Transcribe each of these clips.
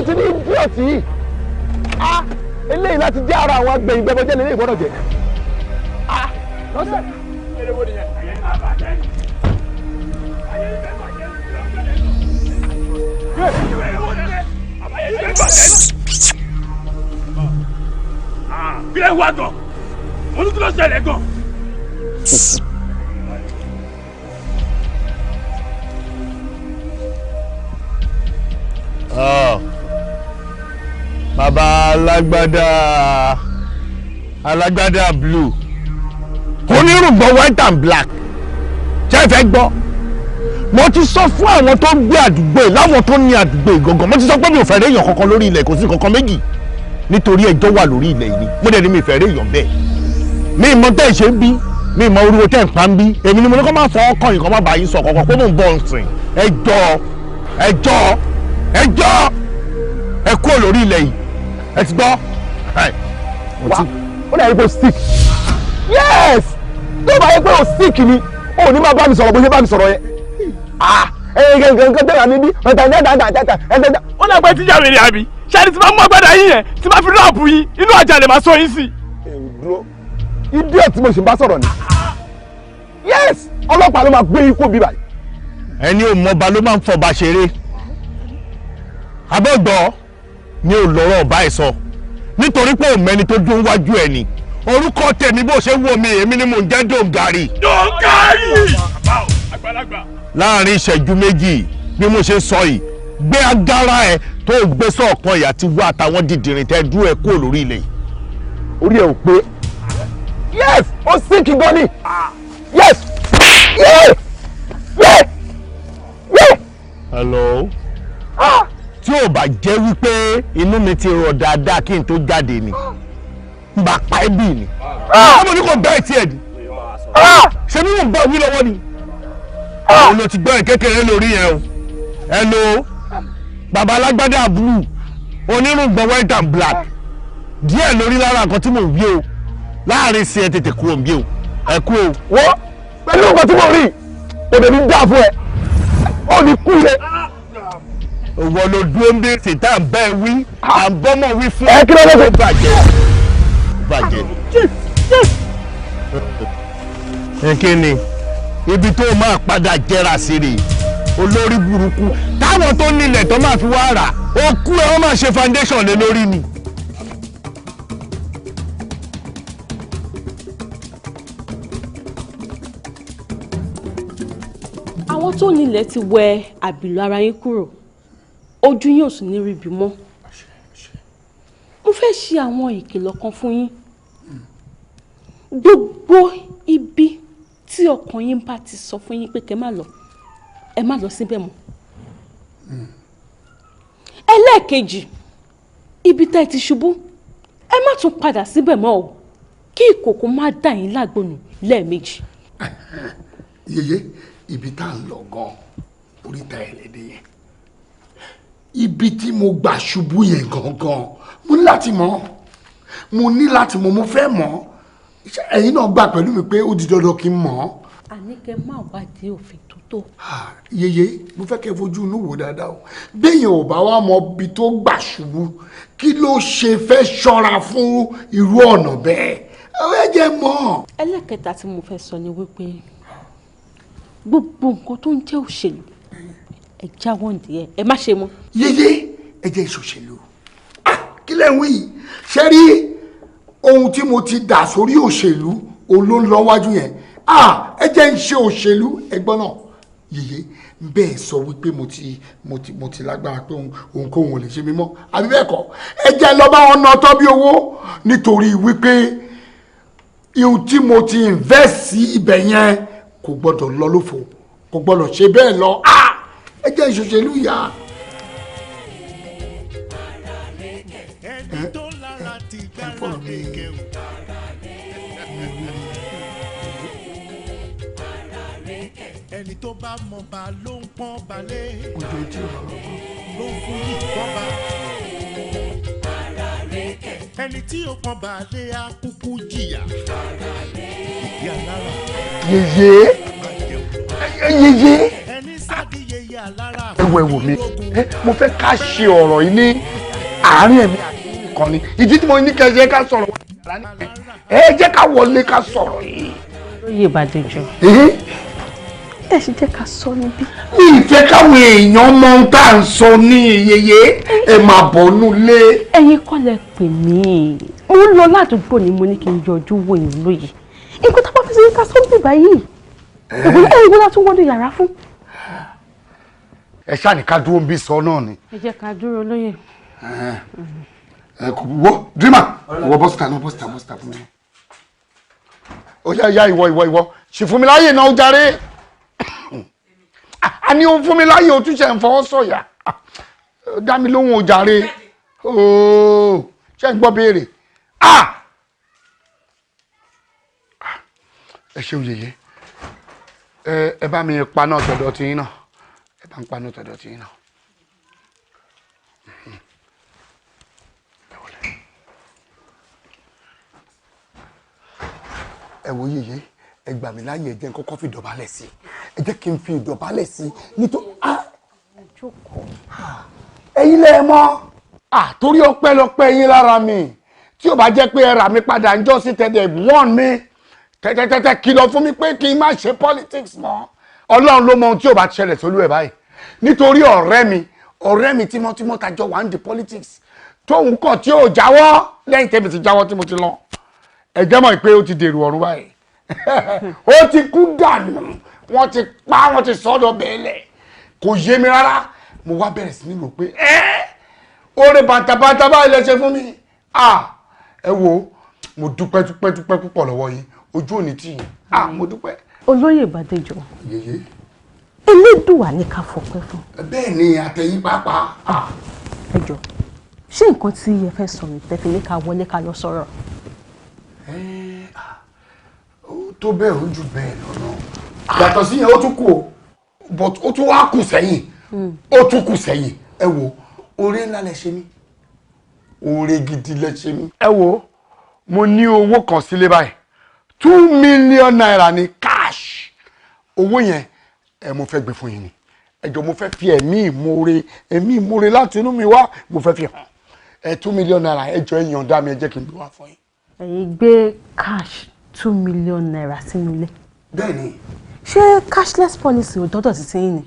ti ní idiot yìí? Ah, eléyìí láti jẹ́ ara àwọn agbẹ̀yìn gbẹbọjẹ́ lélẹ́yìn gbọ́dọ̀ jẹ́. Ah, lọ́sẹ̀. Kí lẹ wá gan? Mo ní kí ló ṣẹlẹ̀ gan? Bàbá alágbádá alágbádá blue, onírùngbọ̀n white and black, ṣé ẹ fẹ́ gbọ́? Mo ti sọ fún àwọn tó ń gbé àdúgbò yìí, láwọn tó ní àdúgbò yìí gangan, mo ti sọ pé mi ò fẹ́ réèyàn kankan lórí ilẹ̀, kò sí kankan méjì, nítorí ẹjọ́ wà lórí ilẹ̀ yìí ni. Mo dẹ̀ ní mi fẹ́ réèyàn bẹ́ẹ̀. Mi ì mọ tẹ́ ẹ̀ ṣe ń bí, mi ì mọ orúkọ tẹ́ ẹ̀ ń pa ń bí. Èmi ni mo ní kó má fọ ọkàn yìí, kó má bàa yín sọ kankan kó mò ń bọ̀ ń sìn. Ẹjọ́, ẹjọ́, ẹjọ́, ẹ kúrò lórí ilẹ̀ yìí, ẹ ti gbọ́. Wá, ó dàbí pé o sick. Yes, tó bá yẹ pé o sick ni, o ní máa bá mi sọ̀rọ̀ bó ṣe bá mi sọ̀rọ̀ yẹn. Ah, nǹkan tẹ̀lé níbí ọ̀tà ní ẹ̀dá ẹ̀dá ẹ̀dá. Ó dàgbẹ́ tíjà wèrè àbí? Ṣé ẹni tí máa mú agbádá yín yẹn tí máa fi ráàpù yín inú àjà lè máa sọ yín sí? Dúró, idiot tí mo ṣe ń bá sọ̀rọ̀ ni. Yes, ọlọ́pàá ló máa gbé ikú bí báyìí. Ẹni ò mọba ló máa ń fọba ṣeré. Abẹ́gbọ́ ni ò lọ́rọ̀ ọba ẹ̀ sọ, nítorí pé òmẹ́ni tó dún wájú ẹ̀ ni. Orúkọ tèmi bó ṣe wò mí, èmi ni mò ń jẹ́ Dòǹgárì. Dòǹgárì! Àgbàlagbà. Láàrin ìṣẹ́jú méjì bí mo ṣe sọ yìí, gbé agara ẹ tó gbé sọ̀kan ìyá ti wá àtàwọn dìdìrín tẹ dúró ẹ kúrò lórí ilẹ̀ yìí. Orí ẹ ò pé. Yes, ó sick gan ni. Yes, yes, yes, yes. Hello. Tí ò bá jẹ́ wípé inú mi ti rọ̀ dáadáa kí n tó jáde ni, n bá pa ẹ́ bì ni. Ọmọ ní kò bẹ́ẹ̀ tiẹ̀ di. Ṣé mi ò bá wí lọ́wọ́ ni? Òun ló ti gbọ́ ẹ̀ kékeré lórí yẹn o. Hello. Bàbá alágbádá blue, onírùngbọ̀n white and black. Díẹ̀ lórí lára nǹkan tí mò ń wí o. Láàrin sí ẹ tètè kúrò ń bí o. Ẹ kú o. Wọ́n pẹ̀lú nǹkan tí mo rí, kò dẹ̀ ní dá fún ẹ. Ó ní kú yẹ. Òwò ló dúró ń bí tìta ń bẹ́ẹ̀ wí, à ń bọ́mọ̀ wí fún. Ẹ kí ló dé? Ó bàjẹ́. Ó bàjẹ́. Kí ni? Ibi tó máa padà jẹrà sí rèé, olórí burúkú táwọn tó nílẹ̀ tó máa fi wá rà ó kú ẹ, wọ́n máa ṣe foundation lé lórí ni. Àwọn tó nílẹ̀ ti wẹ àbìlú ara yín kúrò, ojú yín ò sì ní ríbi mọ́. Mo fẹ́ ṣe àwọn ìkìlọ̀ kan fún yín. Gbogbo ibi tí ọkàn yín bá ti sọ fún yín pé kẹ́ má lọ, ẹ má lọ síbẹ̀ mọ́. Ẹlẹ́ẹ̀kejì, ibi tá ẹ ti ṣubú, ẹ má tún padà síbẹ̀ mọ́ o, kí ìkòkò má dà yín lágbónú lẹ́ẹ̀mejì. Yeye, ibi tá à ń lọ gan oríta ẹlẹ́dẹ̀ yẹn, ibi tí mo gbà ṣubú yẹn gangan, mo ní láti mọ̀, mo ní láti mọ̀, mo fẹ́ mọ̀. Ẹ̀yin náà gbà pẹ̀lú mi pé ó di dandan kí n mọ̀. Àní kẹ́ má wádìí òfin tó tó. Yeye, mo fẹ́ kẹ́ fojú inú wò dáadáa o. Béèyàn ò bá wá mọ ibi tó gbà ṣubú, kí ló ṣe fẹ́ ṣọ́ra fún irú ọ̀nà bẹ́ẹ̀? Ẹ jẹ́ mọ̀. Ẹlẹ́kẹta tí mo fẹ́ sọ ni wípé gbogbo nǹkan tó ń jẹ́ òṣèlú, ẹ jáwọ́ ǹdí ẹ, ẹ má ṣe mọ́. Yeye, ẹ jẹ́ ìṣòṣèlú. Kí lẹ̀ ń wí yìí? Ṣé rí ohun tí mo ti dà sórí òṣèlú òun ló ń lọ wájú yẹn? Ẹ jẹ́ ń ṣe òṣèlú ẹgbọ́n náà. Yeye, bẹ́ẹ̀ sọ wípé mo ti lágbára pé ohunkóhun ò lè ṣe mí mọ́, àbí bẹ́ẹ̀ kọ́? Ẹ jẹ́ lọ bá wọn ná tọ́ bí owó, nítorí wípé ihun tí mo ti invest sí ibẹ̀ yẹn kò gbọ́dọ̀ lọ lófo, kò gbọ́dọ̀ ṣe bẹ́ẹ̀ lọ. Ẹ jẹ́ ìṣòṣèlú yá. Ẹni tó bá mọ̀ bá ló ń pọ́n balẹ̀, ló ń fún yìí pọ́n bá. Ẹni tí ó pọ́n balẹ̀ á kúkú jìyà. Ìdí alára. Yeye, yeye. Ẹni sádìyẹ Ẹ wo, ẹ wò mí, mo fẹ́ ká ṣe ọ̀rọ̀ yìí ní àárín ẹ̀mí àti nìkan ni. Ìdí tí mo ní kẹ́ ẹ jẹ́ ká sọ̀rọ̀ ẹ jẹ́ ká wọlé ká sọ̀rọ̀ yìí. Olóyè Bàdéjọ, ẹ ṣe jẹ́ ká sọ níbí. Mi ìfẹ́ káwọn èèyàn mọ ohun tá à ń sọ ní iyeye, ẹ máa bọ̀ nulé. Ẹ̀yin kọ́ lẹ pè mí, mo ń lọ ládùúgbò ni mo ní kí n yọjú wò yín lóye. Nǹkan tó bá fi ṣe ká sọ níbí báyìí, ìwé la tún wọnú yàrá fún. Ẹ ṣáà ní ká dúró ń bí sọ náà ni. Ẹ jẹ́ ká dúró lóye. Ẹ kò wọ dreamer, wọ bọ́sítà náà, bọ́sítà bọ́sítà fún mi. Ó yá yá, ìwọ ìwọ ìwọ sì fún mi láyè náà ó jàre. A ní o fún mi láyè, o tún ṣe ń fọwọ́ sọ̀yà dá mi lóhùn ó jàre. Ooo, ṣé ń gbọ́ béèrè? Ẹ ṣeun yèyé, ẹ bá mi paná tọ̀dọ̀ tí yín náà, ẹ bá ń paná tọ̀dọ̀ tí yín náà. Ẹ wo yèyé, ẹ gbà mí láyè, ẹ jẹ́ n kọ́kọ́ fi ìdọ̀bálẹ̀ sí, ẹ jẹ́ kí n fi ìdọ̀bálẹ̀ sí nítorí ẹ̀yin lẹ mọ̀, torí ọpẹ́lọpẹ́ yín lára mi. Tí ò bá jẹ́ pé ẹ rà mí padà ń jọ́ sí tẹ̀lé wọ́n mi tẹ́tẹ́tẹ́tẹ́ kìlọ̀ fún mi pé kí n má ṣe politics mọ́, Ọlọ́run ló mọ ohun tí ò bá ṣẹlẹ̀ sólú ẹ̀ báyìí. Nítorí ọ̀rẹ́ mi tímọ́tímọ́ ta jọ wà ń di politics, tóun kọ̀ tí ò jáwọ́ lẹ́yìn tẹ́mi ti jáwọ́ tí mo ti lọ, ẹ jẹ́ mọ̀ pé ó ti dèrò ọ̀run báyìí, ó ti kú dànù, wọ́n ti pa, wọ́n ti sọ́dọ̀ bẹ́ẹ̀lẹ̀, kò yé mi rárá. Mo wá bẹ̀rẹ̀ sí ní rò pé ẹ́ oore bàtàbàtà báyìí lẹ ṣe fún mi. Ẹ wo, mo dúpẹ́ dúpẹ́ dúpẹ́ púpọ̀ lọ́wọ́ yín, ojú òní tì yín, mo dúpẹ́. Olóyè Bàdéjọ, yèyé, Elédùwà ní ká fọpẹ́ fún. Bẹ́ẹ̀ ni, àtẹ̀yìn pàápàá. Ẹ jọ, ṣé nǹkan tí ẹ fẹ́ sọ mi tẹ́fẹ́ ní ká wọlé ká lọ sọ̀rọ̀? Ó tó bẹ́ẹ̀, ó jù bẹ́ẹ̀ lọ́nà. Yàtọ̀ sí yẹn, ó tún kù o, but ó tún wá kù sẹ́yìn, ó tún kù sẹ́yìn. Ẹ wo, oore ńlá lẹ ṣe mí, oore gidi lẹ ṣe mí. Ẹ wo, mo ní owó kan sílé báyìí, ₦2 million ní cash. Owó yẹn ẹ, mo fẹ́ gbé fún yín ni. Ẹ jọ̀ọ́, mo fẹ́ fi ẹ̀mí ìmoore, ẹ̀mí ìmoore láti inú mi wá, mo fẹ́ fi hàn ẹ. ₦2 million, ẹ jọ̀ọ́, ẹ yọ̀ǹda mi, ẹ jẹ́ kí n gbé wá fún yín. Ẹ̀yin gbé cash ₦2 million sínú ilé? Bẹ́ẹ̀ni. Ṣé cashless policy ò dọ́dọ̀ sí yín ni?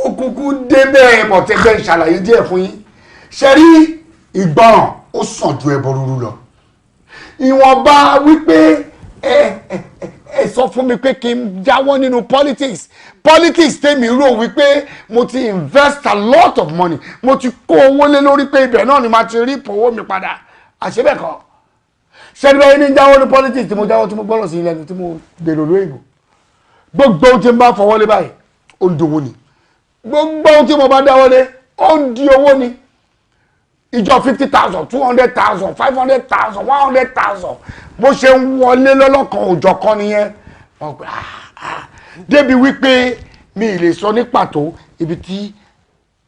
Ó kúkú débẹ̀, mọ̀tẹ́gbẹ́ ìṣàlàyé díẹ̀ fún yín. Ṣe rí, ìgbọràn ó sàn ju ẹbọ rúrú lọ. Ìwọ̀nba wípé ẹ sọ fún mi pé kí n jáwọ́ nínú politics, politics tèmi rò wípé mo ti invest a lot of money, mo ti kó owó lé lórí pé ibẹ̀ náà ni màá ti rí ìpòwó mi padà, àṣebẹ̀kọ́ ṣẹ́ni bẹ́ẹ̀ ní jáwọ́ ní politics tí mo jáwọ́, tí mo gbọ́dọ̀ sí ilẹ̀, tí mo dèrò lóyìnbó, gbogbo ohun tí n bá fọwọ́ lé báyìí, ó ń dowó ni. Gbogbo ohun tí mo bá dáwọ́ lé, ó ń di owó ni. Ìjọ 50,000, 200,000, 500,000, 100,000, bó ṣe ń wọlé lọ́lọ́kan òjọ̀ kan nìyẹn. Wọ́n gbé débi wípé mi ì lè sọ ní pàtó ibi tí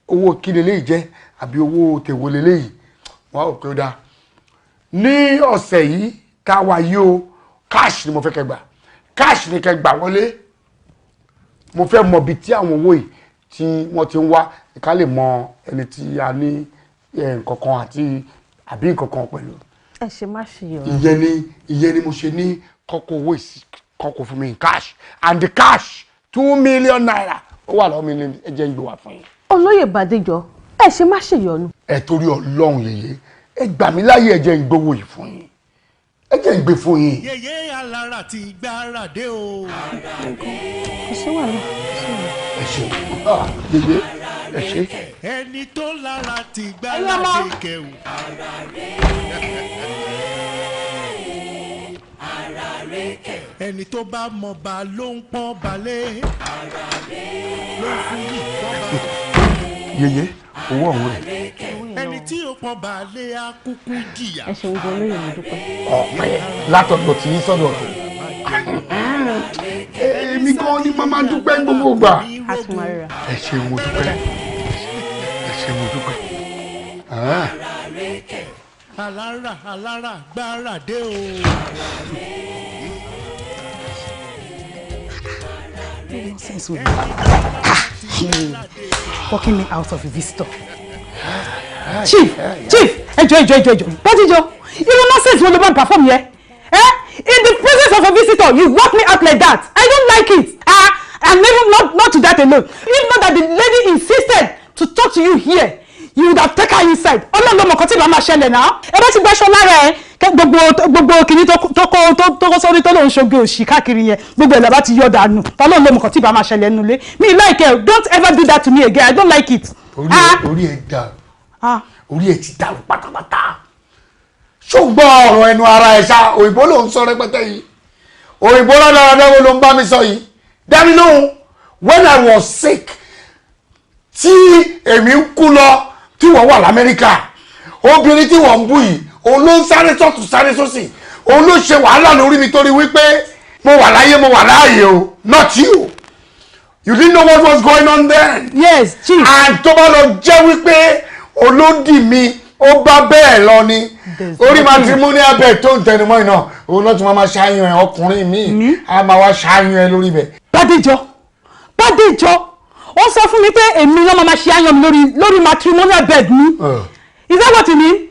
owó kí leléyìí jẹ́ àbí owó tèwo leléyìí. Wọ́n ò pé ó dáa ní ọ̀sẹ̀ yìí ká wá yìí o, cash ni mo fẹ́ kẹ́ gbà, cash ni kẹ́ gbà wọlé. Mo fẹ́ mọ ibi tí àwọn owó yìí tí wọ́n ti ń wá, ká lè mọ ẹni tí a ní nǹkan kan àti àbí nǹkan kan pẹ̀lú. Ẹ ṣe má ṣe yọ. Ìyẹn ni mo ṣe ní kọ́kọ́ owó kọ́kọ́ fún mi in cash, and the cash, ₦2 million, ó wà lọ́wọ́ mi ní. Ẹ jẹ́ ń gbé wá fún yín. Olóyè Bàdéjọ, ẹ ṣe má ṣe yọnu. Ẹ torí Ọlọ́run, yèyé, ẹ gbà mí láyè, ẹ jẹ́ ń gbowó yìí fún yín, ẹ jẹ́ ń gbé fún yín. Yèyé alára ti gbáradé o. Kò sí wàhálà. Ẹ ṣe yèyé, ẹ ṣe. Ẹni tó lára ti gbáradé kẹwù. Ẹni tó bá mọ̀ bá ló ń pọ́n balẹ̀ ló ń fún yìí pọ́n bá. Yèyé, owó ọ̀hún rẹ̀. Ẹni tí ó pọ́n balẹ̀ á kúkú jìyà. Ẹ ṣeun gan olóyè, mo dúpẹ́. Ọpẹ́ látọ̀dọ̀ tí yín sọ́dọ̀ tó èmi gan ni màmá dúpẹ́ gbogbo gbà. A tún máa ríra. Ẹ ṣeun, mo dúpẹ́, ẹ ṣeun, mo dúpẹ́. Ah. Alára alára gbáradé o. Nonsense wo walking me out of a visitor. Chief, chief, ẹjọ ẹjọ ẹjọ ẹjọ Bádéjọ, irú nonsense wo ló bá ń perform yẹn? Eh? In the presence of a visitor, you walk me out like that. I don't like it. And even not to that alone. If not that the lady insisted to talk to you here, you would have taken her inside. Ọlọ́run ló mọ̀ kan tí màá máa ṣẹlẹ̀ náà. Ẹ bá ti gbaṣọ lára ẹ, gbogbo gbogbo kìíní tó kó sórí tó lòun ṣoge òṣì káàkiri yẹn, gbogbo ẹ̀ làbá ti yọ dànù. Ọlọ́run ló mọ̀ kan tí màá máa ṣẹlẹ̀ nulẹ̀. Mi like it. Don't ever do that to me again. I don't like it. Orí ẹ dàrú. Orí ẹ ti dàrú pátápátá. Ṣùgbọ́n ọ̀rọ̀ ẹnu ara ẹ̀ ṣá, òyìnbó ló ń sọ rẹpẹtẹ yìí. Òyìnbó lọ́dọọdọ́ wo ló ń bá mi sọ yìí? Dá mi lóhùn. When I was sick, tí èmi ń kú lọ, tí wọ́n wà l'Amẹ́ríkà, obìnrin tí wọ́n ń bú yìí, òun ló ń sáré sọ́tún sáré sósì, òun ló ṣe wàhálà lórí mi torí wípé mo wà láyé, mo wà láàyè o, not you. You didn't know what was going on then. Yes, chief. And tó bá lọ jẹ́ wípé olódì mi ó bá bẹ́ẹ̀ lọ ni, orí matrimonial bed tó ń tẹnumọ́ iná, òun náà tún máa ṣáyún ẹ, ọkùnrin mi á máa wá ṣáyún ẹ lórí bẹ̀. Bádéjọ, Bádéjọ, ó sọ fún mi pé èmi ló máa ṣe àyàn mi lórí matrimonial bed mi. Is that what you mean?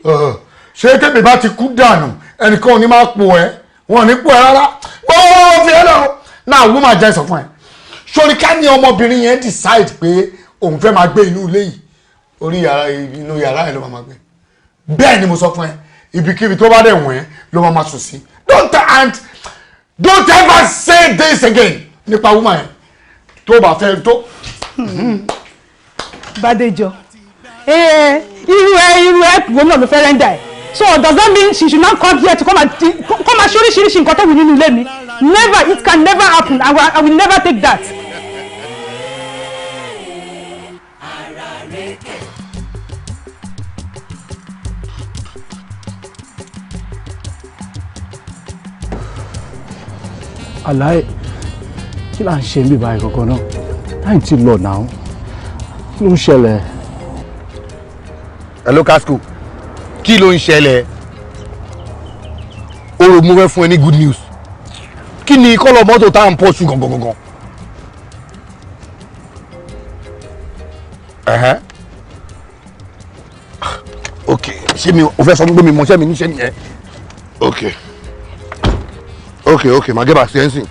Ṣé tèmi bá ti kú dànù, ẹnìkan ò ní máa pò ẹ́, wọn ò ní pò ẹ́ rárá. Ó fi ẹ́ lọ. Náà wọ́n máa jẹ́ sọ fún ẹ. Sori ká ní ọmọbìnrin yẹn decide pé òun fẹ́ máa gbé inú ilé yìí, orí yàrá inú yàrá ẹ̀ ló máa gbé. Bẹ́ẹ̀ ni mo sọ fún ẹ, ibikíbi tó bá dẹ̀ wọ̀n ẹ́ ló máa sùn sí. Don't ever say this again nípa woman yẹn tó bá fẹ́ tó. Bádéjọ, irú ẹ wo náà ló fẹ́ rẹ́ńdà ẹ̀. So does that mean she should not come here to come and ṣe oríṣiríṣi nǹkan tó wù nínú ilé mi? Never, it can never happen. I will never take that. Àlàyé kí là ń ṣe níbi báyìí kankan náà? Táyì ti lọ náà, kí ló ń ṣẹlẹ̀? Hello Casco, kí ló ń ṣẹlẹ̀? Orò mo fẹ́ fún ẹ ní good news. Kí ni kọ́lọ̀ mọ́tò tá à ń pọ̀ sùn gangan gangan? Ok, ṣé mi ò fẹ́ sọ pé mi mọṣẹ́ mi níṣẹ́ nìyẹn? Ok. Okay, okay, ma get back to you.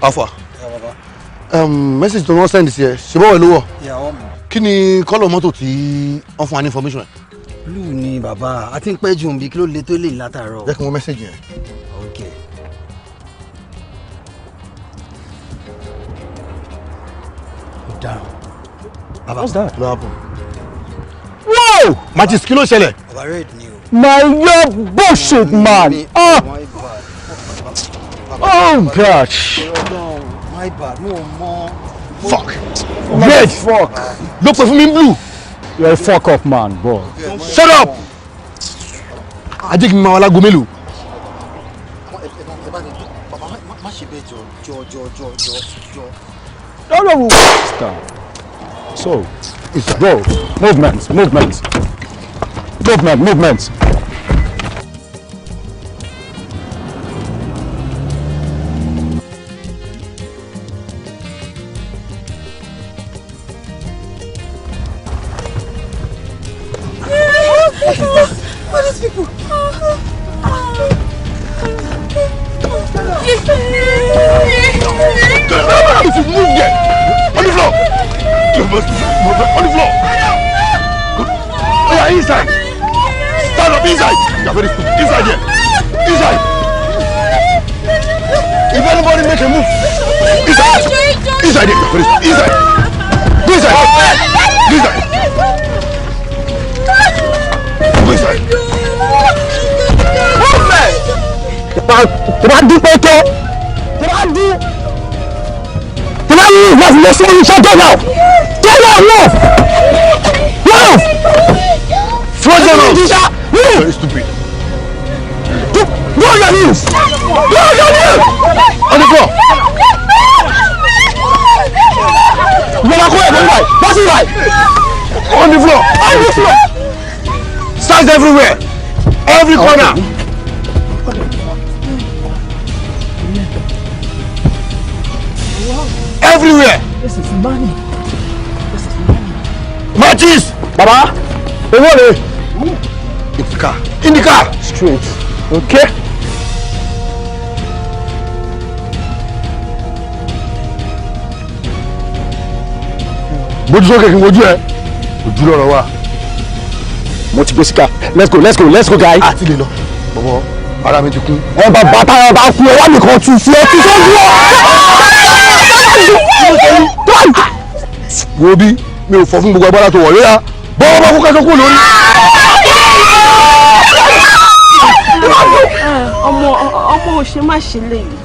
Alpha. Yeah, message to wọ́n send sí ẹ, ṣe bọ́wọ̀ lówọ̀. Kí ni kọ́lọ̀ mọ́tò tí wọ́n fún wa ní information ẹ̀? Blue ni bàbá, a ti ń pẹ́ jù bí kí ló le tó lè látàárọ̀. Jẹ́ kí wọ́n message yẹn. Okay. Ọ̀daràn. Bàbá. What's that? Ló happen. Wow! Matches, kí ló ṣẹlẹ̀? Bàbá red ni o. My your bullshit, man. Oh, oh gosh. My bad. No more. Fuck. Red. Fuck. Look for me blue. You're a fuck up, man, boy. Shut up. I think my wala gomelu. No. Stop. So, go. Movement, movement. Movement, movement. What is people? If you move there, on the floor. You must move on the floor. Good. Oh yeah, inside. Stand up inside. You are very stupid. Inside here. Inside. If anybody make a move, inside. Inside here. You are very stupid. Inside. Go inside. Go inside. Go inside. Movement. Tó bá dún pẹ́tọ́, tó bá dún, tó bá mú láti lọ sí iṣẹ́ tó náà, tó náà move, move. Frozen house. Very stupid. Go on your knees. Go on your knees. On the floor. Ìjọba kó ẹ̀fọ́ níbàyí, bọ́ sí ìbàyí. On the floor. On the floor. Stars everywhere. Every corner. everywhere. This is money. This is money. Matches. Baba, owó rẹ̀. In the car. In the car. Straight. Okay. Bójú sókè kí n wojú ẹ. Ojú lọ́rọ̀ wa. Mo ti gbé síkà. Let's go, let's go, let's go, guy. Àti lè lọ. Bọ̀bọ̀, ara mi ti kún. Ẹ bàbá tára bá kú ẹ wá nìkan tún sí ẹ tún sójú ọ. Wo bí mi ò fọ fún gbogbo agbára tó wọ̀ lóyà. Bọ́wọ́ bá kú kẹ́sọ́ kú lórí. Ọmọ ọmọ ò ṣe má ṣe léyìí.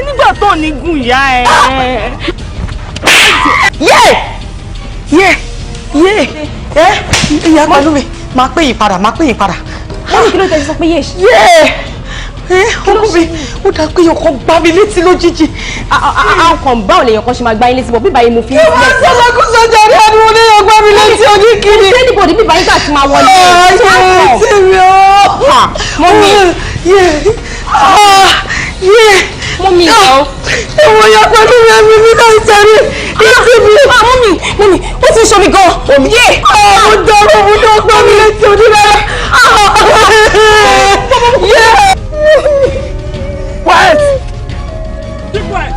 Nígbà tó ní gùn ìyá ẹ. Yé! Yé! Yé! Ẹ ìyá pẹ̀lú mi, máa pè yín padà, máa pè yín padà. Mọ́mí kí ló tẹ̀ sọ pé yé? Yé! Ẹ ọkọ mi, ó dà pé ọkọ gbá mi létí lójijì. Àwọn kan báwo lèèyàn kan ṣe máa gbá yín létí bọ̀ bíbá yín mo fi ń Ìwọ sọ́lọ́kùsọ jàre àdúgbò ní ọgbà mi létí oníkiri. Ṣé níbo ni bíbá yín gbà tí máa wọlé? Ayé tí mi ó. Mọ́mí. Yé! Yé! Mọ́mí ìyá o. Ìwọ ya pẹ̀lú mi ẹ̀mí mi náà sẹ́rí. Létí mi. Mọ́mí mọ́mí ó ti ń ṣe mi gan. Yé! Mo dọ̀rọ̀ mo ní ọgbà mi létí onílára. Yé! Quiet! Keep quiet.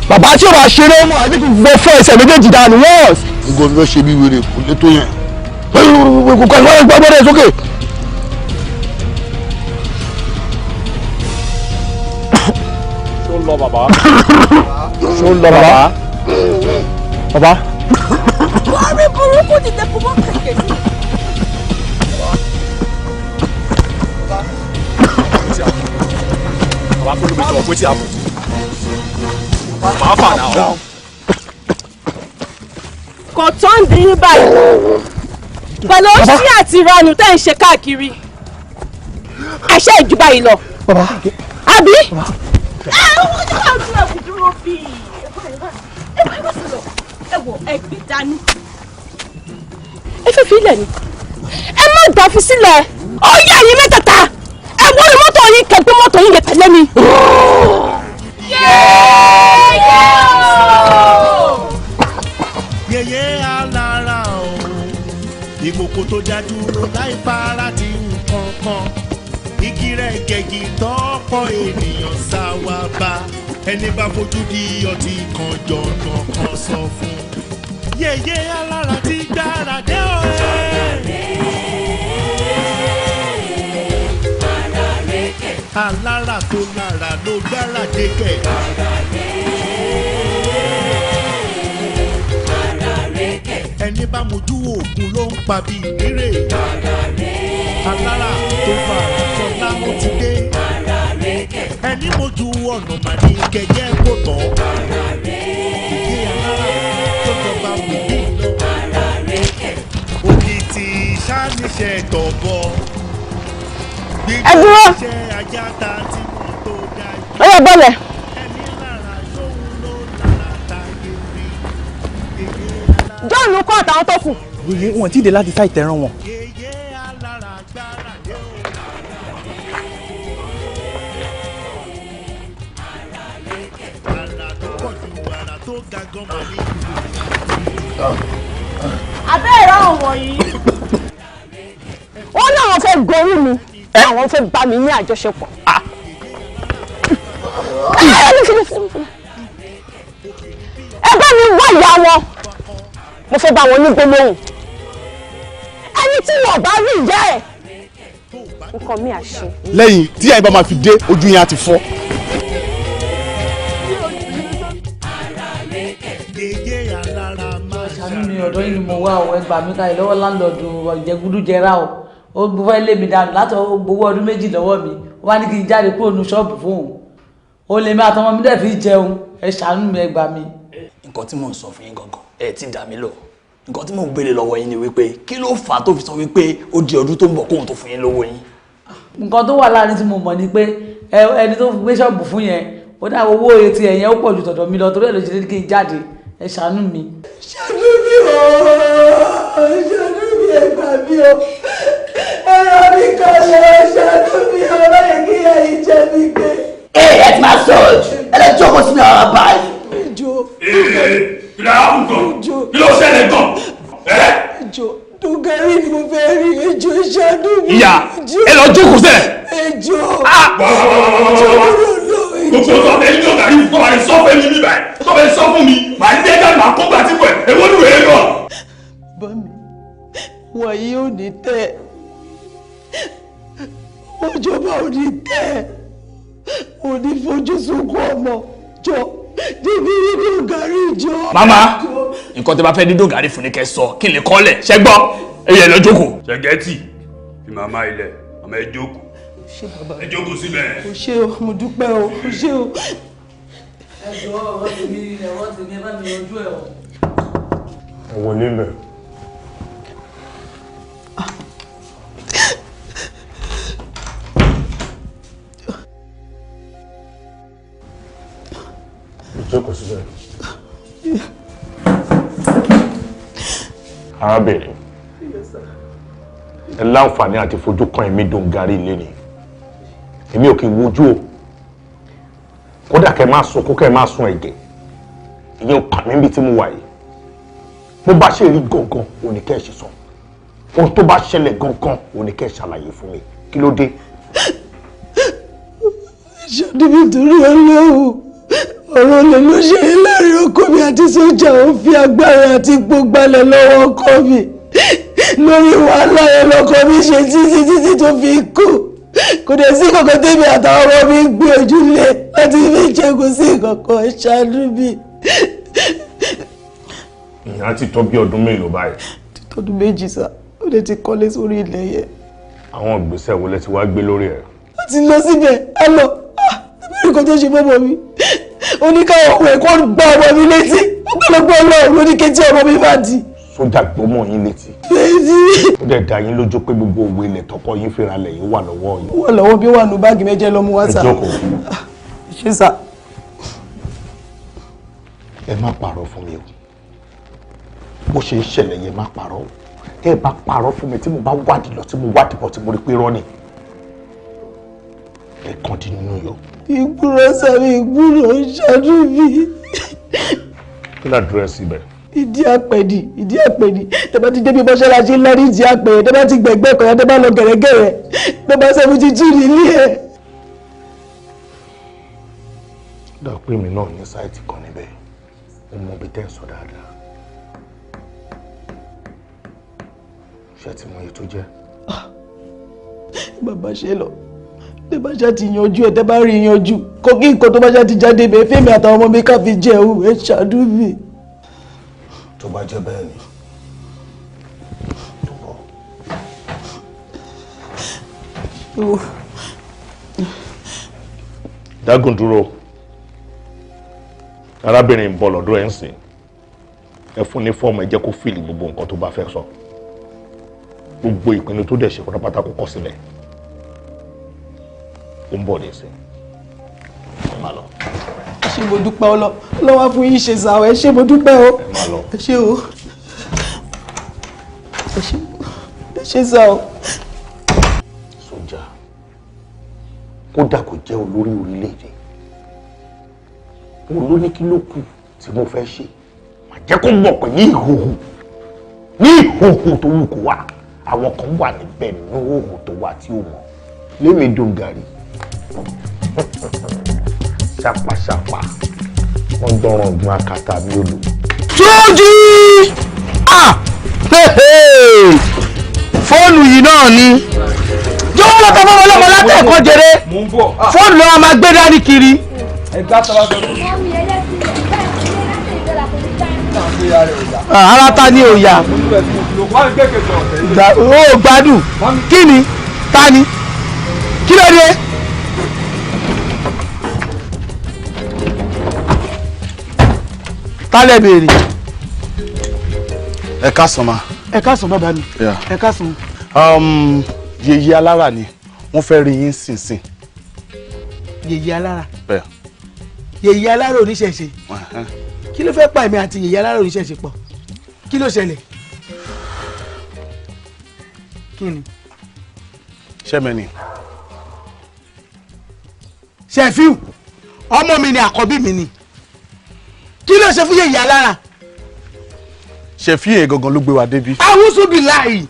Bàbá tí o bá ṣeré mọ́ àti mo fọ́ ẹsẹ̀ méjèèjì dànù once. N kò fẹ́ ṣe bí wèrè kò lè tó yẹn. Kò kọ́ ẹ̀ gbọ́dọ̀ sókè. Ṣó ń lọ bàbá? Ṣó ń lọ bàbá? Bàbá. Orí burúkú ti tẹ kó mọ́ kẹ̀kẹ́ sí. Bàbá fún mi sọ pé tí a fò. Màá fà náà. Kò tán dín báyìí. Pẹ̀lú oṣù àti ìranù tẹ́ ń ṣe káàkiri. Àṣẹ ìjùbá yìí lọ. Àbí? Ẹ wọ́n ní ká dúró ẹ̀kú dúró bí. Ẹ wọ ẹgbẹ́ dání. Ẹ fẹ́ fi ilẹ̀ ni. Ẹ má dà fi sílẹ̀. Ó yẹ ẹ̀yin mẹ́tẹ̀ẹ̀ta. Ẹ wọ́n ní mọ́tò yín kẹ̀gbẹ́ mọ́tò yín lè tẹ̀lé mi. Yèyé alára o, ìkòkò tó já dúró láì fara ti nǹkan kan. Igi rẹ̀ gẹ̀gì tọ́pọ̀ ènìyàn sá wa bá. Ẹni bá fojú di ọtí kan jọ̀nà kan sọ fún. Yèyé alára ti gbára dé o. Alára tó lára ló gbára dé kẹ̀. Ẹni bá mojú òògùn ló ń pa bí ìrè. Alára tó fara sọlá ó ti dé. Ẹni mojú ọ̀nà mà ní kẹjẹ kó tán. Ìdí alára tó jọba wòlíì lọ. Òkìtì sáníṣẹ́ tọ̀bọ̀. Ẹ dúró. Ó yẹ bọ́lẹ̀. John kọ́ àtàwọn tó kù. Oyè wọn ti dé láti sá ìtẹ̀ràn wọn. Abẹ́ ìrọ̀ àwọn wọ̀nyí. Wọ́n ní àwọn fẹ́ gorí mi. Àwọn fẹ́ bá mi ní àjọṣepọ̀. Ẹ bá mi wá ìyá wọn. Mo fẹ́ bá wọn ní gbólóhùn. Ẹni tí wọn bá rí ìyá ẹ̀. Nǹkan mi àṣe. Lẹ́yìn tí àyíbá máa fi dé ojú yẹn á ti fọ́. Ṣàánú mi, ọ̀dọ́ yìí ni mo wá o, ẹ gbà mí kalẹ̀ lọ́wọ́ láńlọ́ọ̀dù ìjẹgúdújẹrá o. Ó fẹ́ lé mi dànù láti gbowó ọdún méjì lọ́wọ́ mi. Ó wá ní kí n jáde kúrò ní ṣọ́ọ̀bù fóun. Ó lè mi àtọmọ mi dẹ̀ fi jẹun. Ẹ ṣàánú mi, ẹ gbà mí. Nǹkan tí mò ń sọ fún yín gangan ẹ ti dà mí lọ. Nǹkan tí mò ń béèrè lọ́wọ́ yín ni wípé kí ló fà á tó fi sọ wípé ó di ọdún tó ń bọ̀ kóun tó fún yín lówó yín. Nǹkan tó wà láàrin tí mo mọ̀ ni pé ẹni tó gbé ṣọ́ọ̀bù fún yẹn ó dá owó etí ẹ̀ yẹn ó pọ̀ ju tọ̀dọ̀ mi lọ torí ẹ̀ ló ṣe ní kí n jáde. Ẹ ṣàánú mi. Ṣàánú mi o, ṣàánú mi, ẹ gbà mí o, ẹ rà mí kalẹ̀, ṣàánú mi o, báyìí kí ẹ̀yin jẹ mi gbé. Ẹ Ẹ lọ jókòó sẹ. Ejò. Gbogbo sọfẹ ní ọgá yìí tó wà ní sọfẹ mi bíbá ẹ sọfẹ sọ fún mi màá ní ẹja màá kó gbà tí pẹ èwo ni wèrè náà. Bọ́mi, wọ̀nyí ò ní tẹ́, òjọba ò ní tẹ́, ò ní fojú sunkún ọmọ jọ débi nínú gàrí jọ. Màmá, nǹkan tí a bá fẹ́ dídò gàrí fún ni kẹ́ sọ kí n lè kọ́lẹ̀ ṣẹ́ gbọ́ èyí ẹ̀ lọ jókòó. Ṣẹ̀gẹ́tì fi màmá ilẹ̀ màmá ẹ jókòó. Ṣé bàbá ẹ jókòó síbẹ̀. O ṣé o, mo dúpẹ́ o, o ṣé o. Ẹ jọ̀ọ́ ọ̀rọ̀ tèmi ẹ bá mi yanjú ẹ o. Ẹ wọlé mẹ́. Jókòó síbẹ̀. Arábìnrin, ẹ láǹfààní àti fojú kan èmi Dongari ilé ni. Èmi ò kì í wojú o. Kódà kẹ́ máa sunkún kẹ́ máa sun ẹ̀jẹ̀. Ìyẹn ò kàn mí níbi tí mo wà yìí. Bó bá ṣe rí gangan, òun ni kẹ́ ẹ ṣe sọ. Ohun tó bá ṣẹlẹ̀ gangan, òun ni kẹ́ ẹ ṣàlàyé fún mi. Kí ló dé? Ṣé nítorí Ọlọ́run? Ọ̀rọ̀ olè ló ṣe é láàrin ọkọ mi àti sójà. Ó fi agbára àti ipò gbalẹ̀ lọ́wọ́ ọkọ mi. Lórí wàhálà yẹn lọkọ mi ṣe títí títí tó fi kú. Kò dẹ̀ sí kankan tèmi àtàwọn ọmọ mi gbé ojúlé láti fi jẹ, kò sí kankan, ṣàánú mi. Ìyá ti tó bí ọdún mélòó báyìí? Tọdún 2 sá, ó lè ti kọ́lé sórí ilẹ̀ yẹn. Àwọn ìgbésẹ̀ wo lẹ ti wá gbé lórí ẹ̀? Ó ti lọ síbẹ̀, á lọ. Bẹ́ẹ̀ni kan tó ṣe bọ́bọ̀ mi. Ó ní káwọn ọkùnrin ẹ̀kọ́ gbá ọmọ mi létí. Ọ̀pọ̀lọpọ̀ Ọlọ́run ló ní kétí ọmọ mi bá di. Sójà gbọ́mọ yín létí. Létí. Ó dẹ̀ dá yín lójú pé gbogbo òwe ilẹ̀ tọkọ yín fira lẹ̀ yín wà lọ́wọ́ yín. Ó wà lọ́wọ́ bí ó wà nù báàgì mẹ́jẹ lọ́mú wá sà. Ẹ jókòó. Ṣé sà? Ẹ má parọ́ fún mi o. Bó ṣe ń ṣẹlẹ̀ yẹn má parọ́ o. Tẹ́ ẹ bá parọ́ fún mi tí mo bá wádìí lọ tí mo wádìí bọ̀ tí mo rí pé irọ́ ni. Ẹ kàn dín nínú yọ. Ìgbúrò sàmì ìgbúrò ṣáájú mi. Kí làdírẹ́sì ibẹ̀? Ìdí àpẹ̀dì, ìdí àpẹ̀dì. Tẹ́ bá ti débi mọ́ṣáláṣí ńlá ní ìdí àpẹ̀yẹ, tẹ́ bá ti gbẹ̀gbẹ́ kan, tẹ́ bá lọ gẹ̀rẹ́gẹ̀rẹ́, tẹ́ bá 72 nílé ẹ̀. Dà pé mi náà ní sáìtì kan níbẹ̀, mo mọ ibi tẹ́ ń sọ dáadáa. Ṣé ti mọ iye tó jẹ́? Bàbá ṣe lọ. Tẹ́ bá ṣá ti yanjú ẹ̀, tẹ́ bá rí yanjú. Kò kí nǹkan tó bá ṣá ti jáde bẹ́ẹ̀ fẹ́mi àtàwọn ọmọ mi ká fi jẹ òun, ẹ ṣàánú mi. Tó bá jẹ́ bẹ́ẹ̀ ni. Tó bọ̀. Dágùn dúró. Arábìnrin ń bọ̀ lọ́dọ̀ ẹ̀ ń sìn. Ẹ fún ní fọ́ọ̀mù, ẹ jẹ́ kó fìlì gbogbo nǹkan tó bá fẹ́ sọ. Gbogbo ìpinnu tó dẹ̀ ṣe pátápátá kó kọ sílẹ̀. Ó ń bọ̀ nísìn. Ẹ máa lọ. Ẹ ṣé mo dúpẹ́ ọlọ́wọ́ fún yín ṣe sàwọ̀, ẹ ṣé mo dúpẹ́ o. Ẹ máa lọ. Ẹ ṣé o. Ẹ ṣé sà o. Sójà, kódà kò jẹ́ olórí orílẹ̀-èdè. Òun ló ní kí ló kù tí mo fẹ́ ṣe. Màá jẹ́ kó mọ̀ pé ní ìhòhò, ní ìhòhò tó wù kó wà, àwọn kan wà níbẹ̀ nínú ìhòhò tó wà tí ó mọ̀. Lémi Dongari. Ṣàpàṣàpà, wọ́n gbọ́ràn ọ̀gbun akata mi ò lò. Túnjí! Fóònù yìí náà ni. Jọ̀wọ́ lọ́kọ̀ fọmọ ọlọ́mọ látẹ̀kọ́ jẹrẹ. Fóònù lọ́wọ́ máa gbé dání kiri. Ara ta ni òòyà? Ó gbádùn. Kí ni? Ta ni? Kí ló dé? Tálẹ̀ béèrè. Ẹ káàsán ma. Ẹ káàsán bàbá mi. Ẹ káàsán. Yèyé alára ni wọ́n fẹ́ rí yín sínsìn. Yèyé alára. Bẹ́ẹ̀. Yèyé alára oníṣẹ̀ṣe. Kí ló fẹ́ pa èmi àti yèyé alára oníṣẹ̀ṣe pọ̀? Kí ló ṣẹlẹ̀? Kí ni? Ṣẹ́mi ni. Ṣẹ̀fíù, ọmọ mi ni, àkọ́bí mi ni. Kí ló ṣe fún yèyé alára? Ṣẹ̀fíù yẹn gangan ló gbé wa débi. Àwùsù bí láàyè.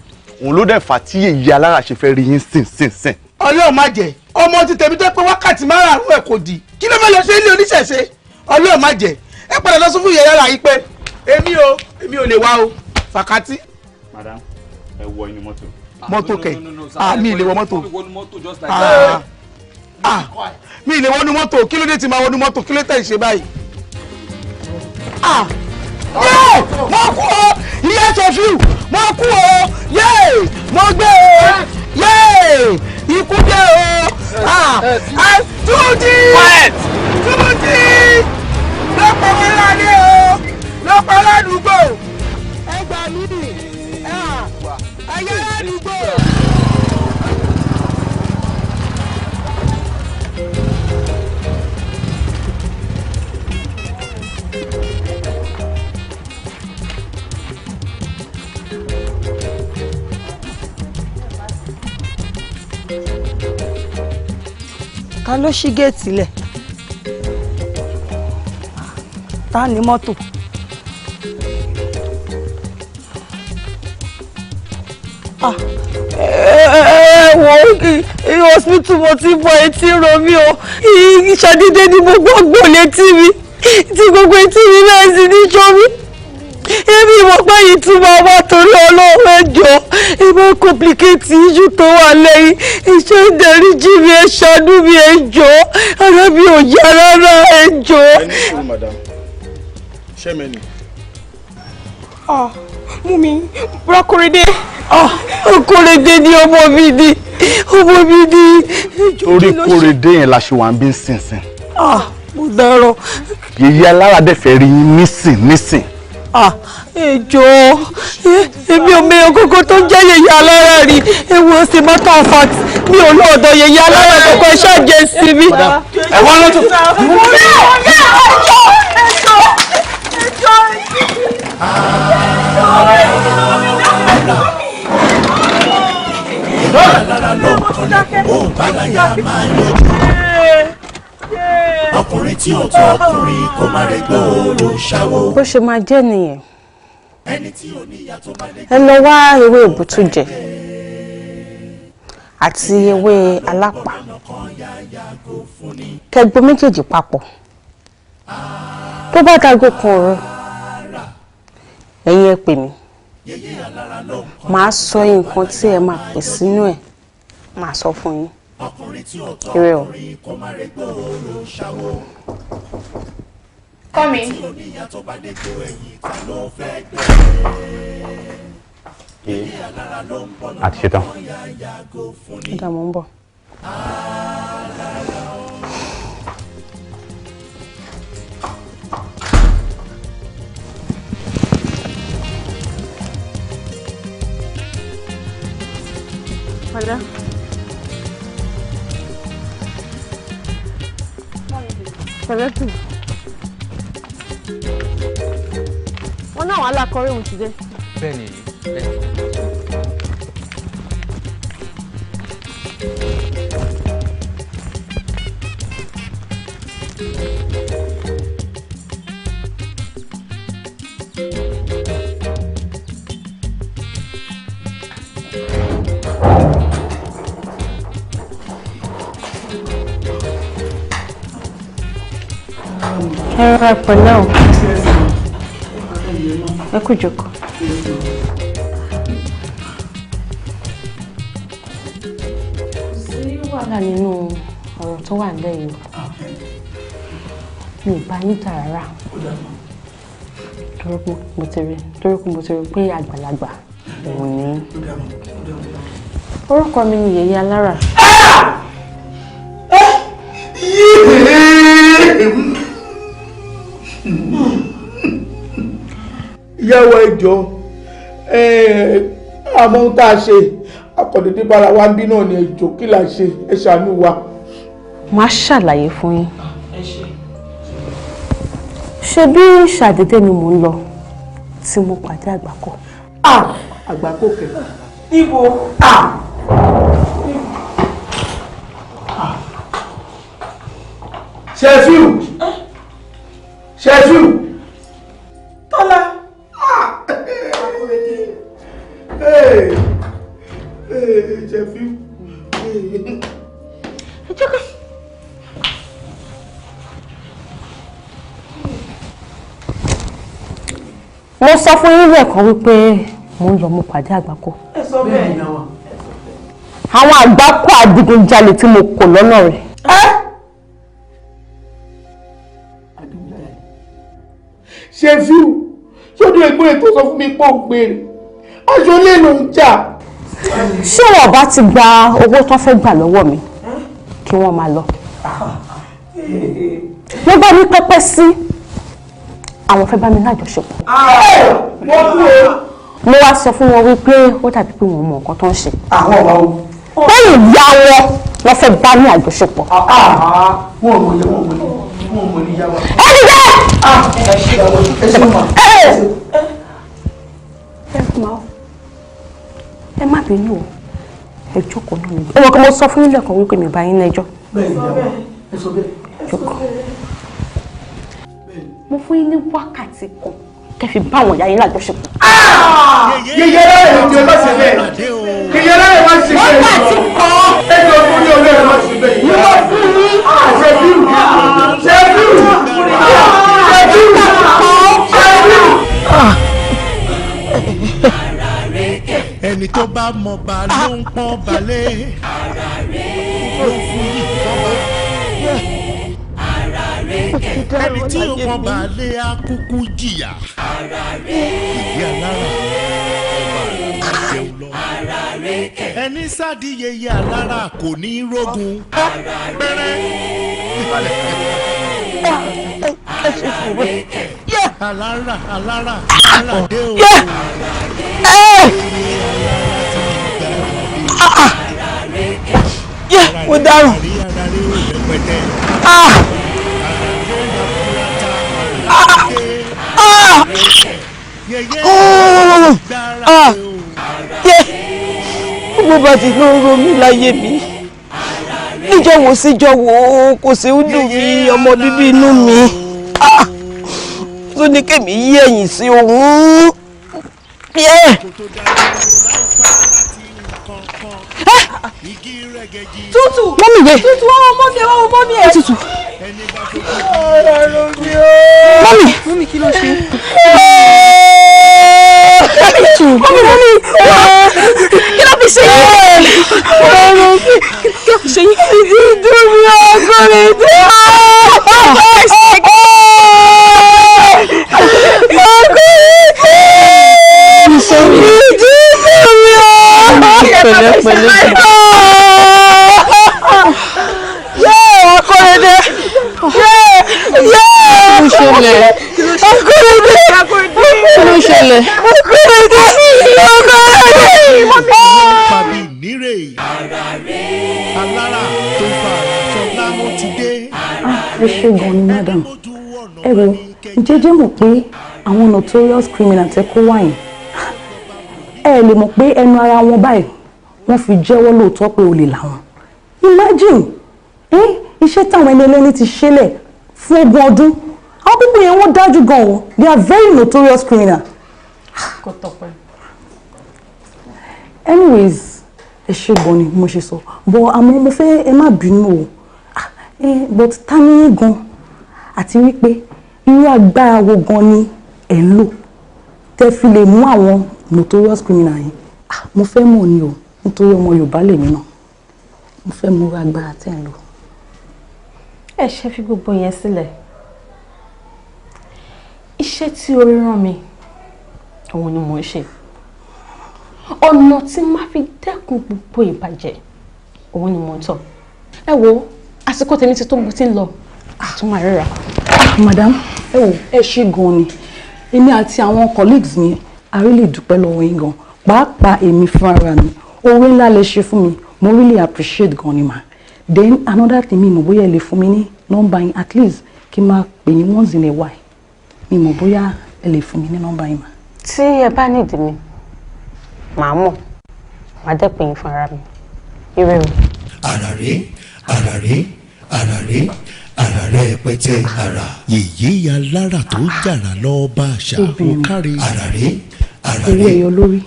Òun ló dẹ̀ fà tí yèyé alára ṣe fẹ́ rí yín sìn sìn sìn. Ọlọ́run má jẹ́ ọmọ ti tẹ̀mí tó pé wákàtí márààrún ẹ̀ kò dì, kí ló fẹ́ lọ sí ilé oníṣẹ̀ṣe? Ọlọ́run má jẹ́. Ẹ padà lọ sọ fún yèyé alára yìí pé èmi ò lè wá o, fàkátì. Madam, ẹ wọ inú mọ́tò. Mọ́tò kẹ̀, mi ì lè wọ mọ́tò. Mi ì lè wọnú mọ́tò, kí ló dé tí máa wọnú mọ́tò, kí ló tẹ̀ ń ṣe báyìí? Mo kú o, ìyá Sọfíù, mo kú o, yéè, mo gbé o, yéè, ikú dé o, Túnjí, Túnjí, lọ́pọ̀ wọn lálẹ́ o, lọ́pọ̀ ládùúgbò, ẹ gbà mí, ẹ̀yẹ ládùúgbò. Ta ló ṣí géètì lẹ̀? Ta ni mọ́tò? Ẹ wo hospital mo ti bọ etí ro mi o, ìṣàdédé ní gbogbo ọgbọ̀n létí mi, tí gbogbo etí mi náà sì ní jọ mí. Èmi ìmọ̀ pé yìí tún máa wá torí Ọlọ́run, ẹjọ́ ìmọ̀ complicate issue tó wà lẹ́yìn iṣẹ́ ìdáríjì mi, ẹ ṣàánú mi, ẹjọ́ ara mi ò yá rárá, ẹjọ́. Ẹ ní sùúrù madam, ṣé mi ni. Mú mi, Bùrákòrédé. Kòrédé ni ọmọ mi ni, ọmọ mi ni. Torí Kòrédé yẹn la ṣe wà ń bí sínsìn. Mo dárò. Yèyé alára dẹ̀ fẹ́ rí yín nísìn nísìn. Ẹjọ́ èmi ò mẹ́yàn kókó tó ń jẹ́ yèyé alára rí, ewu ọ̀sẹ̀ matter of fact mi ò lọ́ọ̀dọ̀ yèyé alára kókó ṣàjẹ́ sí mi. Ẹ wọ́n lọ́tọ̀. Ọkùnrin tí ó tọ́ ọkùnrin kó má rẹ̀ gbòòrò ṣàwò. Bó ṣe máa jẹ́ nìyẹn, ẹ lọ wá ewé òbútújẹ àti ewé alápà, kẹgbẹ́ méjèèjì papọ̀. Tó bá dago kan òru, ẹ̀yin ẹ pè mí, màá sọ nǹkan tí ẹ máa pè sínú ẹ̀, màá sọ fún yín. Ire o. Come in. A ti ṣetán. Ó dà, mò ń bọ̀. Hola. Pẹ̀lẹ́tù. Wọ́n náà wàhálà kọrí òun ti dé. Bẹ́ẹ̀ni, bẹ́ẹ̀ni. Ẹ rọra pẹ̀lẹ́ o. Ẹ kú jókòó. Kò sí wàhálà nínú ọ̀rọ̀ tó wà lẹ́yìn o. Mi ò bá yín jà rárá. Torí pé mo ti rí pé àgbàlagbà òun ni. Orúkọ mi ni Yèyé Alára. Ìyàwó ẹjọ́ àmọ́ ohun tá a ṣe akọ̀dédé bára wa ń bí náà ni, ẹjọ́ kí la ṣe, ẹ ṣàánú wa. Màá ṣàlàyé fún yín. Ṣé bí ṣàdédé ni mò ń lọ tí mo pàdé Àgbákò. Àgbákò kẹ. Níbo? Ṣẹ́fíù! Ṣẹ́fíù! Tọ́lá! Ẹ jókòó. Mo sọ fún yín lẹ́ẹ̀kan wípé mo ń lọ mo pàdé àgbákò. Ẹ sọ bẹ́ẹ̀ ni àwọn. Àwọn àgbákò adigunjalè tí mo kò lọ́nà rẹ̀. Ṣé fíù sódò ẹ̀gbọ́n ètò sọ fún mi pọ̀ gbére aṣọ lè ló ń jà. Ṣé wọn bá ti gba owó tó fẹ́ gbà lọ́wọ́ mi kí wọ́n máa lọ? Wọ́n bá mi pẹ́pẹ́ sí àwọn fẹ́ bá mi lájọṣepọ̀. Mo wá sọ fún wọn wípé ó dàbí pé wọn mọ nǹkan tó ń ṣe. Àwọn ọba wo? Pé ìyá wọn wọ́n fẹ́ bá ní àjọṣepọ̀. Wọ́n ò mọ̀lẹ́ wọ́n ò mọ̀lẹ́ yá wa. Ẹ dìde! Ẹ má bínú o, ẹ jókòó náà ni. Ẹ mọ̀ kí mo sọ fún yín lẹ́ẹ̀kan wípé mi ò bá yín lẹ́jọ́. Bẹ́ẹ̀ni, ẹ sọ bẹ́ẹ̀. Jókòó. Mo fún yín ní wákàtí kan kẹ́ fi bá àwọn ìyá yín lájọṣepọ̀. Yeye alára ẹ̀ jẹ́ má ṣe bẹ́ẹ̀. Yeye alára ẹ̀ má ṣe bẹ́ẹ̀. Wákàtí kan. Ẹ jọ fún ní olóyè má ṣe bẹ́ẹ̀. Mo fún yín. Ṣé bíu? Ṣé bíu? Ṣé bíu? Ṣé bíu? Ẹni tó bá mọ̀ bá ló ń pọ́n balẹ̀. Ló ń fún yìí fọ́ba. Ẹni tí ó pọ́n balẹ̀ á kúkú jìyà. Ìdí alára ọba jẹun lọ. Ẹni sádìyẹyẹ alára kò ní rógun. Pẹ́rẹ́. Alára alára alára dé o. Mo dáràn. Gbogbo bá ti ló ń ro mí láyé mi níjọ́ wo síjọ́ wo kò sí ń dùn mí ọmọ bíbí inú mi tó ní kémi yí ẹ̀yìn sí òun. Tútù mọ́mì yẹ tútù wọ́n wọ́n mọ́mì ẹ̀ wọ́n wọ́n mọ́mì ẹ̀. Tútù mọ́mì mọ́mì kí ló ṣe. Mọ́mì mọ́mì kí ló fi ṣe yín. Kí ló fi ṣe yín. Ìdí mi ọkùnrin dé. Ìdí mi Pẹ̀lẹ́ pẹ̀lẹ́. Akóredé. Kí ló ṣẹlẹ̀? Akóredé. Kí ló ṣẹlẹ̀? Akóredé. Akóredé. Fàbí nírè. Alára tó fà ṣọlá ó ti dé. Ẹ ṣé gan ni madam. Ẹ wo jẹ́jẹ́ mọ̀ pé àwọn notorious criminal tẹ́ kó wáyìn. Ẹ lè mọ̀ pé ẹnu ara wọn báyìí wọ́n fi jẹ́wọ́ lóòótọ́ pé olè làwọn. Imagine iṣẹ́ táwọn ẹni ẹlẹ́ni ti ṣẹlẹ̀ fún ogún ọdún. Àwọn pípọ̀ yẹn wọ́n dájú gan o. They are very notorious criminal. Kò tọpẹ́. Anyways, ẹ ṣé gan ni mo ṣe sọ. But àmọ́ mo fẹ́ ẹ má bínú o. But ta ni gan àti wípé irú agbára wo gan ni ẹ̀ ń lò tẹ́ fi lè mú àwọn notorious criminal yẹn. Mo fẹ́ mọ̀ ni o nítorí ọmọ Yorùbá lèmi náà. Mo fẹ́ mú irú agbára tẹ́ ń lò. Ẹ ṣe fi gbogbo yẹn sílẹ̀. Iṣẹ́ tí orí rán mi òun ni mò ń ṣe. Ọ̀nà tí má fi dẹ́kun gbogbo ìbàjẹ́ òun ni mò ń tọ̀. Ẹ wo àsìkò tèmi ti tó mo ti ń lọ àtúmọ̀ àríra. Madam, ẹ wò ẹ ṣé gan ni. Èmi àti àwọn colleagues mi a really dúpẹ́ lọ́wọ́ yín gan. Pàápàá èmi fúnra mi oore ńlá lẹ ṣe fún mi mo really appreciate gan ni ma. Then another thing mi mọ̀ bóyá ẹ lè fún mi ní nọ́mbà yín at least kí n máa pè yín once in a while. Mi mọ̀ bóyá ẹ lè fún mi ní nọ́mbà yín ma. Tí ẹ bá nídìí mi, màá mọ̀, màá dẹ́ pè yín fúnra mi. Ire o. Àràré àràré àràré àràré pẹ̀tẹ́ àrà. Yèyé alára tó jàrà lọ bá àṣà ó kárí. Àràré àràré. Owó ẹyọ lórí.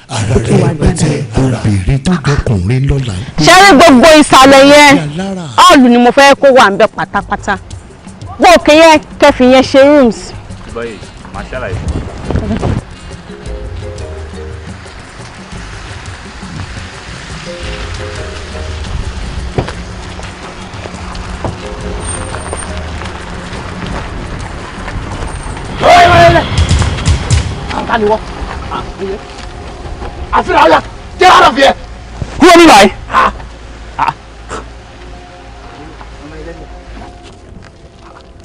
Ó tún wá gbádà. Obìnrin tó dọkùnrin lọ́la. Ṣé rí gbogbo ìsàlẹ̀ yẹn, ọ̀ọ̀lù ni mo fẹ́ kó wà ń bẹ pátápátá. Wọ́n òkè yẹn kẹfì yẹn ṣe rooms. Báyìí, màá ṣàlàyé. Ta ni wọ́n? Àfihàn ọ̀yà jẹ́ àrà fi ẹ̀. Kúrò ní báyìí.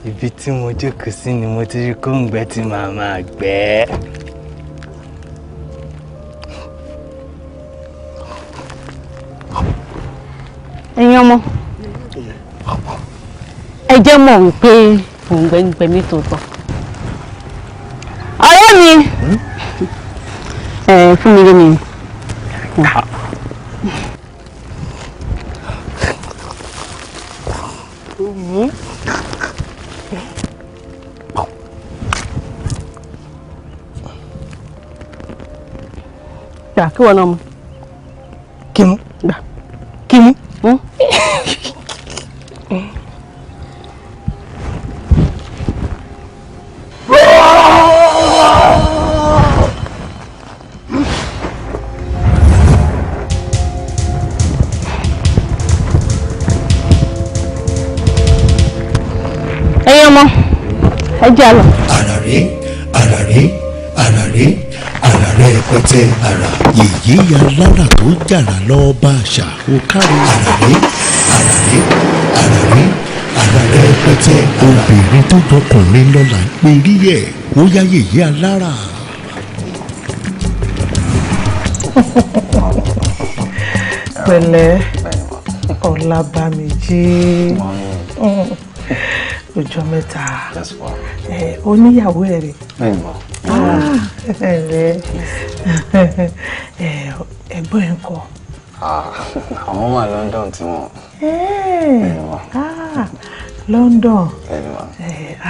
Ibi tí mo jókòó sí ni mo ti rí kóńgbẹ́ tí màá máa gbẹ́. Ẹ̀yin ọmọ, ẹ jẹ́ mọ̀ wípé òǹgbẹ ń gbẹ mí tòótọ́. Ọ̀rẹ́ mi, ẹ fún mi lómi. Gbà kí wọ́n náà mu. Kí mú? Gbà. Kí mú? Ẹ̀yin ọmọ, ẹ jẹ́ àlọ́. Àràré àràré àràré àràré rẹpẹtẹ àrà. Yèyé alára tó jàrà lọ bá àṣà ó kárí. Àràré àràré àràré àràré rẹpẹtẹ. Obìnrin tó dọkùnrin lọ́la ń pè rí ẹ̀ ó yá yèyé alára. Pẹ̀lẹ́, Ọlábàmíjì, ọjọ́ mẹ́ta. Oníyàwó ẹ̀ rè. Ẹ̀gbọ́n ẹ̀ ń kọ́. Àwọn wà London tí wọ́n. London.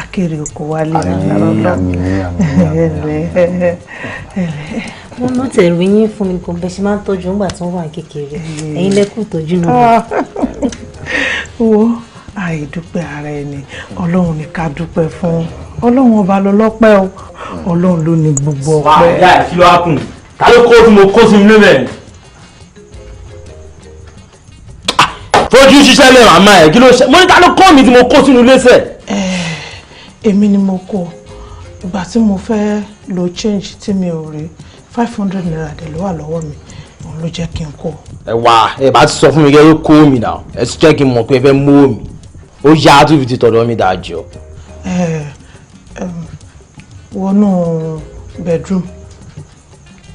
Akéré oko wálé lọ́lọ́. Wọ́n ló tẹ̀rù yín fún mi gan bẹ́ẹ̀ ṣe máa ń tọ́jú nígbà tí wọ́n wà kékeré. Ẹ̀yin lẹ́kùn ìtọ́jú náà. Wo àìdúpẹ́ ara ẹni, Ọlọ́run ní ká dúpẹ́ fún. Ọlọ́run ọba ló lọ́pẹ́ o, Ọlọ́run ló ní gbogbo ọpẹ́. Wá kí ló wá kùn? Ta ló kó tí mo kó sí inú bẹ̀? Fojú ṣiṣẹ́ lè màmá ẹ̀ kí ló ṣe? Mo ní ta ló kó mi tí mo kó sínú ilé sẹ̀? Èmi ni mo kó. Ìgbà tí mo fẹ́ lo change tí mi ò rí, 500 naira dẹ̀ ló wà lọ́wọ́ mi, òun ló jẹ́ kí n kó. Ẹ wá, ẹ bá ti sọ fún mi kẹ́ ló kó mi náà, ẹ ti jẹ́ kí n mọ̀ pé ẹ fẹ́ mú mi. Ó yá 250 tọ̀dọ̀ mi dájọ́. Wọnú bedroom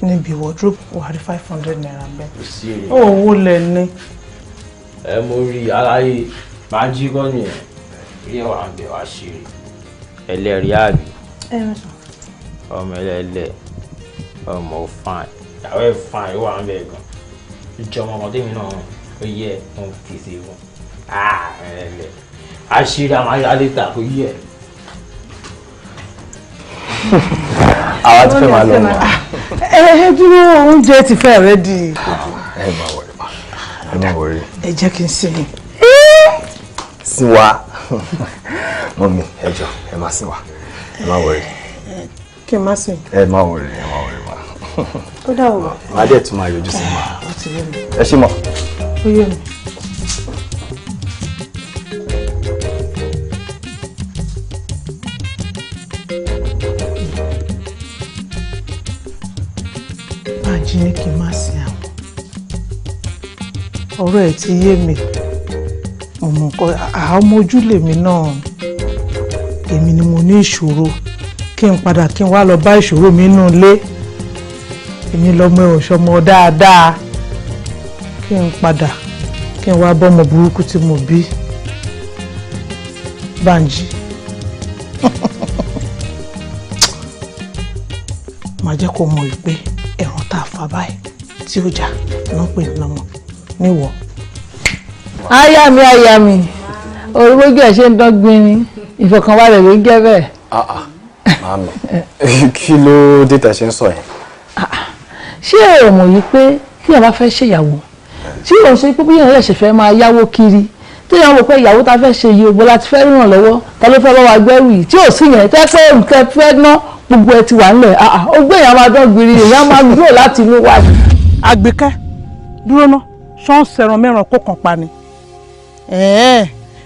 níbi wardrobe wà rí 500 naira bẹ́ẹ̀. Owó lẹ ní. Ẹ mo rí aláyé máa jí kọ́ nìyẹn, rí ẹwà ń bẹ̀ wá ṣeré. Ẹlẹ́rìí àbí? Ọmọ ẹlẹ́lẹ̀, ọmọ fine, ìyàwó ẹ̀ fine, ó wà ń bẹ̀ gan. Ìjọ ọmọ ọmọdé mi náà ó yẹ òun kìí fún. Ẹlẹ́lẹ̀, àṣírí àwọn ayé ta kò yẹ. Àwa ti fẹ́ máa lọ mọ́. Ẹ dúró, oúnjẹ ti fẹ́ rẹ́dì. Ẹ má wọrí, ẹ má wọrí. Ẹ jẹ́ kí n sinmi. Sí wa. Mọ́mí, ẹ jọ̀ọ́, ẹ má sí wa. Ẹ má wọrí. Kí n má sìn. Ẹ má wọrí, ẹ má wọrí ma. Ó dà wọ̀. Màá dẹ̀ tún máa yọjú sí ma. Ó ti yé mi. Ẹ ṣé mọ̀. Ó yé mi. Bánjí ní kí n má sin àwọn. Ọ̀rọ̀ ẹ̀ ti yé mi. Mo mọ̀ nǹkan, àwọn ojúlé mi náà. Èmi ni mo ní ìṣòro. Kí n padà kí n wá lọ bá ìṣòro mi nínú ilé. Èmi lọmọ òṣọmọ dáadáa. Kí n padà kí n wá bọ́mọ burúkú tí mo bí. Bánjí. Màá jẹ́ kó mọ̀ wípé ẹ̀ràn tá a fà báyìí tí ó jà ló ń pè ní ọmọ níwọ̀. Aya mi, aya mi, orí gbogbo ẹ̀ ṣe ń dán gbinrin, ìfọ̀kànbalẹ̀ ló ń jẹ́ bẹ́ẹ̀. Màámi, kí ló dé tẹ̀ ṣe ń sọ yẹn? Ṣé ẹ mọ̀ yìí pé tí ẹ bá fẹ́ ṣèyàwó, tí ò ń ṣe pé bóyá ẹ ṣe fẹ́ máa yáwó kiri, tí èèyàn wò pé ìyàwó ta fẹ́ ṣe yìí, ògbó láti fẹ́ ràn lọ́wọ́, ta ló fẹ́ bá wa gbẹ́rù yìí, tí ò sí yẹn tẹ́ pé nǹkan fẹ́ ná, gbogbo ẹ ti wà ńlẹ̀, ó gbé èèyàn máa dán gbiri, èèyàn máa dúró láti inú wá. Àgbékẹ́, dúró ná, ṣọ́ọ̀ṣì ẹran mẹ́ràn kó kàn pa ni.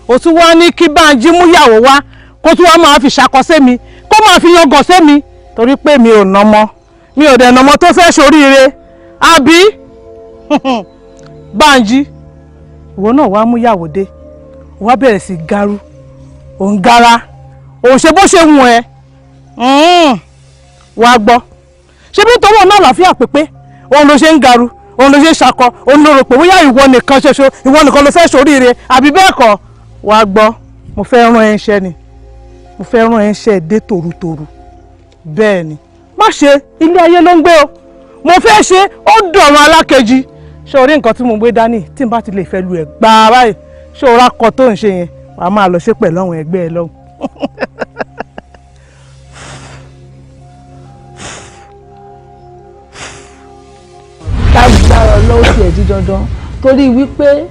Ó tún wá ní kí Bánjí múyàwó wá, kó tún wá máa fi ṣàkọsẹ́ mi, kó máa fi yangàn sẹ́ mi, torí pé mi ò nọmọ, mi ò dẹ̀ nọmọ tó fẹ́ ṣoríire, àbí? Bánjí, ìwọ náà wàá múyàwó dé, wàá bẹ̀rẹ̀ sí garu, òun gara, òun ṣe bó ṣe wù ẹ́, wàá gbọ́. Ṣé bí tọwọ́ náà làáfíà pépé, òun ló ṣe ń garu, òun ló ṣe ń ṣakọ, òun ló rò pé bóyá ìwọ nìkan ṣoṣo, ìwọ nìkan ló fẹ́ ṣoríire, àbí bẹ́ẹ̀ kọ́? Wàá gbọ́, mo fẹ́ rán ẹ iṣẹ́ ni, mo fẹ́ rán ẹ iṣẹ́ dé tòrutòru. Bẹ́ẹ̀ ni, má ṣe, ilé ayé ló ń gbé o, mo fẹ́ ṣe, ó dọ̀rùn alákejì. Ṣé o rí nǹkan tí mo gbé dání, tí n bá ti lè fẹ́ lu ẹ̀ gbáà báyìí, ṣé o rákọ tó ń ṣe yẹn, wàá máa lọ ṣe pẹ̀lú àwọn ẹgbẹ́ ẹ lọ́hùn. Lágbára Ọlọ́run, tiẹ̀ di dandan, torí wípé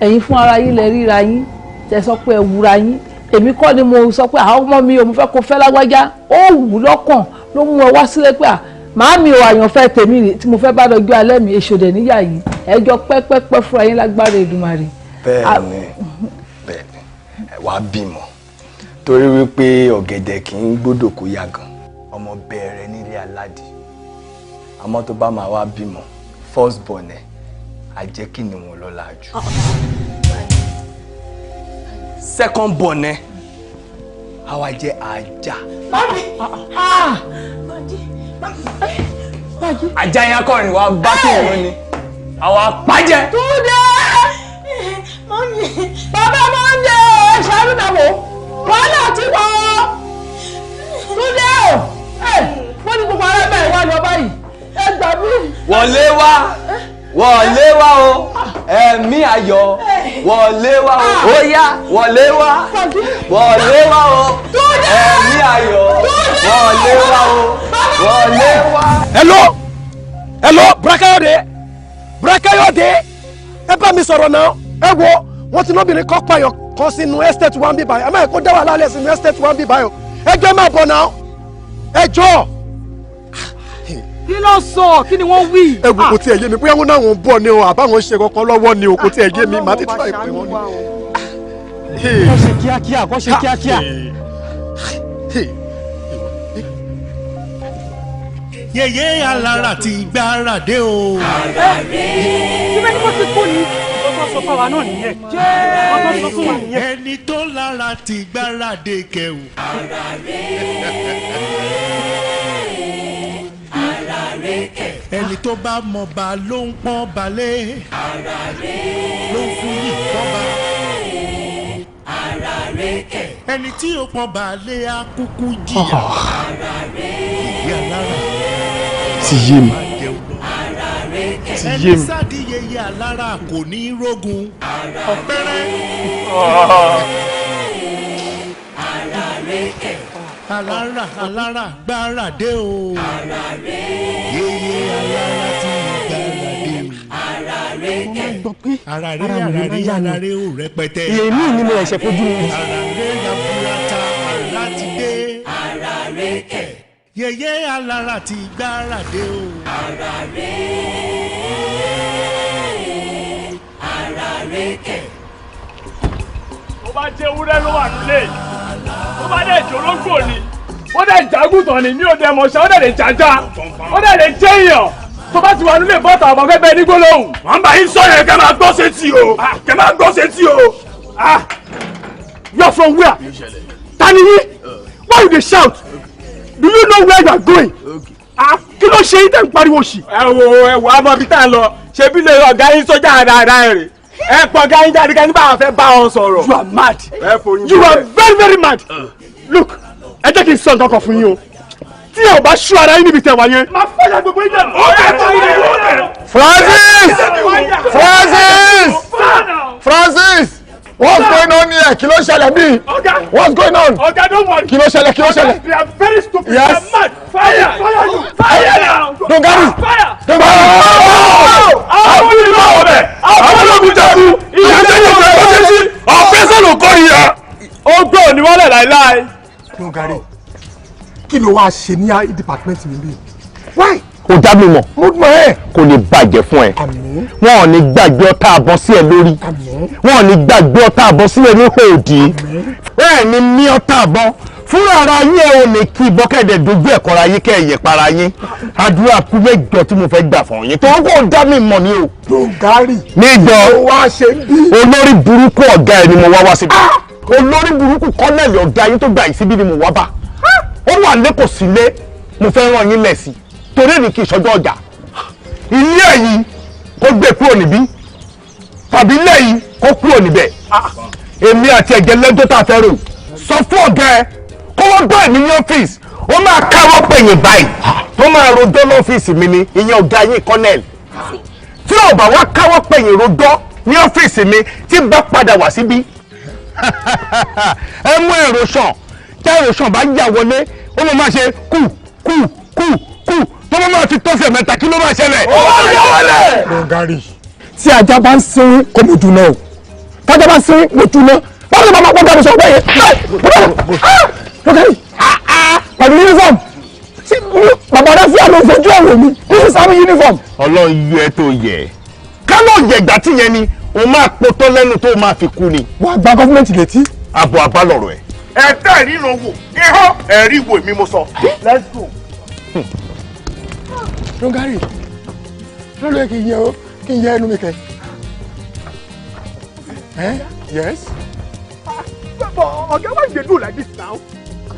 ẹ̀yin fún ara yín lẹ ríra yín, tẹ sọ pé ẹ wúra yín. Èmi kọ́ ni mo sọ pé àwọn ọmọ mi ò, mo fẹ́ kó fẹ́ lágbájá, ó wù lọ́kàn ló mú ẹ wá sílé pé màámi ò, àyànfẹ́ tèmi rè tí mo fẹ́ bá lọ́jọ́ alẹ́ mi, èso dẹ̀ níyà yìí, ẹjọ́ pẹ́pẹ́pẹ́ fúnra yín lágbára Èdùmàrè. Bẹ́ẹ̀ni, bẹ́ẹ̀ni, ẹ wá bímọ, torí wípé ọ̀gẹ̀dẹ̀ kì í gbọ́dọ̀ kó yá gan, ọmọ bẹ̀rẹ̀ nílé aládìí, àmọ́ tó bá máa wá bímọ, first born ẹ̀ á jẹ́ kí ni wọn lọ́la jù. Second born ẹ̀ á wá jẹ́ ajá. Mami! Ajá yẹn akọrin wa bá kí wọn ni àwọn apájẹ. Túndé! Mami! Bàbá Mọ́ndé o, ṣàánú náà wò, wàhálà ti wọ̀ ọ́. Túndé o, wọ́n ní gbogbo ará bẹ́ẹ̀ wá lọ báyìí, ẹ gbà mí. Wọlé wá, wọlé wá o, ẹ̀mí ayọ̀, wọlé wá o, ó yá, wọlé wá, wọlé wá o, ẹ̀mí ayọ̀, wọlé wá o, wọlé wá. Hello, hello, Brakayode, Brakayode, ẹ bá mi sọ̀rọ̀ náà. Ẹ wo, wọ́n ti lóbìnrin kan pààyàn kan sínú estate one bí báyìí, ẹ má yẹ kó dá wàhálà lẹ̀ sínú estate one bí báyìí o. Ẹ jọ̀ọ́, máa bọ̀ náà, ẹ jọ̀ọ́. Kí ló sọ? Kí ni wọ́n wí? Ẹ wò, kò tiẹ̀ yé mi, bóyá wọn náà ń bọ̀ ni o, àbáwọn ṣe kankan lọ́wọ́ ni o, kò tiẹ̀ yé mi, màá ti try pé wọ́n ni. Kó ṣe kíákíá, kó ṣe kíákíá. Yèyé alára ti gbáradé o. Síbẹ̀ ni mo ti kú ni. Ọkọ sọ fún wa náà nìyẹn. Ọkọ sọ fún wa nìyẹn. Ẹni tó lára ti gbáradé kẹwù. Ẹni tó bá mọba ló ń pọ́n balẹ̀, ló ń fún yìí fọ́ba. Ẹni tí ó pọ́n balẹ̀ á kúkú jìyà. Yèyé alára Ti yé mi, ti yé ẹni mi. sáàdì yèyé alára kò ní rógun ọ̀pẹ̀rẹ̀. Alára, alára gbáradé o. Yèyé alára ti gbáradé o. Mo máa ń gbọ́ pé Ara rẹ̀ ara mi ara máa ń rẹ̀ yá ni. ara rẹ̀ ò rẹpẹtẹ. Èmi ni mo ẹ̀ṣẹ̀ fojú mi rí. Ara rẹ̀ yaburata, ara ti dé. Yèyé alára ti gbáradé o. Ara rẹ̀ kẹ̀. Tó bá jẹ́ ewúrẹ́ ló wà nílé, tó bá dẹ̀ jẹ́ ológbò ni, ó dẹ̀ jágùtàn ni, mi ò dẹ̀ mọ̀ṣẹ́, ó dẹ̀ lè jájá, ó dẹ̀ lè jẹ́ èèyàn. Tó bá ti wà nílé, bọ́tà àbọ̀ fẹ́ bẹ́ẹ̀ ní gbólóhùn. Wọ́n bá yín sọ yẹn, kẹ́ máa gbọ́ sétí o, kẹ́ máa gbọ́ sétí o. Ah, you are from where? Ta ni yín? Why you dey shout? Do you know where you are going? Ah, kí ló ṣe yín tẹ̀ ń pariwo sí? Ẹ wo, ẹ wo, àmọ́ ibi tá a lọ, ṣebí lè ọ̀gá yín sójà dáadáa rè, ẹ pọ̀ ọ̀gá yín jáde ká nígbà wọn fẹ́ bá wọn sọ̀rọ̀. You are mad. Ẹ foyín. You are very very mad. Look, ẹ jẹ́ kí n sọ nǹkan kan fún yín o. Tí ẹ ò bá ṣú ara yín níbi tẹ̀ wá yẹn, máa fọyà gbogbo yín dànù. Ó bẹ̀ tó yẹ, ó bẹ̀. Francis! Francis! Francis! What's going on here? Kí ló ṣẹlẹ̀ bí? What's going on? Oga, don't worry. Kí ló ṣẹlẹ̀? Kí ló ṣẹlẹ̀? They are very stupid. Yes. They are mad. Fire! Fire you! Fire now! Dongari! Fire! Dongari! Àwọn olùkọ́ ọ̀bẹ! Àwọn ológun jagun! Ìyá jẹ́ ìjọba ẹ̀kọ́ sí! Ọ̀fẹ́ sọ̀rọ̀ kọ́ ìyá. Ó gbọ́ òní wálẹ̀ láéláé. Dongari, kí ló wá ṣe ní department mi bí? Why? Kò dá mi mọ̀. Mo mọ̀ ẹ́. Kò lè bàjẹ́ fún ẹ. Wọn ò ní gbàgbé ọ̀tá àbọ̀ sí ẹ lórí. Wọn ò ní gbàgbé ọ̀tá àbọ̀ sí ẹ ní òdì. Bẹ́ẹ̀ ni mí ọ̀tá àbọ̀ fúnra ara yín ẹ ò ní kí ìbọn kẹ̀dẹ̀ dojú ẹ̀kọ́ ra yín kẹ́ ẹ̀yẹ̀ para yín. Àdúrà kú mẹ́jọ tí mo fẹ́ gbà fún yín. Tó ń kò dá mi mọ̀ ni o. Dongari. Níjọ wá ṣe bí. Olórí burúkú ọ̀gá ẹ ni mo wá wá síbi. Olórí burúkú kọ́nẹ̀lì ọ̀gá yín tó gbà yín síbí ni mo wá bá. Ó wà lẹ́kọ̀ọ́ sílé, mo fẹ́ rán yín lẹ̀ sí torí èmi kì í ṣọjọ́ ọjà. Ilé ẹ̀yìn kó gbé kúrò níbí tàbí ilé yìí kó kúrò níbẹ̀. Èmi àti ẹ̀jẹ̀ lẹ́jọ́ tá a fẹ́ rò. Sọ fún ọ̀gá ẹ kó wọ́n bá èmi ní ọ́fíìsì, ó máa káwọ́ pẹ̀yìn báyìí tó máa rojọ́ lọ́fíìsì mi ni, ìyẹn ọ̀gá yín kọ́nẹ̀lì. Tí ò bá wá káwọ́ pẹ̀yìn rojọ́ ní ọ́fíìsì mi tí bá padà wá síbí, ẹ mú èrò sàn. Tí èrò sàn bá yà wọlé, ó máa ṣe kù kù kù kù tó bá máa fi tọ́sẹ̀ mẹ́ta, kí ló máa ṣẹlẹ̀? Ó máa yà wọlé. Dongari, tí ajá bá ń sinwin kò mọ̀ jù náà o. Tájá bá ń sinwin mọ̀ jù náà. Báwo ni màmá pọ́ńtà mi sọ bẹ́ẹ̀ yẹn? Dongari, pẹ̀lú uniform. Bàbá rẹ̀ fún àwọn òfojú ọ̀rọ̀ mi. This is army uniform. Ọlọ́run yọ ẹ tó yẹ. Kánò yẹ̀gbà tí yẹn ni, o máa potó lẹ́nu tó máa fi kú ni. Wàá gba gọ́fúmẹ̀ntì létí. Àbọ̀ àbálọ̀rọ̀ ẹ̀. Ẹ tẹ́ ìríran wò, ihò ẹ̀rí wo èmi mo sọ. Let's go. Dongari, ló lóye kí n yẹ o, kí n yẹ ẹnu mi kẹ. Yes. But Oga, why you dey do like this now?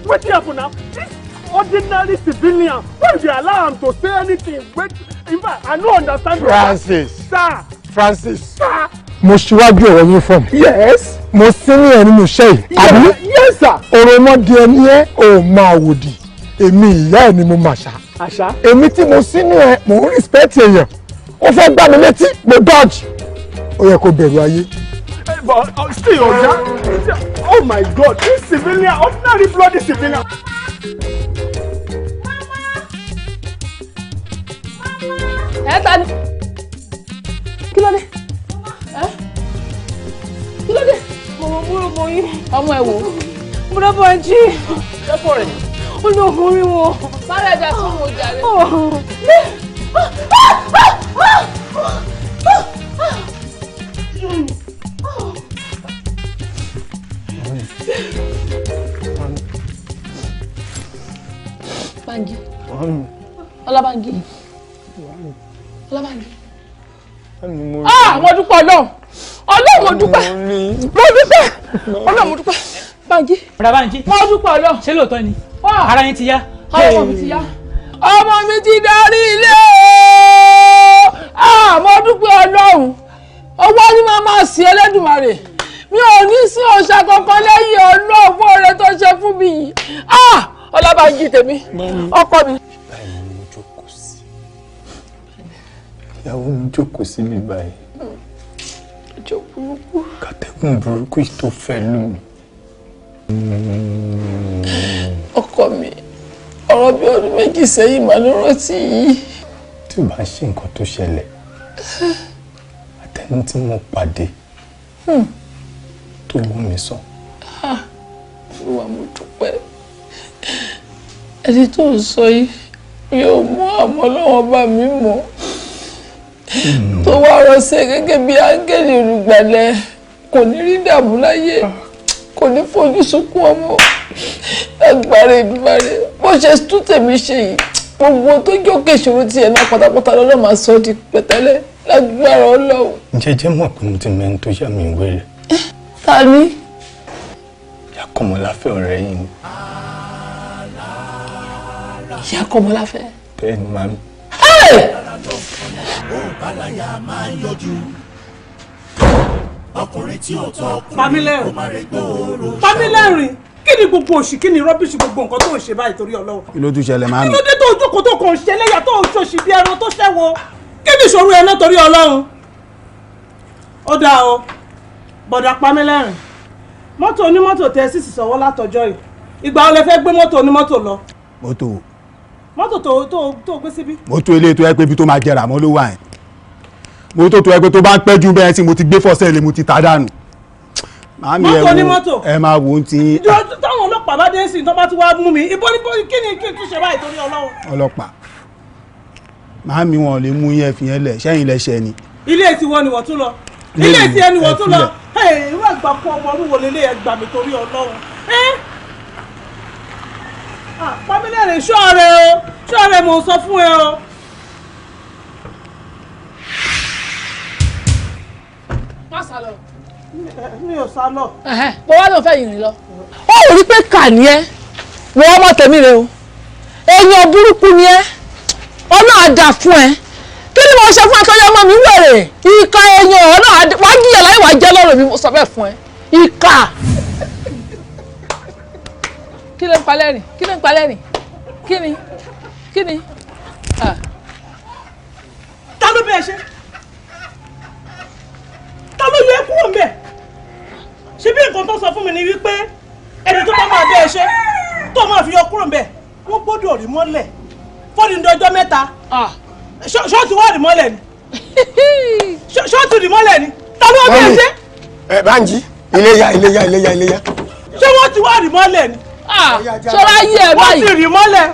Wetin happen now? This ordinary civilian, why you dey allow am to say anything? Wait, in fact, I no understand. Francis. Sir. Francis. Sir. Mo ṣíwájú ọ̀rọ̀ uniform. Yes. Mo sí ní ẹ̀ nínú iṣẹ́ yìí. Àbí? Yes sir. Òròmọdé ẹni ẹ ò máa wòdì. Èmi ìyá ẹ̀ ni mo mà ṣá. Àṣà. Èmi tí mo sínú ẹ, mò ń respect èèyàn. Ó fẹ́ gbá mi létí, mo dodge. Ó yẹ kó bẹ̀rù ayé. But still, Oga, oh my God, this civilian, ordinary bloody civilian. Ẹ ta ni? Kí ló dé? Kí ló dé? Mo múrò mọ yín. Ọmọ ẹ wò. Mo dábàá jí. Ṣẹ́fọ̀ rẹ̀. Ó lọ orí wọn. Sáré ẹja tí mo jàre. Bánjí. Ọlábánjí. Ọlábánjí. Ah, mo dúpẹ́ Ọlọ́run. Ọlọ́run mo dúpẹ́. Mo dúpẹ́. Ọlọ́run mo dúpẹ́. Bánjí. Bàbá Bánjí. Mo dúpẹ́ Ọlọ́run. Ṣé lóòótọ́ ni? Ara yín ti yá. Ọmọ mi ti yá. Ọmọ mi ti darí ilé o. Ah, mo dúpẹ́ Ọlọ́run. Owó ni màá máa sí Ẹlẹ́dùmarè. Mi ò ní sí òòṣà kankan lẹ́yìn Ọlọ́run fún oore tó ṣe fún mi yìí. Ah, Ọlábánjí tèmi. Ọkọ mi. Báyìí ni mo jókòó sí. Ìyàwó mi jókòó sí mi báyìí. Ọjọ́ burúkú. Kàtẹ́gùn burúkú tó fẹ́ lù mí. Ọkọ mi, ọ̀rọ̀ bí ọdún méjì sẹ́yìn màá ló rántí yìí. Tí o bá ń ṣe nǹkan tó ṣẹlẹ̀, àtẹni tí mo pàdé tó wú mi sàn. Olúwa mo dúpẹ́. Ẹni tó ń sọ yìí mi ò mọ̀, àmọ́ Ọlọ́run bá mi mọ̀. Tó wá ránṣẹ́ gẹ́gẹ́ bí áńgẹ́lì olùgbàlẹ̀, kò ní rí dààmú láyé, kò ní fojú sunkún ọmọ. Agbára Èdùmàrè bó ṣe tún tèmi ṣe yìí, gbogbo tó jókè ìṣòro tiẹ̀ náà pátápátá lọ́lọ́ máa sọ di pẹ̀tẹ́lẹ̀ lágbára Ọlọ́run. Ǹjẹ́ jẹ́ mọ̀ pé mo ti mẹ́ni tó yà mí wéré? Ta ni? Ìyá Kọ́mọláfẹ́ ọ̀rẹ́ yìí ni. Ìyá Kọ́mọláfẹ́? Bẹ́ẹ̀ ni màmí. Pamílẹ́rìn, kí ni gbogbo òṣì, kí ni rọ́bìṣì gbogbo nǹkan tó ń ṣe báyìí torí Ọlọ́run? Kí ló tún ṣẹlẹ̀ máa mi? Kí ló dé tó jókòó tó kàn ṣe lẹ́yà tó ń ṣòṣì bí ẹran tó ṣẹ́wó? Kí ni ìṣòro ẹ náà torí Ọlọ́run? Ó dáa o, Bọ̀dà Pamílẹ́rìn, mọ́tò onímọ́tò tẹ sísì sọ̀wọ́ látọjọ́ yìí. Ìgbà wo lẹ fẹ́ gbé mọ́tò onímọ́tò lọ? Mọ́tò. Mọ́tò tó gbé síbí. Mọ́tò ilé tó yẹ pé ibi tó máa jẹrà mọ́ ló wà yẹn. Mọ́tò tó yẹ pé tó bá ń pẹ́ jù bẹ́ẹ̀ tí mo ti gbé fọ́sẹ̀ lé mo ti ta dànù. Mọ́tò onímọ́tò. Ẹ máa wò ó ti. Táwọn ọlọ́pàá bá dé sí i tó bá tún wá mú mi, ibo ní kí ni kí n tún ṣe báyìí torí Ọlọ́run. Ọlọ́pàá. Màámi wọn lè mú yẹn fi yẹn lẹ̀, sẹ́yìn lẹ́sẹ̀ ni. Ilé tí wọ́n ni wọ́n tún lọ. Ilé tí ẹni wọ́n tún lọ. Irú àgbà kú ọmọ ọdún wo lélẹ̀ ẹ gbà mí torí Ọlọ́run. Pamílẹ́rìn ṣọ́ọ̀rẹ́ o, ṣọ́ọ̀rẹ́ mò ń sọ fún ẹ o. Má sá lọ. Mi ò sá lọ. Mo wá ló fẹ́ yìnrìn lọ. Ó rí pé kà ní ẹ, wọ́n ọmọ tèmi rẹ o. Èèyàn burúkú ni ẹ, Ọlọ́run á dà fún ẹ. Kí ni mo ṣe fún akọ́yọ́ ọmọ mi wèrè? Ìka èèyàn Ọlọ́run á wá jìyà láyé wàá jẹ́ lọ́rọ̀ mi, mo sọ bẹ́ẹ̀ fún ẹ. Ìka. Kí ló ń pa lẹ́rìn? Kí ló ń pa lẹ́rìn? Kí ni? Kí ni? Ta ló bẹ́ẹ̀ ṣe? Ta ló yẹ kúrò ń bẹ̀? Ṣé bí nǹkan tó sọ fún mi ni wípé ẹni tó bá máa bẹ́ẹ̀ ṣe tó máa fi yọ kúrò ń bẹ̀ wọ́n gbọ́dọ̀ rí mọ́lẹ̀ fọ́ọ̀dì ọjọ́ mẹ́ta. Ṣọ́ọ̀tì wà rí mọ́lẹ̀ ni? Ṣọ́ọ̀tì rí mọ́lẹ̀ ni? Ta ló bẹ́ẹ̀ ṣe? Ẹ Bánjí, iléyá iléyá iléyá iléyá. Ṣé wọ́n ti wá rí mọ́lẹ̀ ni? Ṣọlá yí ẹ báyìí. Wọ́n ti rí mọ́lẹ̀.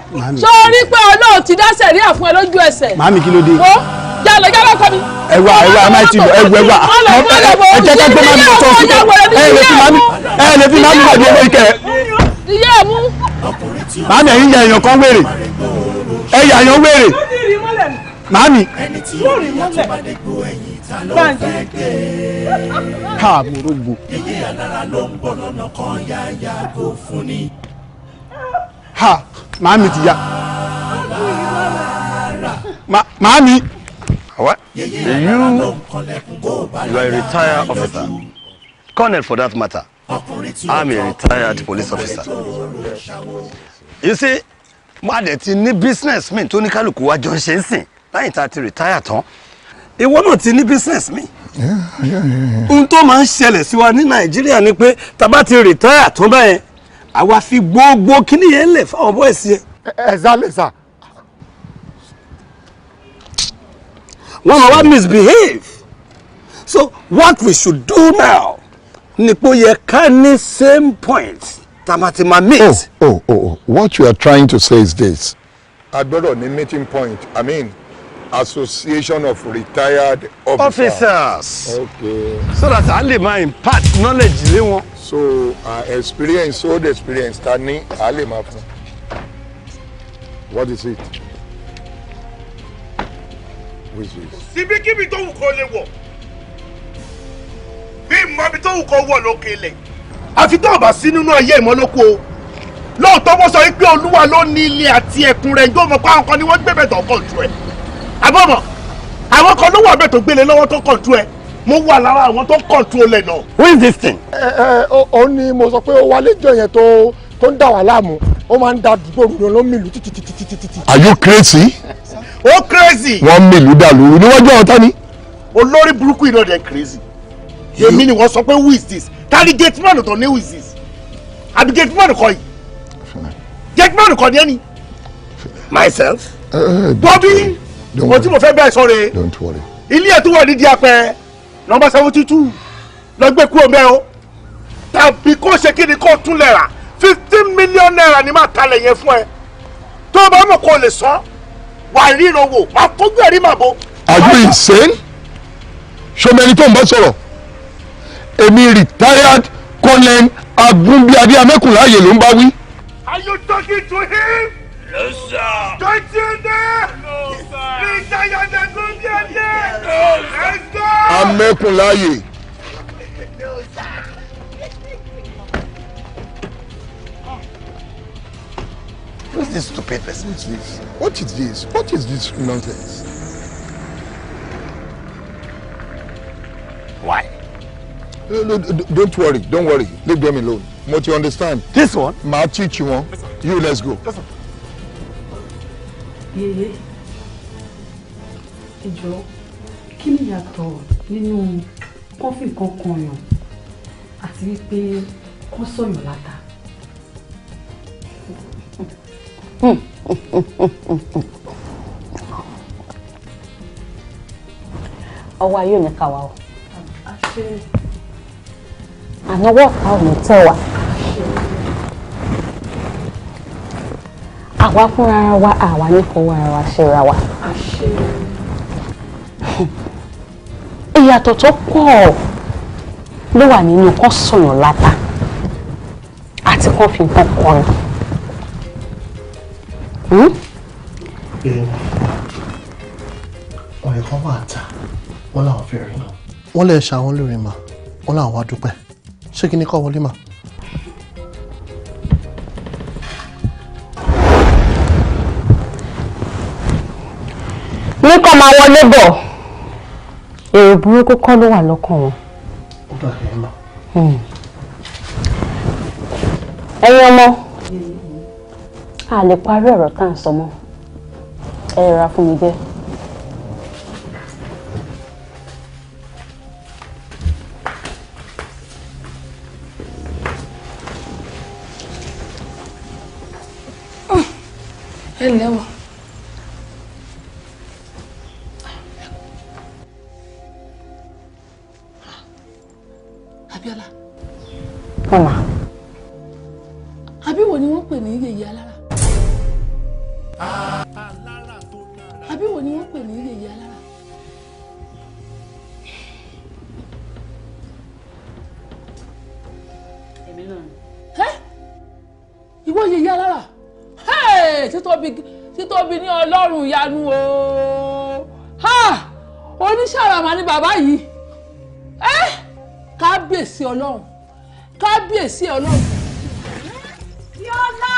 Ṣé o rí pé Ọlọ́run ti dá sẹ̀ríà fún ẹ lójú ẹsẹ̀? Màámi kí ló dé? Wo jálọ jálọ kọ mi. Ẹwà ẹwà ẹ má ti lọ ẹwà ẹwà ẹ jẹ́ ká gbé màmí lọ sọ́ọ̀sì. Ẹ lè fi màmí wà ní owó ikẹ̀. Ìyá ẹ̀ mú. Màámi ẹ̀yin ya èèyàn kan wèrè. Ẹ yà èèyàn wèrè. Màámi. Ha mo rògbò. Ha màámi ti ya. Màámi. What? You are a retired officer. Colonel for that matter. I'm a retired police officer. You see, má dẹ̀ ti ní business mi tó ní kálukú wa jọ ń ṣe ń sìn lẹ́yìn tá a ti retire tán. Ìwọ náà ti ní business mi. Ohun tó máa ń ṣẹlẹ̀ sí wa ní Nàìjíríà ni pé tá a bá ti retire tán báyẹn, àwa fi gbogbo kíní yẹn lẹ̀ fáwọn boys yẹn. Exactly, sir. Wọ́n máa wá misbehave. So what we should do now ni pé ó yẹ ká ní same point tá a máa ti máa meet. Oh, what you are trying to say is this. A gbọ́dọ̀ ní meeting point, I mean association of retired officers. Officers. Okay. So that a lè máa impart knowledge lé wọn. So experience, old experience ta ní a lè máa fún. What is it? Síbíkíbi tó wù kó lè wọ̀, bí mọ́bi tó wù kó wọ̀ lókè lẹ̀. Àfi tó bá sí nínú ayé ìmọ̀lókò o. Lóòótọ́ wọ́n sọ pé Olúwa ló ní ilé àti ẹ̀kún rẹ̀, yóò mọ̀ pé àwọn kan ni wọ́n gbé bẹ̀ tó kọ̀ǹtù ẹ̀. Àbọ̀mọ̀, àwọn kan ló wà bẹ̀ tó gbélé lọ́wọ́ tó kọ̀ǹtù ẹ̀. Mo wà lára àwọn tó kọ̀ǹtù olè náà. Who is this thing? Ó ní mo sọ pé ó wálé jọ yẹn tó ń dà wá láàmú, ó máa ń da àdúgbò rú ló ń mìlú títí. Are you crazy? Ó crazy. Wọ́n mìlú dàlúrú níwájú àwọn tání. Olórí burúkú iná dẹ̀ crazy. Èmi ni wọ́n sọ pé who is this? Ta ni gate man tó ní who is this? Àbí gate man kọ́ yìí? Gate man kọ́ ni ẹni? Myself. Bobby, mo tí mo fẹ́ bẹ́ẹ̀ sọ̀rọ̀. Don't worry. Ilé ẹ̀ tó wà nídìí apẹ nọ́mbà 72 lọ gbé kúrò mẹ́ o. Tàbí kó ṣe kí ni kó tún lẹ̀ rà 15 million naira ni máa talẹ̀ yẹn fún ẹ. Tó o bá mọ̀ kó o lè san. Wà ríran wò, wà fojú ẹ̀rí màbo. Are you insane? Ṣọmọ ẹni tó ń bá sọ̀rọ̀? Èmi retired Colonel Agunbíadé Amẹ́kùnláyè ló ń bá wí. Are you talking to him? Yes, sir. Don't you know? No, sir. Retired Agunbíadé. No, sir. Let's go. Amẹ́kùnláyè. No, sir. Who's this stupid person? What is this? What is this? What is this nonsense? Why? No, don't worry, don't worry. Leave them alone. What you understand? This one? Ma teach you one. You, let's go. Yeye, ẹ jọ̀ọ́, kí ni ìyàtọ̀ nínú kọ́fì kankan yàn Àti wípé kó sọ̀yàn láta. Ọwọ́ ayé ò ní ká wa o. Ànáwọ́ ọ̀tá ò ní tẹ̀ wá. Àwa fúnra wa àwa ní fọwọ́ ara wa ṣera wa. Ìyàtọ̀ tó pọ̀ ló wà nínú kán sọ̀yàn láta àti kán fi nǹkan kọrin. Ọ̀rẹ́ kan wà ta wọ́n làwọn fẹ́ rí. Wọ́n lè ṣàwọn lórí mà wọ́n làwọn wá dúpẹ́. Ṣé kí ni kọ́ wọlé mà? Ní kọ́ máa wọlé bọ̀, èrò burúkú kọ́ ló wà lọ́kàn wọn. Ó dà kí n lọ. Ẹ̀yin ọmọ, a lè parí ọ̀rọ̀ tá à ń sọ mọ́. Ẹ rọra fún mi jẹ́. Ẹ ǹlẹ́ o. Abíọ́lá. Mama. Àbí wo ni wọ́n pè ní yèyé alára? Àbí wo ni wọ́n pè ní yèyé alára? Èmi náà. Ẹ́ ìwọ yèyé alára. Títóbi ní Ọlọ́run ìyanu o. Oníṣàràmà ni bàbá yìí. Kábíyèsí Ọlọ́run, kábíyèsí Ọlọ́run. Bíọ́lá,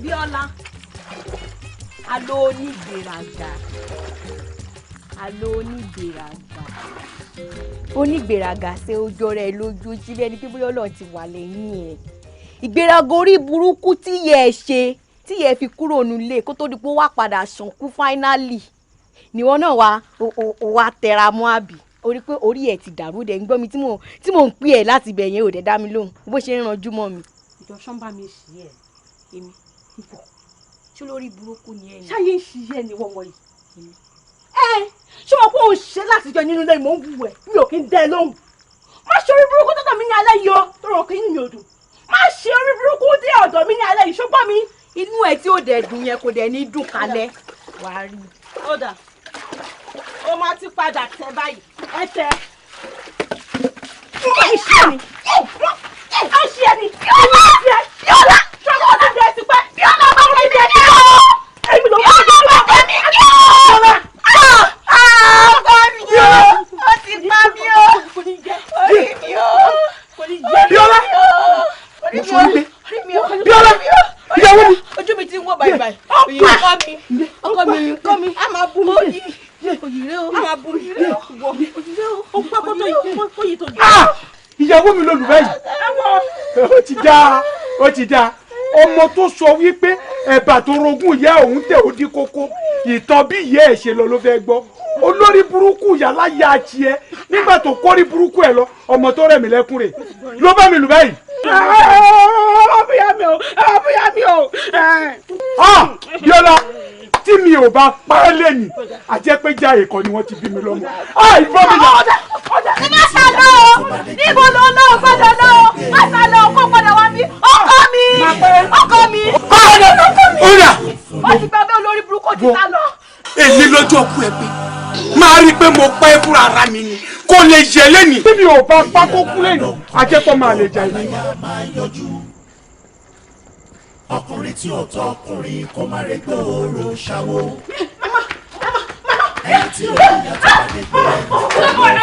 Bíọ́lá, alo onígbèraga, alo onígbèraga, onígbèraga ṣe ojú ọ̀rẹ́ ẹ lójú tí bí ẹni pé bóyá Ọlọ́run ti wà lẹ́yìn ẹ̀. Ìgbéraga orí burúkú tí yẹ ẹ ṣe tí yẹ fi kúrò nílé kó tó di pé ó wá padà ṣànkú fáínálì níwọ náà wá wá tẹra mọ́ àbí orí pé orí ẹ ti dàrú dẹ̀ ń gbọ́ mi tí mò ń pè ẹ́ láti ibẹ̀ yẹn ò dẹ̀ dá mi lóhùn bó ṣe ń ranjú mọ́ mi. Ìjọ sọ́nba mi ṣì ẹ̀ èmi ìwọ ṣé lórí burúkú ni ẹ ni. Ṣáyé ń ṣiyẹ́ ni wọ́n wọ̀nyí. Ẹ ṣé wọn kó o ṣe láti jọ nínú ilé mò ń wù ẹ mi ò kí ń dẹ́ ẹ lóhùn. Má ṣe orí burúkú tọ́tọ̀ mi ní alẹ́ yìí o tó rọ̀ kí n mi ò dùn. Má ṣe orí burúkú dé ọ̀dọ̀ mi ní alẹ́ yìí ṣùgbọ́n mi. Inú ẹ tí ò dẹ̀ dùn yẹn kò dẹ̀ ní dùn kalẹ̀ wàá rí. Ó dà ó máa ti padà tẹ báyìí ẹ tẹ. Ó ṣe ni ó ṣe ni Bíọ́lá Bíọ́lá ṣọlá ti dẹ̀ ti pẹ́ Bíọ́lá bá mi jẹ́ kí ó èmi ló bá mi jẹ́ kí ó ọkọ mi o ó ti pa mí o orí mi o Bíọ́lá orí mi o orí mi o Bíọ́lá ìyàwó mi ojú mi ti ń wò báyìí báyìí ọkọ mi ọkọ mi ọkọ mi a máa bú mi òyìnbó o a máa bú mi òyìnbó o ó pẹ́ kó tó yìí tó yìí. Ìyàwó mi lolùbẹ́ yìí ó ti dáa ó ti dáa ọmọ tó sọ wípé ẹ̀bà tó rogún ìyá òun tẹ̀ ó dí kókó ìtàn bí ìyá ẹ̀ ṣe lọ ló fẹ́ gbọ́ olórí burúkú yàrá ya tiẹ̀ nígbà tó kórí burúkú ẹ̀ lọ ọmọ tó rẹ̀ mí lẹ́kún rè ló bá mi lù báyìí. Bóyá mi o bóyá mi o. Bíọ́lá tí mi ò bá pa ẹ́ lẹ́yìn àjẹpẹ́jà èkó ni wọ́n ti bí mi lọ́mọ. Ìbọn mi là. Ẹ má sá lọ o níbo ló lọ o gbọ́dọ̀ lọ o má sá lọ o kó padà wá bí ọkọ mi ọkọ mi ọkọ mi. Ó ti gba bẹ́ẹ̀ olórí burúkú ti sá lọ. Èmi lọ́jọ́ kú ẹ pé máa rí i pé mo pẹ́ fúnra ara mi ni kò lè yẹ lẹ́nìí. Bí mi ò bá pákó kú lẹ́yìn àjẹpọ̀ máa lè jà ìlú. Ọkùnrin tí ó tọ́ ọkùnrin kó má rẹ gbòòrò ṣàwó. Ẹni tí ó yà tó bá dé gbé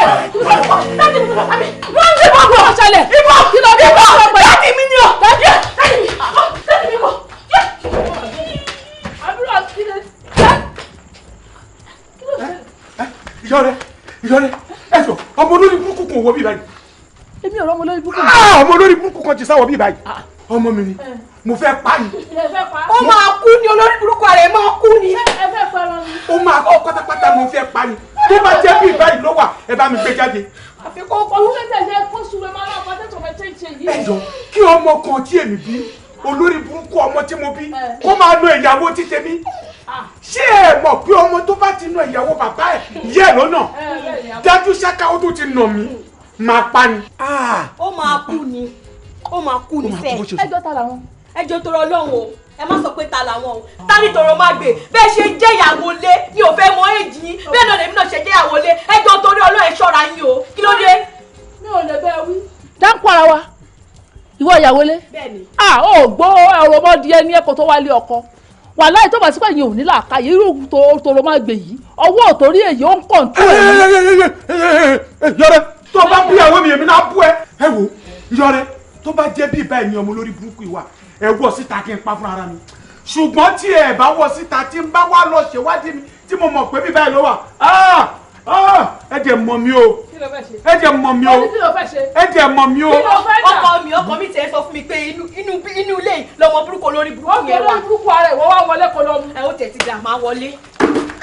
Ìyọrẹ ẹ sọ ọmọ olórí burúkú kan wọ bí báyìí. Èmi ọ̀rọ̀ ọmọ olórí burúkú. Ọmọ olórí burúkú kan ti sáwọ bí báyìí. Ọmọ mi ni mo fẹ́ pa ni. Ó máa kú ni olórí burúkú rẹ̀ máa kú ni. Ẹ fẹ́ pa ara mi. Ó máa kọ́ pátápátá mo fẹ́ pa ni. Tó bá jẹ́ bí báyìí ló wà ẹ bá mi gbé jáde. Àfi kó kú. Òun fẹ́ tẹ̀lé kó sùn Ẹjọ kí ọmọ kan tí èmi bí, olórí burúkú ọmọ tí mo bí, kó máa lo ìyàwó títẹ mi. Ṣé ẹ mọ̀ pé ọmọ tó bá ti nà ìyàwó bàbá ẹ̀ yẹ lọ́nà? Dájú ṣáká ó tó ti nà mí, máa pa ni. Ó máa kú ni, ó máa kú ni sẹ́. Ẹjọ́ ta làwọn. Ẹjọ́ tó rọ lọ́hùn o, ẹ má sọ pé ta làwọn o. Tani tọrọ máa gbé bẹ́ẹ̀ ṣe jẹ́ ìyàwó lé, mi ò fẹ́ mọ èjì yín, bẹ́ẹ̀ náà lèmi náà ṣe jẹ́ ìyàwó lé. Ẹjọ́ torí Ọlọ́run, ẹ ṣọ́ra yín o, kí ló dé? Mi ò lè bẹ́ẹ̀ wí. Dáńkù ara wa, ìwọ ìyàwó lé. À ó gbọ́ ọ̀rọ̀ ọmọdé ẹni ẹ̀kọ́ tó wálé ọkọ. Wàláhì tó bá sí pé yìí ò ní làákàyè, irú tòrò máa gbè yìí, ọwọ́ òtórí èyí ó ń kọ̀ǹtù ẹ̀. Yọrẹ, tó bá bí ìyàwó mi, èmi náà bú ẹ. Ẹ wò Yọrẹ, tó bá jẹ́ bí ìbá ẹ̀yìn ọmọ lórí burúkú ìwà, ẹ wọ síta kí n pa fún ara mi. Ṣùgbọ́n tí ẹ bá wọ síta, tí n bá wá lọ ṣèwádìí mi, tí mo mọ̀ pé bíbá ẹ ló wà, ẹ jẹ́ mọ̀ mi o, ẹ jẹ́ mọ̀ mi o, ẹ jẹ́ mọ̀ mi o. Ọkọ mi tiẹ̀ sọ fún mi pé inú ilé yìí lọmọ burúkú olórí burúkú yẹn wà. Olórí burúkú ara ìwọ wá wọlé kó lọ mú. Ẹ ó tẹ̀ ti dà máa wọlé.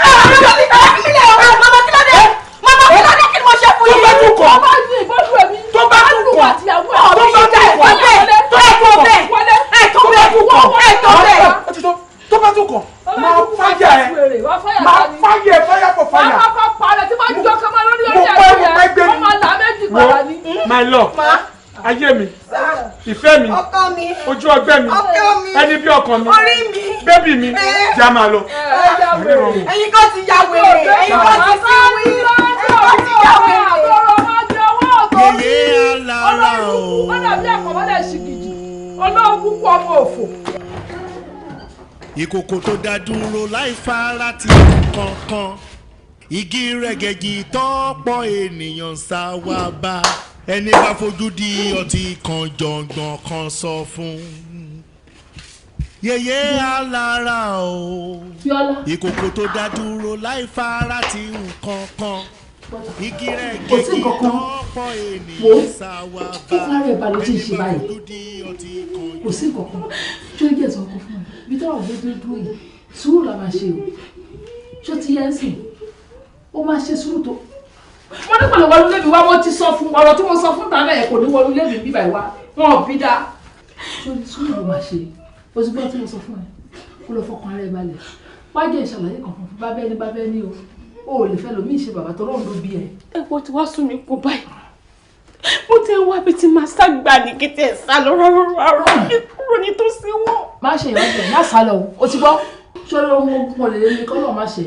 Mama kí ló dé? Mama kí ló dé? Kí ni mo ṣe fún yín? Tó bá tún kọ̀, tó bá yín ìbọ́jú ẹ̀mí, tó bá tún kọ̀, tó bá tún kọ̀, tó bá tún kọ̀, tó bá tún kọ̀, tó bá tún kọ̀, máa fáyà ẹ, máa fáyà ẹ, fáyà for fáyà. Máa fọ́ parẹ́ tí máa jọ kọ́ máa lórí orí ẹ̀rọ yẹn, wọ́n máa là méjì padà ní. My love, ayé mi, ìfẹ́ mi, ojú ọgbẹ́ mi, ẹni bí ọkàn mi, bébì mi, já máa lọ. Ẹ̀yin kan ti ya wèrè, ẹ̀yin kan ti sí wí, ẹ̀yin kan ti ya wèrè. Yèyé alára o. Ó dàbí àkọ́mọ́lẹ̀ ṣìgìjì, ọlọ́run púpọ̀ ọmọ òfò. Ìkòkò tó dá dúró láì fara ti kankan, igi rẹ̀gẹ̀jì tọ́pọ̀ ènìyàn sá wá bá. Ẹni bá fojú di ọtí kan jọ̀ngbọ̀n kan sọ fún. Yèyé alára o. Ìkòkò tó dá dúró láì fara ti kankan, igi rẹ̀gẹ̀jì tọ́pọ̀ ènìyàn sá wá bá. Fúnra rẹ̀ balẹ̀ tí ì ṣe báyìí. Kò sí nǹkan kan tí ó jẹ́ ìsọ̀kan fún mi. Bí tọ́rọ̀ gbé tó dúró yìí, sùúrù la máa ṣe o. Ṣó ti yẹ ń sìn? Ó máa ṣe sùúrù tó. Wọ́n ní pẹ̀lú wọnú lémi wá, wọ́n ti sọ fún ọ̀rọ̀ tí mo sọ fún tàbí ẹ̀ kò ní wọnú lémi bíbà ìwá. Wọn ò bí dáa. Ṣó ní sùúrù ló máa ṣe? O ti gbọ́ tí mo sọ fún ẹ. Kó lọ fọkàn ara ẹ balẹ̀. Wá jẹ́ ìṣàlàyé kan fún bábẹ́ ní o. O ò lè fẹ́ lòmíì ṣe bàbá tó rọrùn ló bí ẹ. Ẹ wo ti wá sún mi kú báyìí. Mo ti ń wá bí ti máa ságbà ní kété ẹ̀ sá lọ rárá ní kúrò nítòsí wọn. Má ṣe ìwádìí má sá lọ o ti gbọ́. Ṣé ohun ogun ọ̀lẹ̀ lè kọ́ náà má ṣe?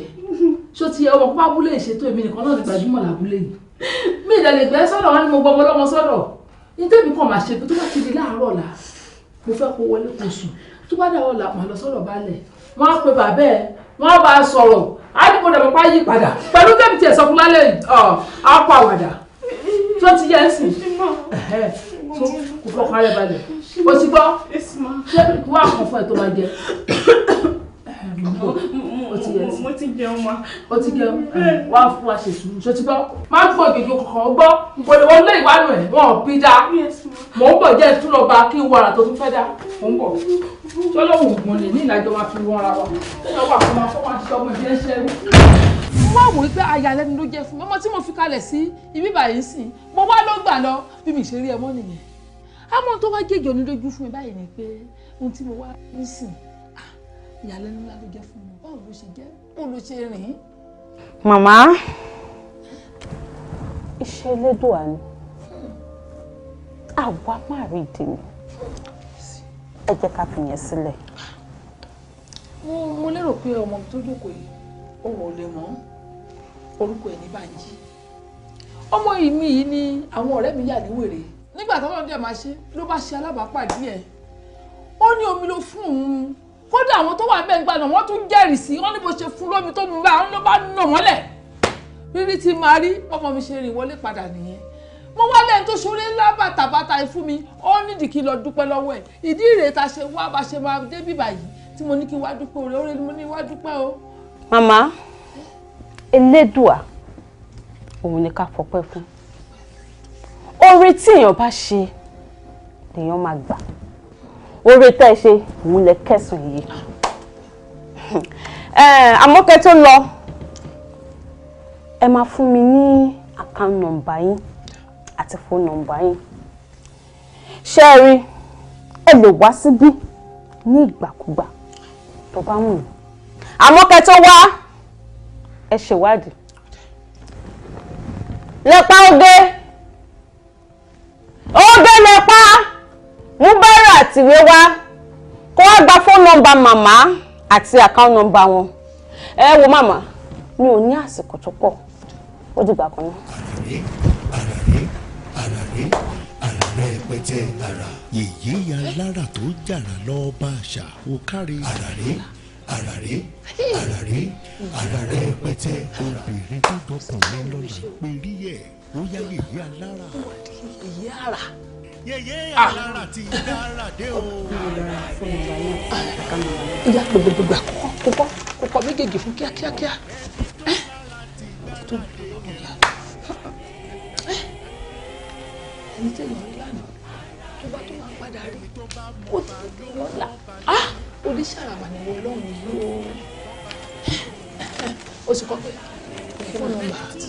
Ṣó ti yẹ ọmọ pápá abúlé ìṣètò èmi nìkan náà ní gbajúmọ̀ lábúlé yìí? Mi ìdẹ̀ lè gbẹ́ sọ́dọ̀ wọn ni mo gbọmọ lọ́mọ sọ́dọ̀. Ní tèmi kàn máa ṣe pé tó bá ti di láàárọ̀ ọ̀la, mo fẹ́ kó wọlé kó sùn. Tó bá dàrọ̀ ọ̀la, màá lọ sọ́dọ̀ baálẹ̀. Wọ́n á pe bàbá ẹ̀, wọ́n á bá a sọ̀rọ̀. Á ní mo dẹ̀ mọ́ yí padà. Pẹ̀lú tèmi tiẹ̀ sọ fún lálẹ́ yìí, á kó àwàdà. Tó ti yẹ ẹsìn tó kò fọkàn rẹ balẹ̀, o ti gbọ́. Ṣé wàá kàn fún ẹ tó máa jẹ? O ti yẹ ẹsìn. Mo ti jẹun ma. O ti jẹun, wàá fún wa ṣe sùúrù. Ṣé o ti gbọ́? Má gbọ́ gègé kankan, o gbọ́. Kò lè wọlé ìwánu ẹ̀, wọn ò bí dá. Mò ń bọ̀ jẹ́ tún lọ bá kí n wàrà tó tún fẹ́ dá. Mò ń bọ̀. Ṣé olóhùn ògùn lè ní ìlàjọ máa fi wọ́n ra wa? Ṣé wàá fún wa fún wa ṣe ọmọ ìdí ẹ̀ṣẹ̀ rú? Wá wò ó pé ayàlẹ́nu ló jẹ́ fún mi, ọmọ tí mo fi kalẹ̀ sí ibi báyìí sìn, mo wá ló gbà lọ bí mi ṣe rí ẹ mọ́ nìyẹn. Àmọ́ tó wá jẹ́jọ́ ní lójú fún mi báyìí ni pé ohun tí mo wá nísìn, ìyàlẹ́nu ńlá ló jẹ́ fún mi. Báwo ló ṣe jẹ́? Báwo ló ṣe rìn? Màmá, iṣẹ́ Elédùà ni, àwa má rí ìdí ni, ẹ jẹ́ ká fi yẹn sílẹ̀. Mo lérò pé ọmọ mi tó jókòó yìí, òun ò lè mọ̀ orúkọ ẹ̀ ní Bánjí. Ọmọ mi yìí ni àwọn ọ̀rẹ́ mi yà ní wèrè. Nígbà tó lọ́dún ẹ̀ máa ṣe ló bá ṣe alábàápàdé ẹ̀. Ó ní omi ló fún òun. Kódà àwọn tó wà bẹ́ẹ̀ gbà náà wọ́n tún jẹ́rìí sí, wọ́n ní bó ṣe fún lómi tó mú bá àwọn ló bá nà mọ́lẹ̀. Rírí tí máa rí ọmọ mi ṣe rìn wọlé padà nìyẹn. Mo wá lẹ́yìn tó ṣoore ńlá bàtàbàtà yìí fún mi, ó nídìí kí n lọ dúpẹ́ lọ́wọ́ ẹ̀. Ìdí ìrè ta ṣe wá bá ṣe máa dé bíbà yìí tí mo ní kí n wá dúpẹ́ oore, oore ni mo ní wá dúpẹ́ o. Màmá, Elédùà òun ni ká fọpẹ́ fún. Oore tí èèyàn bá ṣe lèèyàn máa gbà. Oore tẹ́ ẹ ṣe òun lẹ kẹsàn-án yìí. Àmọ́ kẹ́ tó lọ, ẹ máa fún mi ní account number yín àti phone number yín. Ṣé ẹ rí, ẹ lè wá síbí ní ìgbàkúgbà tó bá wù yín. Àmọ́ kẹ́ tó wá, ẹ ṣèwádìí. Lẹ́pa oge, oge lẹ́pa, mú báírò àtìwé wá, kó wá gba fóònù nọ́mbà màmá àti àkáùntì nọ́mbà wọn. Ẹ wo màmá, mi ò ní àsìkò tó pọ̀, ó dìgbà kan náà. Àràré àràré àràré pẹtẹ àrà. Yèyé alára tó jàrà lọ bá àṣà ó kárí. Àràré àràré àràré àràré pẹtẹ. Obìnrin tó dọkùnrin lọ́la pérí ẹ̀ ó yá yèyé alára. Yèyé àrà. Yèyé alára ti dára dé o. Ìyá gbogbogbò àkọ́kọ́ kókó méjèèjì fún kíákíákíá. Ẹni tí èèyàn rí lánàá tó bá tó máa padà rí ó ti di lọ́la. Oníṣàràmà ni wọ́n lọ́hùn yìí o. Ó sì kọ́ pé fóònù nọ́mbà àti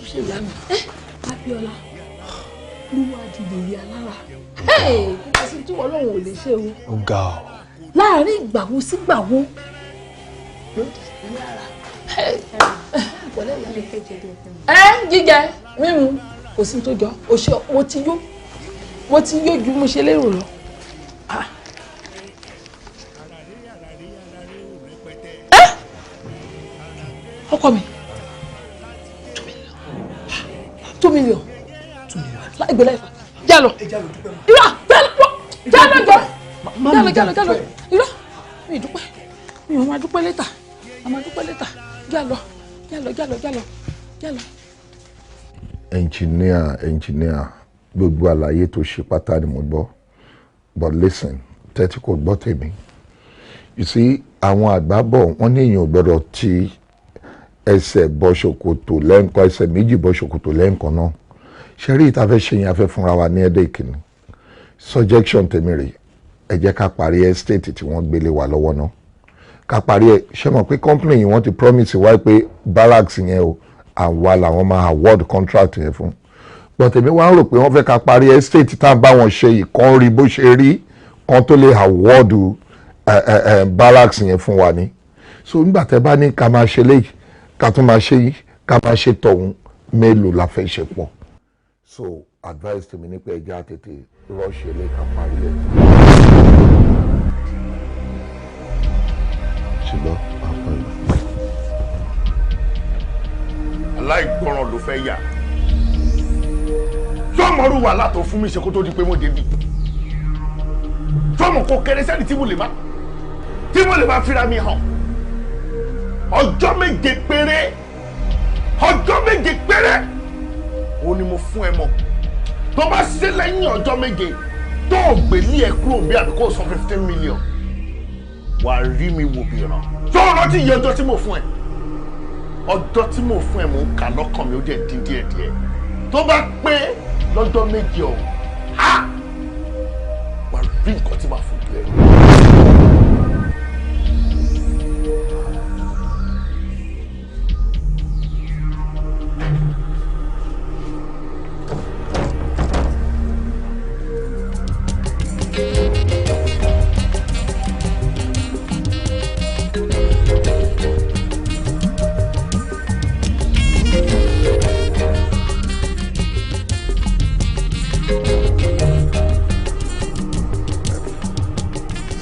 ṣe ìyá mi. Abíọ́lá ló wá di yèyé alára. Kò sí tí wọ́n lọ́hùn ò lè ṣe o. Ó ga ọ. Láàárín ìgbàwo sí gbàwo ló di yèyé ara. Pẹ̀lẹ́ ìyá mi. Jíjẹ mímu kò sí tó jọ o ṣe mo ti yó ju mo ṣe lérò lọ. Ọkọ mi 2 million láì gbé láìfà jálọ irọ́ jálọ jọ jálọ jálọ irọ́ mi dúpẹ́ mi ò máa dúpẹ́ létà a máa dúpẹ́ létà jálọ jálọ jálọ jálọ jálọ. Engineer, gbogbo àlàyé tó ṣe pátá ni mo gbọ́, but listen, tẹ́tí kò gbọ́ tèmi. You see, àwọn àgbà bọ̀ wọ́n ní èèyàn ò gbọ́dọ̀ ti ẹsẹ̀ bọ́ ṣòkòtò lẹ́ǹkan, ẹsẹ̀ méjì bọ́ ṣòkòtò lẹ́ǹkan náà. Ṣe rí ìta fẹ́ ṣe yẹn, a fẹ́ fúnra wa ní ẹ̀dẹ́ ìkíni. Suggestion tèmi rèé, ẹ jẹ́ ká parí estate tí wọ́n gbélé wa lọ́wọ́ náà. Ká parí ẹ̀, ṣé mọ̀ pé company yìí wọ́n ti promise wa pé barracks yẹn o, àwa làwọn máa award contract yẹn fún. But èmi wá ń rò pé wọ́n fẹ́ ká parí estate tá à ń bá wọn ṣe ìkan rí bó ṣe rí kan tó lè award barracks yẹn fún wa ni. So nígbà tẹ́ bá ní ká máa ṣe léyìí, ká tún máa ṣe yìí, ká máa ṣe tọ̀hún, mélòó la fẹ́ ṣe pọ̀. So advice tèmi ní pé ẹja tètè rush ilé ká parí ẹ̀. Ṣùgbọ́n àpọ̀ ìlú. Aláìgbọràn ló fẹ́ yà. Sọ́mọ́rú wàhálà tó fún mi ṣe kó tó di pé mo débi. Sọ́mọ́ kó kéré sẹ́ni tí mo lè má fira mi hàn. Ọjọ́ méje péré, ọjọ́ méje péré, ó ní mo fún ẹ mọ̀. Tó bá ṣe lẹ́yìn ọjọ́ méje, tó o gbé ní ẹ kúrò bí àbí kó o san 15 million, wà á rí mi wò bí ìran. Tó o rántí iye ọjọ́ tí mo fún ẹ? Ọjọ́ tí mo fún ẹ mò ń kà lọ́kàn mi ó dẹ̀ dín díẹ̀ díẹ̀. Tó bá pé lọ́jọ́ méje ọ̀hún, ha! Wà á rí nǹkan tí màá fojú ẹ.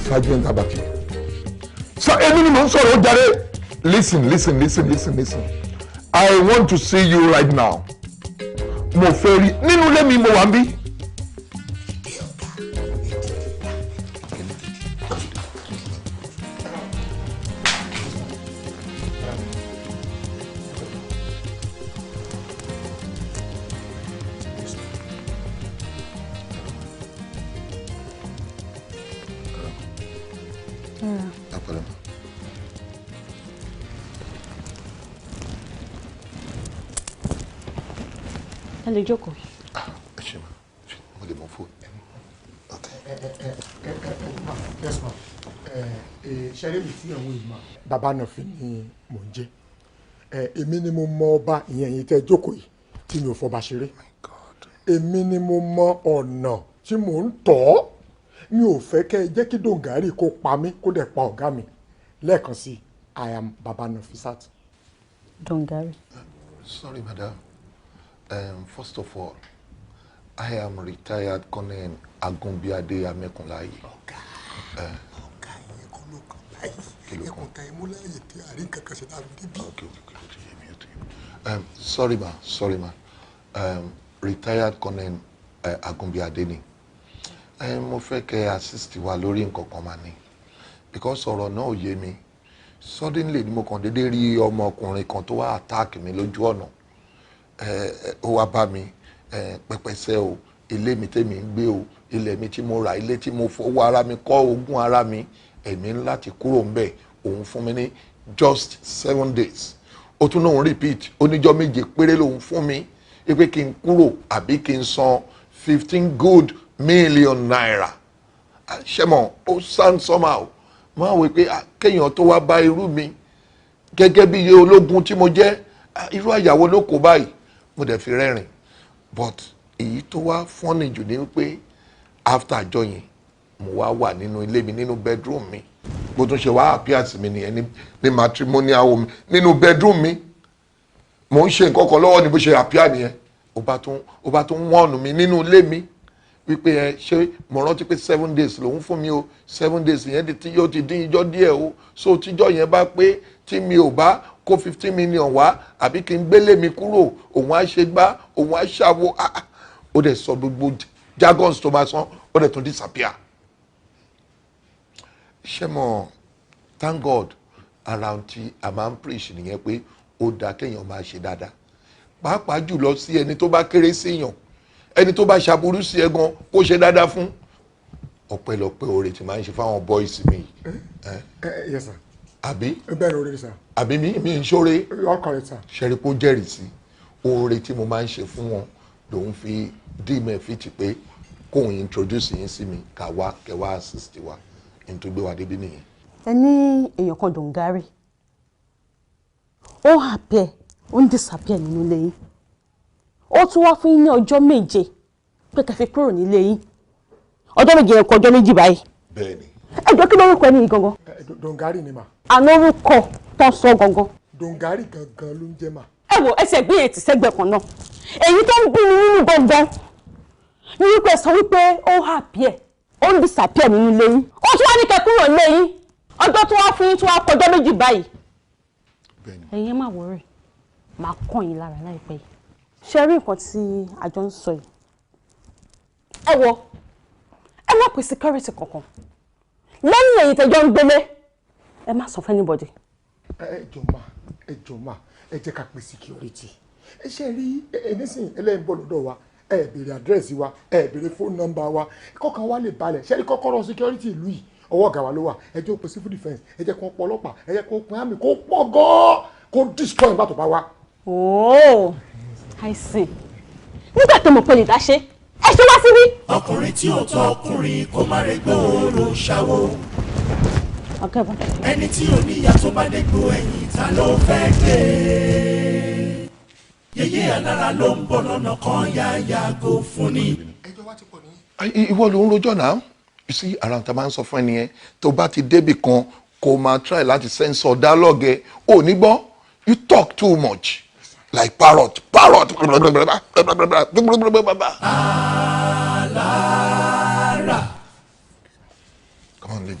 Sergeant Abati. So èmi ni mo ń sọ̀rọ̀ ó jàre. Listen, listen, listen, listen, listen. I want to see you right now. Mo fẹ́ rí nínú ilé mi mo wà ń bí. Ẹ lè jókòó. Ẹ ṣe ma, mo lè mọ fóònù. Yes ma, ṣeré mi tí àwọn ìmọ̀ bàbá náà fi ni mò ń jẹ́. Èmi ni mo mọ ọba ìyẹn ẹ̀yin tẹ́ jókòó yìí tí mi ò fọba ṣeré. Èmi ni mo mọ ọ̀nà tí mò ń tọ̀. Mi ò fẹ́ kẹ́ ẹ jẹ́ kí Dongari kó pa mí, kó dẹ̀ pa ọ̀gá mi. Lẹ́ẹ̀kan sí, I am Baba Nafisat. Dongari. Sorry, madam. First of all, I am retired Colonel Agunbiade Amekunlaye. Ọ̀gá, ọ̀gá yẹn kọ́ ló kàn báyìí. Ẹkùn ta imú láàyè tí àárín kankan ṣe láàbí débi. Sorry ma, sorry ma. Retired Colonel Agunbiade ni. Mo fẹ́ kẹ́ assist wa lórí nǹkan kan mà ní. Because ọ̀rọ̀ náà ò yé mi. Suddenly ni mo kàn déédéé rí ọmọkùnrin kan tó wá attack mi lójú ọ̀nà. Ó wá bá mi pẹpẹsẹ o, ilé mi tèmi ń gbé o, ilẹ̀ mi tí mo rà, ilé tí mo fọwọ́ ara mi kọ́, ogún ara mi, èmi ń láti kúrò ńbẹ̀. Òun fún mi ní just 7 days. Ó tún lóun repeat, oníjọ́ 7 péré lòun fún mi pé kí n kúrò àbí kí n san ₦15 good million. Ṣẹ́mọ̀ ó sound somehow. Máa wí pé kéèyàn tó wá bá irú mi gẹ́gẹ́ bí iye ológun tí mo jẹ́, irú àyàwó ló kó báyìí. Mo dẹ̀ fi rẹ́rìn. But èyí tó wá funny jù ni pé after àjọ yẹn, mo wá wà nínú ilé mi, nínú bedroom mi, bó tún ṣe wá appear sí mi nìyẹn ní matrimonial home, nínú bedroom mi. Mo ń ṣe nǹkan kan lọ́wọ́ ni bó ṣe appear nìyẹn. Ó bá tún wọ́ọ̀nù mi nínú ilé mi wípé ẹ ṣé mo rántí pé 7 days lòún fún mi o. 7 days yẹn tí yóò ti dín ijọ́ díẹ̀ o. So tíjọ́ yẹn bá pé, tí mi ò bá kó 15 million wá àbí kí n gbélé mi kúrò, òun á ṣe gbá, òun á ṣàwo. Ó dẹ̀ sọ gbogbo jargons tó máa san, ó dẹ̀ tún disappear. Ṣé mo, thank God, ara ohun tí a máa ń preach nìyẹn pé ó dáa kéèyàn máa ṣe dáadáa, pàápàá jùlọ sí ẹni tó bá kéré síyàn, ẹni tó bá ṣàbúrú sí ẹ gan, kó ṣe dáadáa fún. Ọpẹ́lọpẹ́ oore tí máa ń ṣe fáwọn boys mi. Yes sir. Àbí? Bẹ́ẹ̀ lórí sir. Àbí mi ń ṣóre? All correct, sir. Ṣẹ́rípó jẹ́rìí sí oore tí mo máa ń ṣe fún wọn lòun fi dí mẹ́ fi ti pé kóun introduce yín sí mi, ká wá kẹ́ wá assist wa ní tó gbé wa débi nìyẹn. Ẹ ní èèyàn kan Dongari, ó appear, ó ń disappear nínú ilé yín, ó tún wá fún yín ní ọjọ́ 7 pé kẹ́ fi kúrò nílé yín. Ọjọ́ 7 yẹn kọ ọjọ́ 2 báyìí. Bẹ́ẹ̀ni. Ẹ jọ, kí lórúkọ ẹni yìí gangan? Dongari ni mà. Àná orúkọ tó ń sọ gangan. Dongari gangan ló ń jẹ́ mà. Ẹ wo, ẹsẹ̀ gbé yẹn ti sẹ́gbẹ̀ẹ́ kan náà. Èyí tó ń bí mi nínú gangan ní wípé sọ wípé ó appear, ó ń disappear nínú ilé yín, ó tún wá ní kẹ́ kúrò nílé yín, ọjọ́ tó wá fún yín tó wá kọjọ́ 2 báyìí. Ẹ̀yin ẹ má worry, máa kàn yín lára láìpẹ́ yìí. Ṣe rí nǹkan tí àjọ ń sọ yìí? Ẹ wọ, ẹ má pè security kankan lẹ́yìn èyí tẹ́jọ́ ń gbélé. Ẹ má sọ fún anybody. Ẹ jọ̀ọ́ mà, ẹ jọ̀ọ́ mà, ẹ jẹ́ ká pè security. Ẹ ṣe rí ẹ nísìnyí, ẹlẹ́yìn bọ̀ lọ́dọ̀ wa, ẹ béèrè àdírẹ́sì wa, ẹ béèrè fóònù nọ́mbà wa, kọ́kàn wa lè balẹ̀. Ṣe rí kọ́kọ́rọ́ security ìlú yìí, ọwọ́ ọ̀gá wa ló wà. Ẹ jẹ́ ó pe civil defence, ẹ jẹ́ kó pọ̀ ọlọ́pàá, ẹ jẹ́ kó pin àmì, kó pọ̀ gan-an, kó destroy nígbà tó bá wá. Oh, I see. Nígbà tó mọ̀ pé lè dá ṣe, ẹ ṣe wá síbí. Ọkùnrin tí ò tọ́ ọkùnrin kó má rẹ gbòòrò ṣàwó. Ọ̀gá ìbọn. Ẹni tí ò níyà tó bá dégbò ẹ̀yìn, ta ló fẹ́ gbé? Yèyé alára ló ń bọ̀ lọ́nà kan, yá yàgò fún ni. Ìwọ ló ń rojọ́ náà. You see, ara ta máa ń sọ fún ẹni yẹn, tó bá ti débì kan, kó máa try láti censor dialogue ẹ. Ò ní gbọ́, you talk too much like parrot, parrot. Alára.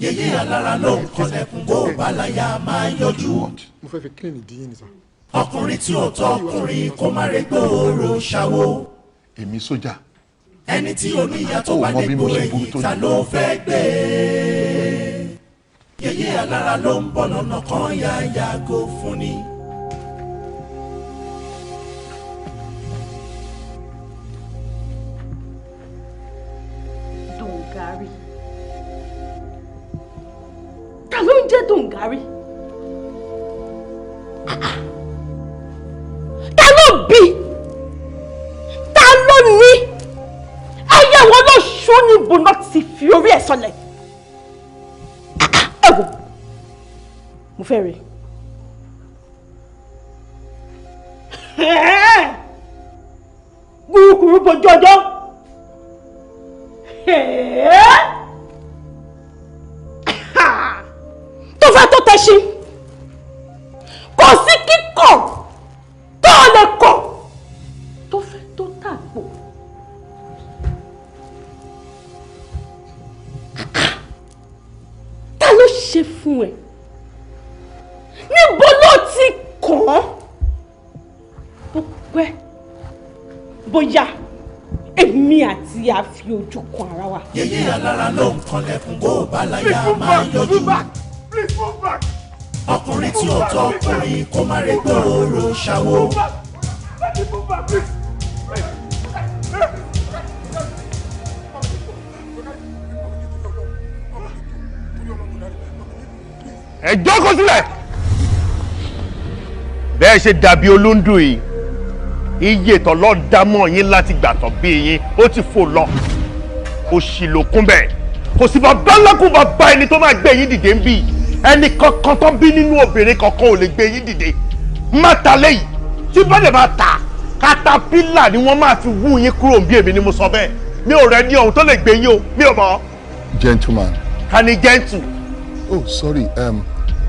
Yèyé alára ló ń kọlẹ̀kùn, bó bá láyà máa yọjú. Mo fẹ́ fi clean ìdí yín ni sir. Ọkùnrin tí ò tọ́ ọkùnrin kó má rẹ gbòòrò ṣàwó. Èmi sójà. Ẹni tí ò níyà tó bá Ó mọ bí mo dégbò ṣe burú ẹ̀yìn, tó ta ní. ló fẹ́ gbé? Yèyé alára ló ń bọ̀ lọ́nà kan, yá yàgò fún ni. Dongari. Ta ló ń jẹ́ Dongari? Ta ló bí? Ta ló ní? Ẹyẹ wo ló ṣú níbo náà ti fi orí ẹ̀ sọlẹ̀? Ẹ wò, mo fẹ́ rí. Kúrúkúrú bojú ọjọ́. Tó fẹ́ tó tẹṣin, kò sí kíkọ̀ tó lè kọ̀ tó fẹ́ tó tàgbò. Ta ló ṣe fún ẹ? Níbo ló ti kàn án? Bó pẹ́ bóyá èmi àti àfi ojú kan ara wa. Yèyé alára ló ń kanlẹ̀kùn kó o bá láyà máa yọjú. Ọkùnrin tí ó tọ́ ọkùnrin kó má rẹ gbòòrò ṣàwó. Ẹ jókòó sílẹ̀. Bẹ́ẹ̀ ṣe dàbí olóńdù yìí, iye tọ́lọ́ dámọ̀ yín láti gbàtọ̀ bí yín ó ti fò lọ. Òṣì ló kún bẹ́ẹ̀. Kò sí bàbá ńlákùn bàbá ẹni tó máa gbé yín dìde ń bí. Ẹni kankan tó bí nínú obìnrin kankan ò lè gbé yín dìde. Má ta léyìí, tí bá lè máa ta, katapila ni wọ́n máa fi wú yín kúrò bí èmi ni mo sọ bẹ́ẹ̀. Mi ò rẹ ní ohun tó lè gbé yín o, mi ò mọ̀. Gentleman. Ta ni gentle? Oh, sorry,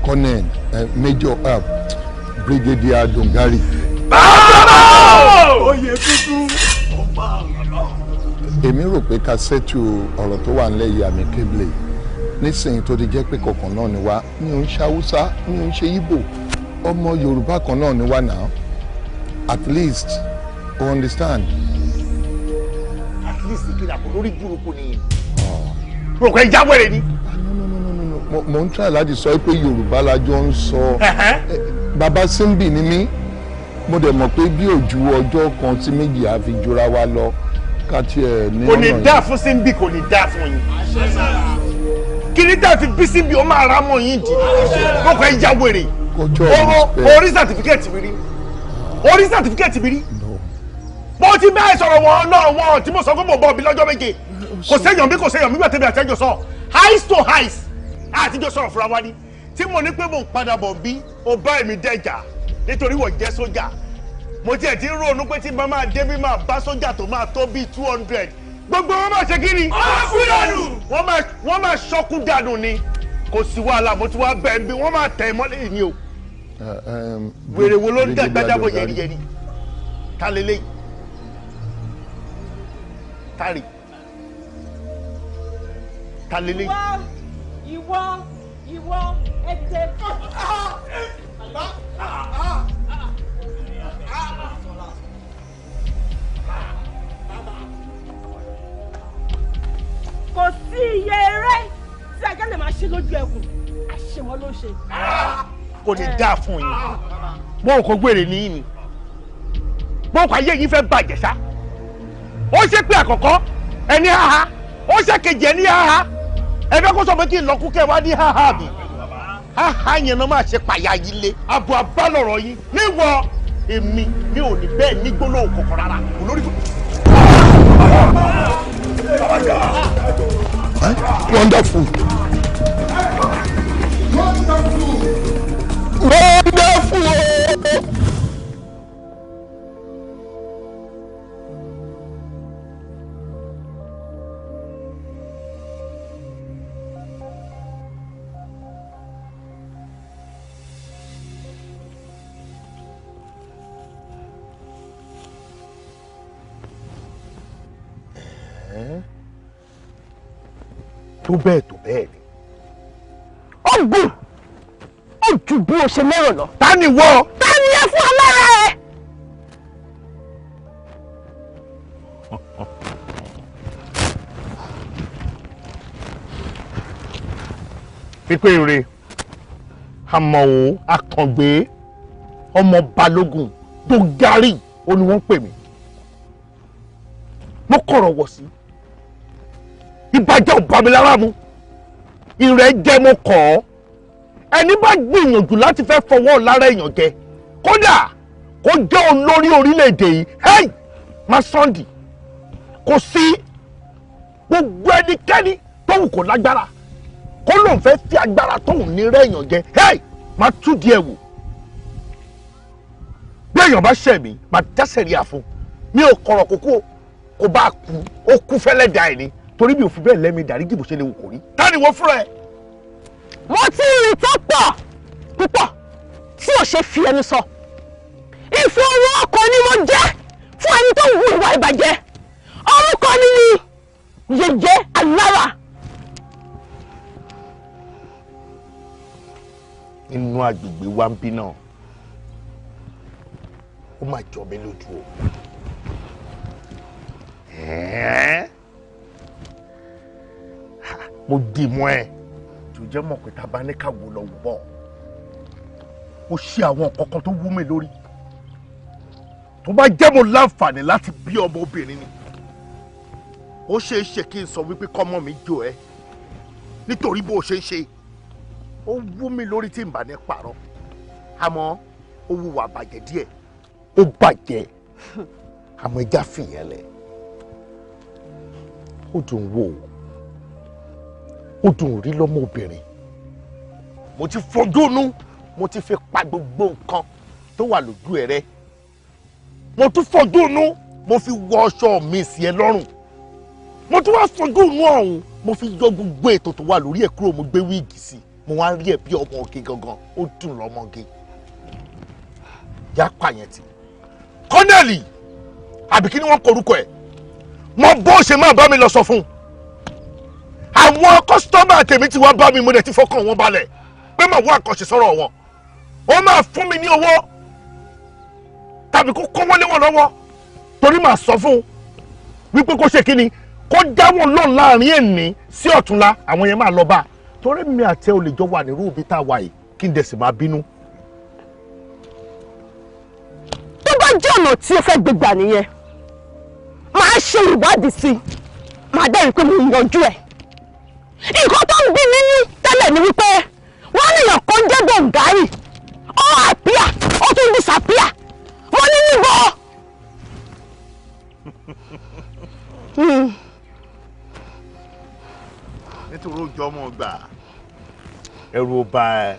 Colonel, Major, Brigadier Dongari. Bàbá! Oyè tuntun. Èmi rò pé ká ṣètò ọ̀rọ̀ tó wà nílẹ̀ yìí amicably. Nísìnyí tó ti jẹ́ pé kọ̀ọ̀kan náà ni wá, mi ò ń ṣe Haúsá, mi ò ń ṣe Ìgbò, ọmọ Yorùbá kan náà ni wá náà. At least, you understand. At least kí ni àpò lórí burúkú ni. Mo rò pé jáwèrè ni. Mo ń try láti sọ pé Yorùbá la jọ ń sọ. Bàbá Simbi ni mí, mo dẹ̀ mọ̀ pé bí òjú ọjọ́ kan sí méjì á fi jura wa lọ ká tiẹ̀ ní ọ̀nà yìí. Kò ní dáa fún Simbi, kò ní dáa fún yín. Kí ni dáa fi bí Simbi ó máa ra mọ́ yín dì? Mo kàn ń já wèrè. Orí sàtífíkẹ́ẹ̀tì mi rí. Orí sàtífíkẹ́ẹ̀tì mi rí. Mo ti bá ẹ sọ̀rọ̀ wọn náà wọn tí mo sọ pé mo bọ̀ bí lọ́jọ́ méje. Kò séèyàn bí kò séèyàn bí gbàtẹ́bí àtẹ́jọ sọ. Eyes to eyes. Àtijọ́ sọ̀rọ̀ fúnra wa ni. Tí mo ní pé mo ń padà bọ̀ bí o bá èmi dẹ́jà nítorí wọ́n jẹ́ sójà. Mo tiẹ̀ ti ń ronú pé tí bá máa dé bí máa bá sójà tó máa tó bíi 200. Gbogbo wọn máa ṣe kí ni? Wọ́n máa ṣọ́kú dànù ni. Kò sí wàhálà, mo ti wá bẹ́ẹ̀ bí wọ́n máa tẹ̀ mọ́lẹ̀ ni o. Wèrè wo ló ń dàgbà jábọ̀ yẹriyẹri? Ta leléyìí? Ta rè? Ta leléyìí? Ìwọ ìwọ ẹ dìde. Kò sí iye eré tí ajá lè máa ṣe lójú ẹkùn, àṣewọ́ ló ṣe. Kò ní dáa fún yín. Mo ò kò gbèrè ní yín ni. Mo kò ayé yín fẹ́ bàjẹ́ ṣá. Ó ṣe pé àkọ́kọ́ ẹni háha, ó ṣe kejì ẹni háha. Ẹ fẹ́ kó sọ pé kí n lọ kú kẹ́ wá ní háha mi. Háha yẹn náà máa ṣe pàyà yín lé. Àbọ̀ àbálọ̀rọ̀ yín níwọ̀ èmi mi ò ní bẹ́ẹ̀ ní gbólóhùn kọ̀ọ̀kan rárá. Olórí fún. Wonderful. Wonderful. Tó bẹ́ẹ̀ tó bẹ́ẹ̀ ni. Ó gùn ó ju bí o ṣe lérò lọ. Ta ni wọ. Ta ni ẹ fún alára ẹ. Pípé ire àmọ̀wò akàngbé ọmọ balógun Dongari ó ní wọ́n ń pè mí. Mo kọ̀rọ̀ wọ̀ sí. Ìbàjẹ́ ò bá mi lára mu. Ìrẹ́ jẹ́ mo kọ̀ ọ́. Ẹni bá gbìyànjú láti fẹ́ fọwọ́ lára èèyàn jẹ, kódà kó jẹ́ olórí orílẹ̀-èdè yìí, hey, má sọ́ndì. Kò sí gbogbo ẹnikẹ́ni tó wù kó lágbára kó lóun fẹ́ fi agbára tóun ní rẹ́ èèyàn jẹ, hey, má tú díẹ̀ wò. Bí èèyàn bá ṣẹ̀ mí, má dá sẹ̀ríà fún. Mi ò kọ̀rọ̀ kókó kó bá kú ó kú fẹ́lẹ́ da ẹ̀ ni torí mi ò fi bẹ́ẹ̀ lẹ́mi dáríjì bó ṣe lè wù kó rí. Ta ni wọ́n fúnra ẹ̀? Mo ti rìn tó pọ̀ púpọ̀ tí ò ṣe fi ẹnu sọ. Ìfowó ọkọ̀ ni mo jẹ́ fún ẹni tó hu ìwà ìbàjẹ́. Orúkọ mi ni Yèyé Alára. Nínú agbègbè wa ń bí náà, ó máa jọ mí lójú o. Mo dì mọ́ ẹ tó jẹ́ mọ̀ pé tá a bá ní ká wò lọ wò bọ̀, ó ṣe àwọn nǹkan kan tó wú mi lórí. Tó bá jẹ́ mo láǹfààní láti bí ọmọbìnrin ni, ó ṣeé ṣe kí n sọ wípé kọ́mọ mi jọ ẹ nítorí bó ṣe ń ṣe. Ó wú mi lórí tí n bá ní pààrọ̀, àmọ́ ó wùwà bàjẹ́ díẹ̀, ó bàjẹ́, àmọ́ ẹja fìyẹn lẹ̀. Ó dùn wò ó, dùn rí lọ́mọbìnrin. Mo ti fojú inú, mo ti fi pa gbogbo nǹkan tó wà lójú ẹ rẹ. Mo tún fojú inú, mo fi wọ aṣọ mi sí ẹ lọ́rùn. Mo tún wá fojú inú ọ̀hún, mo fi yọ gbogbo ètò tó wà lórí ẹ kúrò, mo gbé wíìgì sí i. Mo wá rí ẹ bí ọmọ òkè gangan, ó dùn lọ́mọge. Yá pààyàn tì. Kọ́nẹ́ẹ̀lì, àbí kí ni wọ́n korúkọ ẹ̀? Mo bó ṣe máa bá mi lọ sọ fún un. Àwọn kọ́sítọ́mà tèmi ti wá bá mi, mo dẹ̀ ti fọkàn wọn balẹ̀ pé màá wá àkànṣe sọ̀rọ̀ wọn. Ó máa fún mi ní owó tàbí kó kówó lé wọn lọ́wọ́, torí màá sọ fún un wípé kó ṣe kí ni, kó dá wọn lọ́n láàrin èní sí ọ̀túnla, àwọn yẹn máa lọ bá a. Torí mi àti ẹ ò lè jọ wà nírú ibi tá a wà yìí kí n dẹ̀ sì máa bínú. Tó bá jẹ́ ọ̀nà tí o fẹ́ gbégbà nìyẹn, màá ṣe ìwádìí sí i, màá dẹ́rìí pé mo yanjú ẹ̀. Nǹkan tó ń bí mi ní tẹ́lẹ̀ ni wípé wọ́n níyàn kan jẹ́ Gbọ̀ngárì, ó àpíà, ó tún disappear. Mo ní níbo. Nítorí ó jọmọ gbà, ẹrù ò bá ẹ,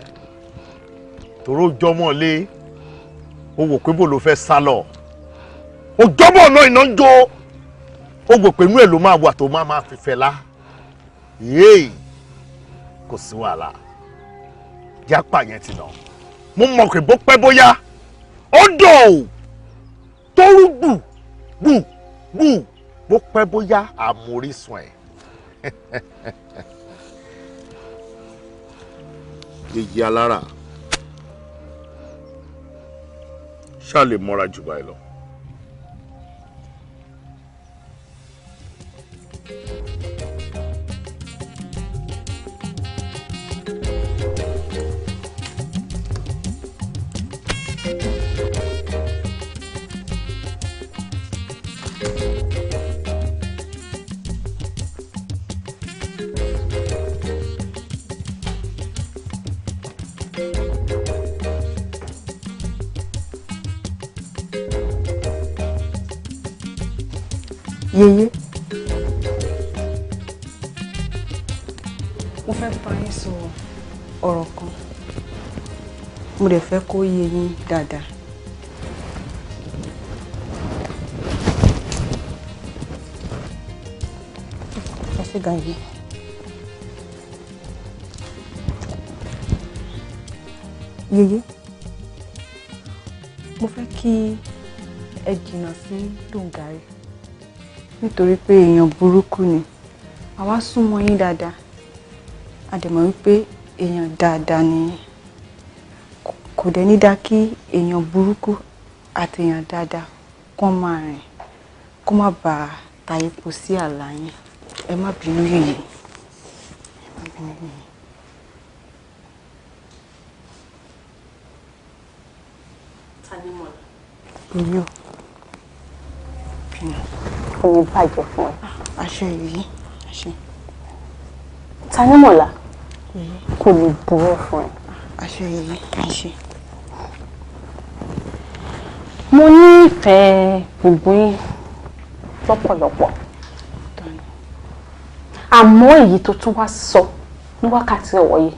torí ó jọmọ lé, ó wò pé bò ló fẹ́ sá lọ, ó jọmọ ọ̀nà iná ń jó, ó wò pé inú ẹ̀ ló máa wà tó máa fi fẹ́ lá. Yéè, kò sí wàhálà, jápa yẹn ti nà. Mo mọ̀ pé bó pẹ́ bóyá ó dọ̀ ò tó rú gbù gbù gbù, bó pẹ́ bóyá àmórísùn ẹ̀. Yèyé Alára, ṣáà lè mọ́ra jù báyìí lọ. Yèyé. Mo fẹ́ bá yín sọ ọ̀rọ̀ kan, mo dẹ̀ fẹ́ kó yé yín dáadáa. Ẹ ṣé gan yìí. Yèyé, mo fẹ́ kí ẹ jìnnà sí Dòǹgárì nítorí pé èèyàn burúkú ni. Àwa súnmọ́ yín dáadáa, a dẹ̀ mọ̀ wípé èèyàn dáadáa ni yín. Kò dẹ̀ ní dá kí èèyàn burúkú àti èèyàn dáadáa kó máa rìn, kó má bàa ta epo sí àlà yín. Ẹ má bínú Yèyé. Ẹ má bínú Yèyé. Tanímọ̀lá. Yèyé o. Bínú. Kò ní bàjẹ́ fún ẹ. Àṣẹ Yèyé, àṣẹ. Tanímọ̀lá, kò ní burú fún ẹ. Àṣẹ Yèyé, àṣẹ. Mo nífẹ̀ẹ́ gbogbo yín lọ́pọ̀lọpọ̀. Àmọ́ èyí tó tún wá sọ ní wákàtí ọ̀wọ̀ yìí,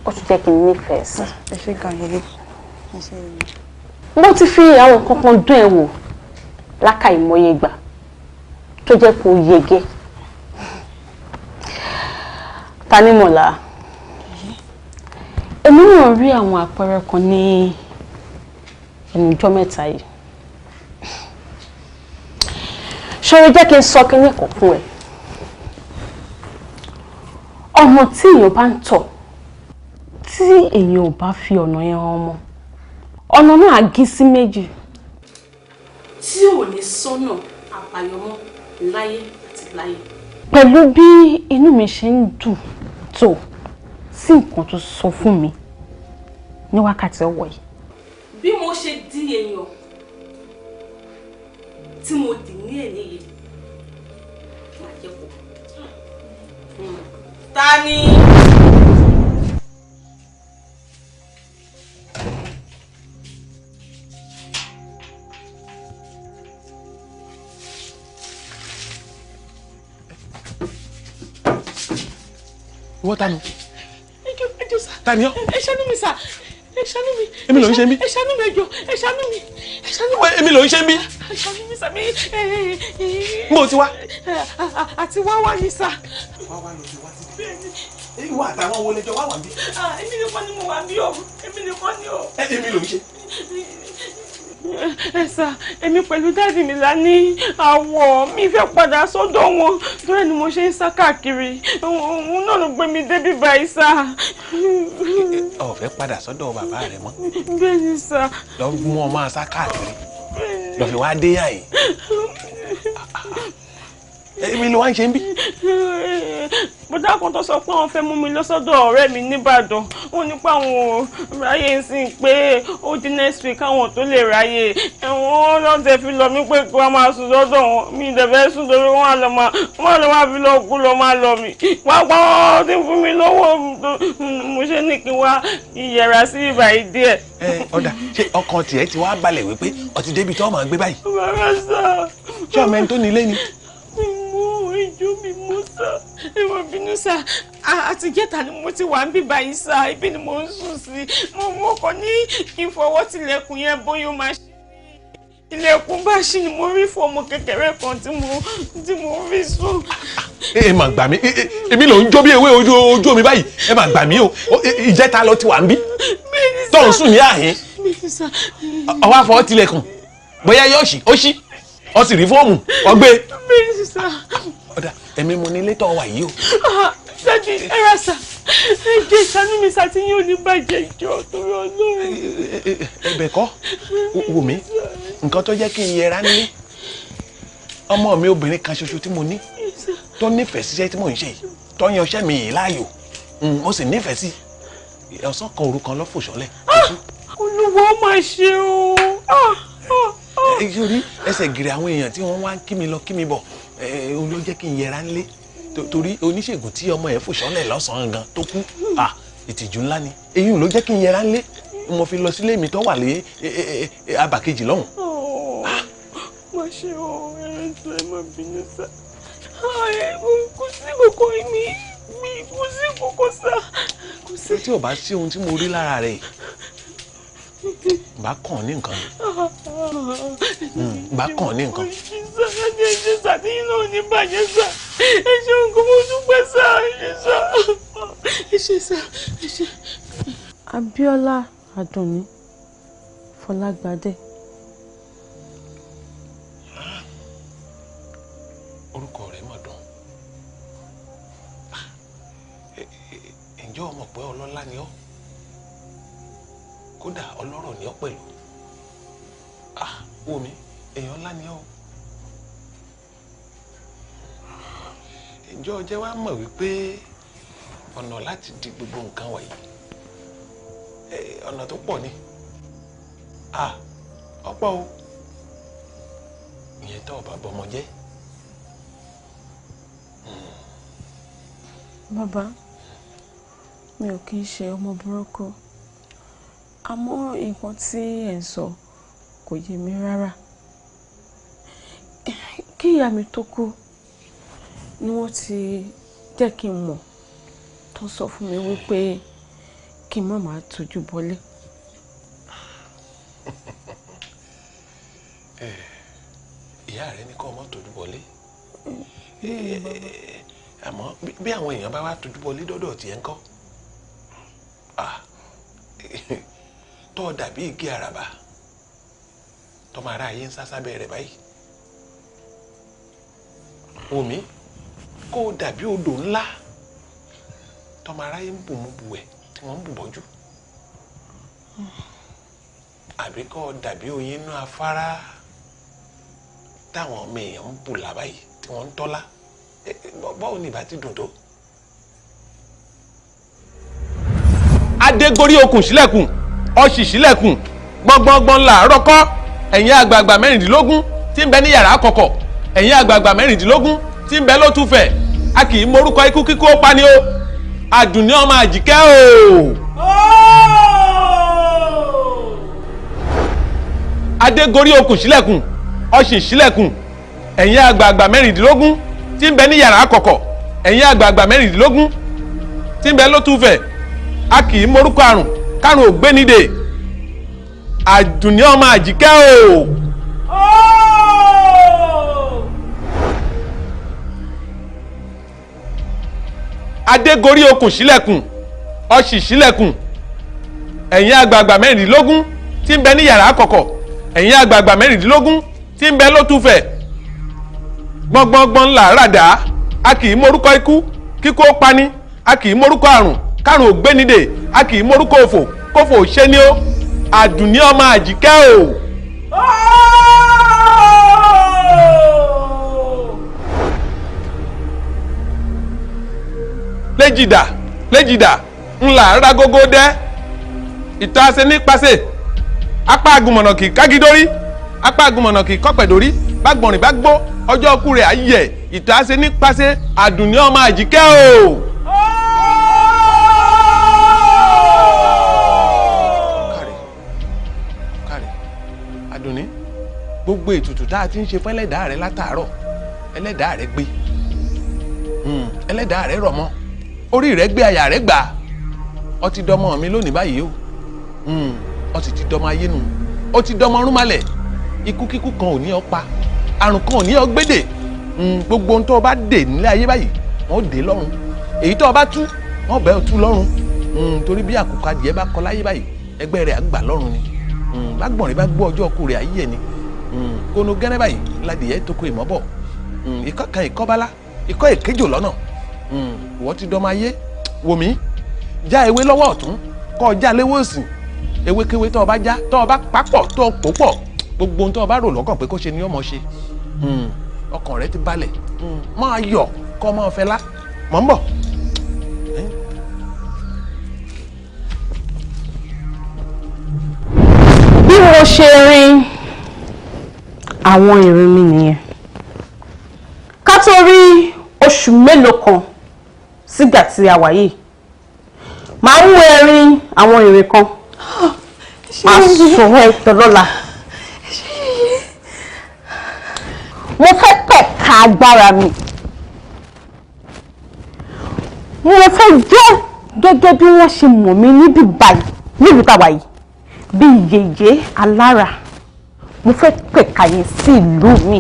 ó tún jẹ́ kí n nífẹ̀ẹ́ sí. Ẹ ṣé gan Yèyé. Ẹ ṣé Yèyé. Mo ti fi àwọn nǹkan kan dún ẹ wò Lákàìmọye ìgbà tó jẹ́ kó yege. Tanímọ̀lá, èmi náà rí àwọn àpẹẹrẹ kan ní ẹnu ọjọ́ mẹ́ta yìí. Ṣọ̀rọ̀ jẹ́ kí n sọ kinní kan fún ẹ. Ọ̀nà tí èèyàn bá ń tọ̀, tí èèyàn ò bá fi ọ̀nà yẹn hàn mọ́, ọ̀nà náà á gín sí méjì. Tí ò ní sọ́nà àbáyọ mọ́ láyé àti láyé. Pẹ̀lú bí inú mi ṣe ń dùn tó sí nǹkan tó sọ fún mi ní wákàtí ọ̀wọ̀ yìí. Bí mo ṣe di èèyàn tí mo dì ní èní yìí, máa jẹ́ kó. Ta ni? Ìwọ ta ni? Ẹ jọ̀ọ́ sà. Ta ni ọ́? Ẹ ṣàánú mi sà. Ẹ ṣàánú mi. Èmi ló ń ṣe mí. Ẹ ṣàánú mi, ẹ jọ̀ọ́. Ẹ ṣàánú mi. Ẹ ṣàánú mi. Èmi ló ń ṣe mí. Ẹ ṣàánú mi sà mi. Mo ti wá. Àti wá wá ní sà. Wá wá ló ti wá síbi. Ìwọ àtàwọn wo lẹjọ wá wà bí? Èmi nìkan ni mo wà bí o. Èmi nìkan ni o. Èmi ló ń ṣe. Ẹ sà, èmi pẹ̀lú dáàdì mi la ní àwọ̀ mi fẹ́ padà sọ́dọ̀ wọn torí ni mo ṣe ń sá káàkiri, òun náà ló gbé mi débi báyìí sà. O fẹ́ padà sọ́dọ̀ bàbá rẹ mọ́? Bẹ́ẹ̀ ni sà. Lọ mú ọ máa sá káàkiri lọ fi wá dé àyè. Èmi ló wá ń ṣe ń bí. Bọ́dá kan tó sọ pé àwọn fẹ́ mú mi lọ sọ́dọ̀ ọ̀rẹ́ mi nìbàdàn, ó ní pé àwọn ráyè ń sìn pé ó di next week káwọn tó lè ráyè. Ẹ̀wọ̀n lọ́sẹ̀ fi lọ mí pé kí wọ́n máa sùn sọ́dọ̀ wọn, mi ìdẹ̀fẹ́ sùn torí wọ́n á lọ máa fi lọ kú lọ máa lọ mi. Pápá wọn ti fún mi lọ́wọ́, mo ṣe ní kí wá ìyẹ̀rà sí ìbàyí díẹ̀. Ọ̀dà, ṣé ọkàn tiẹ̀ ti wá balẹ̀ wípé ó ti débi tó máa gbé báyìí? Bàbá sà. Ṣé ọmọ ẹni tó ní ilé ni? Ìjọ mi mú sá, ẹ má bínú sá, àti gẹ́ta ni mo ti wà ń bí báyìí sá, ibi ni mo ń sùn sí, mo kàn ní kí n fọwọ́ tilẹ̀kùn yẹn bóyá ó máa ṣí, ilẹ̀kùn bá ṣí ni mo rí fún ọmọ kékeré kan tí mo rí sùn. Ẹ mà gbà mí, èmi ló ń jó bí ewé ojú omi báyìí, ẹ mà gbà mí o, ìjẹta lọ ti wà ń bí, tó ń sùn ní àhín, ọwọ́ àfọwọ́ tilẹ̀kùn, bóyá yóò ṣí, ó ṣí, ó sì rí fọ́ọ̀mù, ọgbẹ́. Ọ̀dà, èmi mo ní létọ́ wà yìí o. Dádì, ẹ ra sà, ẹ jẹ́ ìṣàánú mi sà tí yóò ní bàjẹ́ ìjọ torí Ọlọ́run. Ẹ̀bẹ̀ kọ́, wò mí, nǹkan tó jẹ́ kí n yẹra nílé, ọmọ mi obìnrin kan ṣoṣo tí mo ní, tó nífẹ̀ẹ́ síṣẹ́ tí mò ń ṣe yìí, tó yan iṣẹ́ mi yìí láàyò, ó sì nífẹ̀ẹ́ sí ọ̀sán kan òru kan ló fò ṣánlẹ̀. Olúwa ó máa ṣe o. Sórí ẹsẹ̀ gìrì àwọn èèyàn tí wọ́n wá ń kí mi lọ kí mi bọ̀, òun ló jẹ́ kí n yẹra nílé torí oníṣègùn tí ọmọ ẹ̀ fò ṣánlẹ̀ lọ́sàn-án gan tó kú, ìtìjú ńlá ni, èyí ló jẹ́ kí n yẹra nílé, mo fi lọ sílé mi tó wà lé abà kejì lọ́hùn. Má ṣe o, ẹ ṣe ẹ má bínú sá, kò sí kókó mi, kò sí kókó sá. Tí o bá sí ohun tí mo rí lára rẹ̀, bá kàn ní nǹkan, bá kàn ní nǹkan. Ẹ ṣe sá, tí yín náà ní bàjẹ́ sá, ẹ ṣe nǹkan mo dúpẹ́ sá, ẹ ṣe sá, ẹ ṣe sá, ẹ ṣe. Abíọ́lá Àdùnní Fọlágbadé. Orúkọ rẹ̀ mà dùn. Ǹjẹ́ o mọ̀ pé ọlọ́lá ni ọ́? Kódà ọlọ́rọ̀ ni ọ́ pẹ̀lú. Wò mí, èèyàn ńlá ni ọ́. Ǹjẹ́ o jẹ́ wá mọ̀ wípé ọ̀nà láti di gbogbo nǹkan wọ̀nyí, ọ̀nà tó pọ̀ ni. Ọ̀pọ̀ o. Ìyẹn tó o bá bọmọ jẹ́. Bàbá, mi ò kí ń ṣe ọmọ burúkú, àmọ́ nǹkan tí ẹ̀ ń sọ kò yé mi rárá. Kí ìyá mi tó kú ni wọ́n ti jẹ́ kí n mọ̀, tó sọ fún mi wípé kí n má máa tójú bọlé. Ìyá rẹ ní kọ́ ọmọ tójú bọlé. Àmọ́ bí àwọn èèyàn bá wá tójú bọlé dọ́dọ̀ tiẹ̀ ń kọ́, tó dàbí igi àràbà tọmọ ara ayé ń sá sábẹ́ rẹ̀ báyìí. Wòmí, kó o dàbí odò ńlá tọmọ aráyé ń bùnmú bù ẹ̀ tí wọ́n ń bù bọ́jú, àbí kó o dàbí oyin inú afárá táwọn ọmọ èèyàn ń bù là báyìí tí wọ́n ń tọ́lá. Báwo ni ìbá ti dùn tó. Adégorí okùn sílẹ̀kùn, ọ̀sì sílẹ̀kùn, gbọ̀ngbọ̀ngbọ̀n là rọ́kọ́. Ẹ̀yin àgbààgbà 16 tí ń bẹ ní yàrá àkọ́kọ́, ẹ̀yin àgbààgbà 16 tí ń bẹ lótùfẹ̀, a kì í morúkọ ikú kíkó pa ni o. Àdùnní ọmọ Àjíkẹ́ o. Adégorí okùn sílẹ̀kùn, ọ̀sì sílẹ̀kùn, ẹ̀yin àgbààgbà 16 tí ń bẹ ní yàrá àkọ́kọ́, ẹ̀yin àgbààgbà 16 tí ń bẹ lótùfẹ̀, a kì í morúkọ àrùn kárùn ògbénidè. Àdùnní ọmọ Àjíkẹ́ o. Adégorí okùn sílẹ̀kùn, ọ̀sì sílẹ̀kùn, ẹ̀yin àgbààgbà 16 tí ń bẹ ní yàrá àkọ́kọ́, ẹ̀yin àgbààgbà 16 tí ń bẹ lótùfẹ̀, gbọ̀ngbọ̀ngbọ̀n ńlá ràdá. A kì í morúkọ ikú kíkó pani, a kì í morúkọ àrùn kárùn ògbénidè, a kì í morúkọ òfò kófò ṣe ni ó. Àdùnní ọmọ Àjíkẹ́ o. Léjìdà léjìdà ńlá rágógó dẹ́, ìtọ́ ase nípasẹ̀, apá agùnmọ̀nà kì í kágídórí, apá agùnmọ̀nà kì í kọ́pẹ̀dórí, bágbọ̀nrín bá gbó ọjọ́ ọkú rẹ̀ ayẹ̀. Ìtọ́ ase nípasẹ̀, Àdùnní ọmọ Àjíkẹ́ o. Àdùnní, gbogbo ètùtù tá a ti ń ṣe fún ẹlẹ́dàá rẹ látàárọ̀, ẹlẹ́dàá rẹ gbé, ẹlẹ́dàá rẹ rọ̀ mọ́, orí rẹ gbé, àyà rẹ gbà. Ó ti dọmọ mi lónìí báyìí o. Ó ti dọmọ ayé nu, ó ti dọmọ rúnmalẹ̀. Ikú kíkú kan ò ní ọ pa, àrùn kan ò ní ọ gbédè. Gbogbo ohun tó o bá dè nílé ayé báyìí, wọ́n ó dè lọ́run. Èyí tó o bá tú, wọ́n bẹ́ẹ̀ tú lọ́run. Torí bí àkùkọ adìẹ bá kọ láyé báyìí, ẹgbẹ́ rẹ̀ á gbà lọ́run ni. Bágbọ̀nrín bá gbọ́ ọjọ́ ọkù rẹ̀ ayé ni. Kónú gẹ́rẹ́ báyìí ládìyẹ tó kó ìmọ̀ bọ̀. Ikọ́ kan ikọ́ bálá, ikọ́ èkéjò lọ́nà. Ìwọ ti dọ́mọ ayé. Wò mí, já ewé lọ́wọ́ ọ̀tún, kọ́ ọ já léwé òsì. Ewékewé tó o bá já, tó o bá papọ̀, tó o pò pọ̀, gbogbo ohun tó o bá rò lọ́kàn pé kó ṣe ni ó mọ̀ ṣe. Ọkàn rẹ ti balẹ̀. Máa yọ̀ kọ́ máa fẹ́ lá. Mọ̀ ń bọ̀. Bí mo ṣe rin àwọn ìrìn mi nìyẹn. Ká tó rí oṣù mélòó kan sígbà tí a wà yìí, màá mú ẹrin àwọn ìrìn kan, màá sọ̀rọ̀ ẹ̀tọ́ lọ́la. Mo fẹ́ pẹ̀ka agbára mi, mo fẹ́ jẹ́ gẹ́gẹ́ bí wọ́n ṣe mọ̀ mí níbí báyìí nílùú tàwa yìí, bí yèyé alára. Mo fẹ́ pẹ̀ka yẹn sí ìlú mi,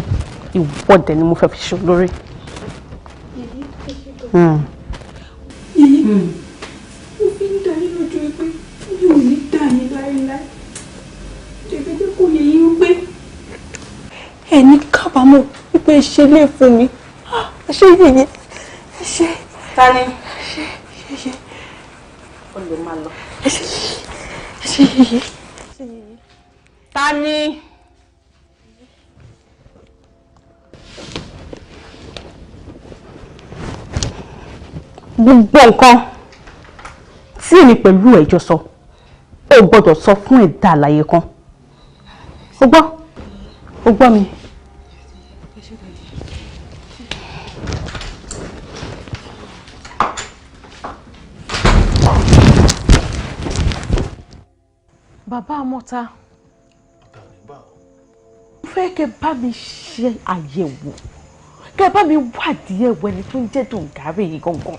ìwọ́de ni mo fẹ́ fi ṣe olórí. Yìí, mo fi ń dá yín lójú pé mi ò ní dá yín láéláé. Jẹ̀fẹ́ jẹ́ kó yẹ yín pé ẹ ní kábàámọ̀ wípé ẹ ṣe lè fún mi. Ẹ ṣe yèyé, ẹ ṣe. Ta ni? Ẹ ṣe yèyé. O lè máa lọ. Ẹ ṣe yèyé. Ta ni? Gbogbo nǹkan tí èmi pẹ̀lú ẹ̀jọ́ sọ, o gbọ́dọ̀ sọ fún ẹ̀dá àlàyé kan. O gbọ́? O gbọ́ mi? Bàbá Amọ́ta, mo fẹ́ kẹ́ bá mi ṣe àyẹ̀wò, kẹ́ bá mi wádìí ẹ̀wọ̀ ẹni tó ń jẹ́ Dòǹgárì yìí gangan.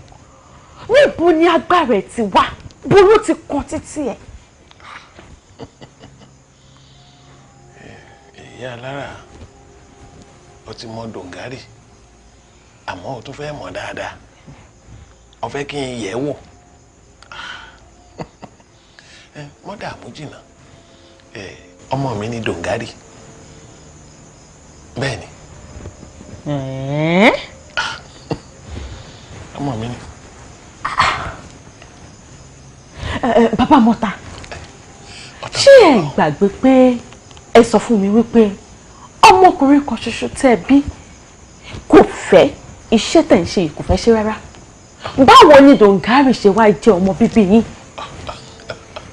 Níbo ni agbára ẹ̀ ti wá? Bó ló ti kan títí ẹ̀? Ìyá alára, O ti mọ Dòǹgárì, àmọ́ o tún fẹ́ mọ̀ dáadáa. O fẹ́ kí n yẹ̀ wò. Mọ́ dààmú jìnnà. Ọmọ mi ni Dòǹgárì. Bẹ́ẹ̀ ni. Ọmọ mi ni. Bàbá Mọ́ta, ṣé ẹ gbàgbé pé ẹ sọ fún mi wípé ọmọkùnrin kan ṣoṣo tẹ́ ẹ bí kò fẹ́ iṣẹ́ tẹ̀ ń ṣe yìí, kò fẹ́ ṣe rárá? Báwo ni Dòǹgárì ṣe wá jẹ́ ọmọ bíbí yín?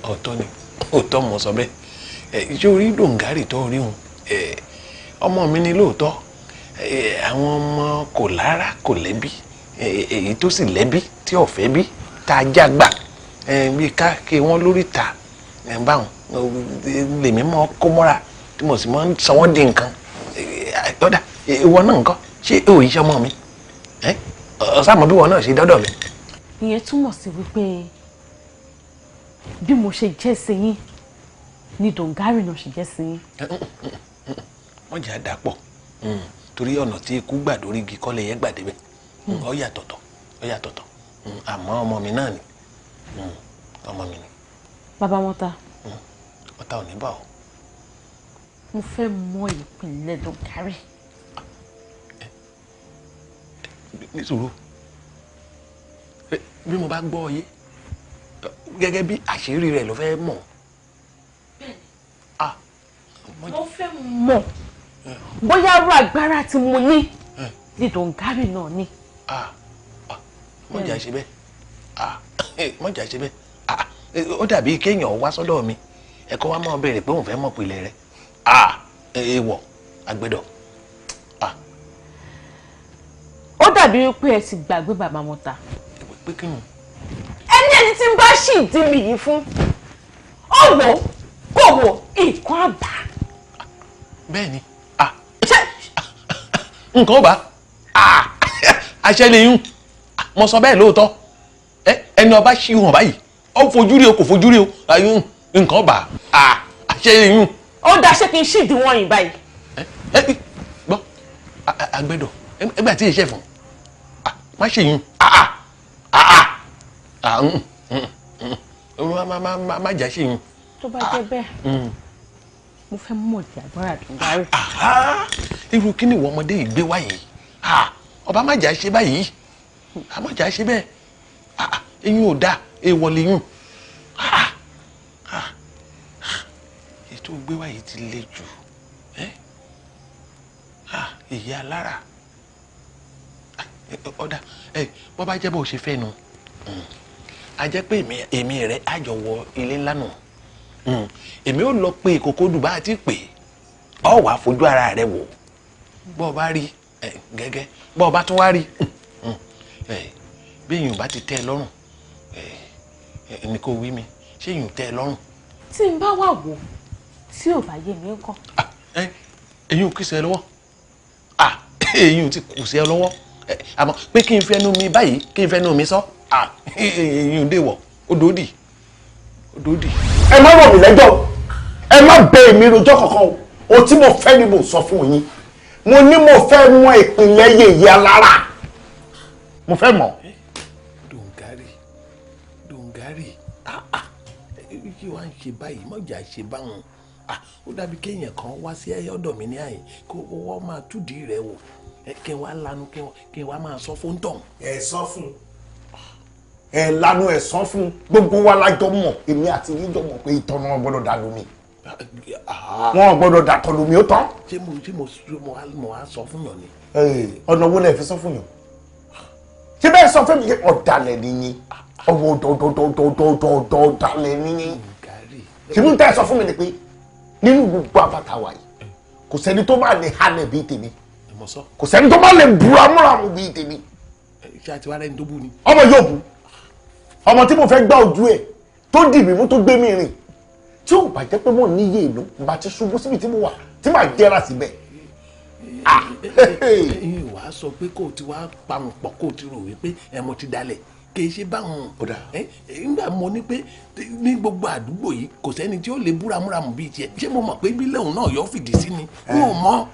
Ọ̀tọ̀ ni, òótọ́ mo sọ bẹ́ẹ̀. Ṣé orí Dòǹgárì tó rí òun, ọmọ mi ni lóòótọ́. Àwọn ọmọ kò lára kò lẹ́bí, èyí tó sì lẹ́bí tí ò fẹ́ bí tá a já gbà bí ká kí wọ́n lórí ta báwọn lèmi mọ́ kó mọ́ra tí mo sì mọ́ ń sọ wọ́n di nǹkan. Ọ̀dà ìwọ náà nǹkan, ṣé ò yí sọmọ mi? Ọ̀sàmọ̀ bí ìwọ náà ṣe dọ́dọ̀ mi. Ìyẹn túmọ̀ sí wípé bí mo ṣe jẹ́ sí yín ni Dòǹgárì náà ṣe jẹ́ sí yín. Wọ́n jẹ́ àdàpọ̀ torí ọ̀nà tí ikú gbà dórí igi kọ́lé yẹn gbà débẹ̀. Ó yàtọ̀tọ̀, ó yàtọ̀tọ̀, àmọ́ ọmọ mi náà ni, ọmọ mi ni. Bàbá Mọ́ta. Ọ̀tá ò ní bà ọ́. Mo fẹ́ mọ ìpìlẹ̀ Dòǹgárì. Nísòro, bí mo bá gbọ́ ọ yé, gẹ́gẹ́ bí àṣírí rẹ̀ ló fẹ́ mọ̀. Bẹ́ẹ̀ni. Mo fẹ́ mọ̀ bóyá irú agbára tí mo ní ní Dòǹgárì náà ní. Mọ̀jà ṣe bẹ́ẹ̀, mọ̀jà ṣe bẹ́ẹ̀. Ó dàbí kéèyàn wá sọ́dọ̀ mi, ẹ̀kọ́ wa máa béèrè pé òun fẹ́ mọ̀ pìlẹ̀ rẹ̀. Èèwọ̀ àgbẹ̀dọ̀. Ó dàbí wípé ẹ ti gbàgbé Bàbá Mọ́ta. Pé kí ni? Ẹni tí ń bá ṣì dí mi yìí fún, ó wò kò wò nǹkan àbá. Bẹ́ẹ̀ ni, nǹkan ó bá àṣẹ lè yún. Mo sọ bẹ́ẹ̀ lóòótọ́. Ẹni ọba ṣì hàn báyìí, ó fojú rí o kò fojú rí o, nǹkan bá àṣẹ lè yún. Ó dáa, ṣé kí n ṣì dí wọ́n yìí báyìí? Gbọ́ àgbẹ̀dọ̀, ẹgbẹ́ àti ìṣe fún má ṣe yún. Má jà ṣe yún. Tó bá jẹ́ bẹ́ẹ̀, mo fẹ́ mọ̀ di agbára Dòǹgárì. Irú kí ni ìwọ ọmọdé yìí gbé wá yìí? Ọba má jà ṣe báyìí, má jà ṣe bẹ́ẹ̀. Eyín ò dáa, èèwọ̀ lè yún. Ètò gbé wá yìí ti le jù. Ìyá alára, ọ̀dà bọ́ bá jẹ́ bó ṣe fẹ́ nu, a jẹ́ pé èmi rẹ̀ á jọ wọ ilé ńlá nù. Èmi ò lọ pé ìkòkò dùbà àti pé ọ wàá fojú ara rẹ wò. Bọ́ ọ bá rí gẹ́gẹ́, bọ́ ọ bá tún wá rí bí èèyàn bá ti tẹ́ ẹ lọ́rùn ni kò wí mi. Ṣé èèyàn tẹ́ ẹ lọ́rùn? Tí n bá wà wò tí ò bá yé mi ńkọ́. Èyí ò kì í ṣe ẹ lọ́wọ́. Èyí ò ti kù sí ẹ lọ́wọ́. Àmọ́ pé kí n fẹnu mi báyìí, kí n fẹnu mi sọ, èyí ò dé wọ̀, ó dòódì, ó dòódì. Ẹ má rọ̀ mí lẹ́jọ́, ẹ má bẹ èmi rojọ́ kankan o. Ohun tí mo fẹ́ ni mo sọ fún yín. Mo ní mo fẹ́ mọ ìpìlẹ̀ yèyé alára, mo fẹ́ mọ̀. Dòǹgárì, Dòǹgárì, kí wàá ń ṣe báyìí? Mọ̀jà ṣe báwọn. Ó dàbí kéèyàn kan wá sí ọ̀dọ̀ mi ní àyè kó wọ́n máa túdìí rẹ̀ wò, kí n wá lanu, kí n wá máa sọ fún tọ̀hún. Ẹ sọ fún ẹ lanu, ẹ sọ fún gbogbo wa lájọ mọ̀, èmi àti yín jọ mọ̀ pé ìtọ́nà wọn gbọ́dọ̀ dàlú mi, wọn gbọ́dọ̀ dàtọ̀ lómi ó tán. Ṣé mo wá sọ fún yàn ni? Ọ̀nà wo lẹ fi sọ fún yàn? Ṣé bẹ́ẹ̀ sọ fún mi ọ̀dàlẹ̀ nìyí, ọwọ́ dọ̀dọ̀dọ̀dọ̀dọ̀dọ̀dàlẹ̀ nìyí. Ṣé bí n tẹ́ sọ fún mi ni pé nínú gbogbo àbàtà wa yìí kò sẹ́ni tó máa lè halẹ̀ bíi tèmi, kò sẹ́ni tó máa lè buramúramù bíi tèmi. Ṣé àti wàá rẹ́ni tó bú ni? Ọmọ yóò bú. Ọmọ tí mo fẹ́ gbá ojú ẹ̀ tó dì mí mú tó gbé mi rìn, tí ò bá jẹ́ pé mo níyè ìlú bá ti ṣubú síbi tí mo wà tí màá jẹ́ra síbẹ̀. Wàá sọ pé kó o ti wá pamọ́ pọ̀, kó o ti rò wípé ẹ mo ti dalẹ̀, Kì í ṣe báwọn. Nígbà mo ní pé ní gbogbo àdúgbò yìí kò sẹ́ni tí ó lè búramúramù bíi tiẹ̀. Ṣé mo mọ̀ pé bílẹ̀ òun náà yọ fìdí sí ni? N ò mọ̀.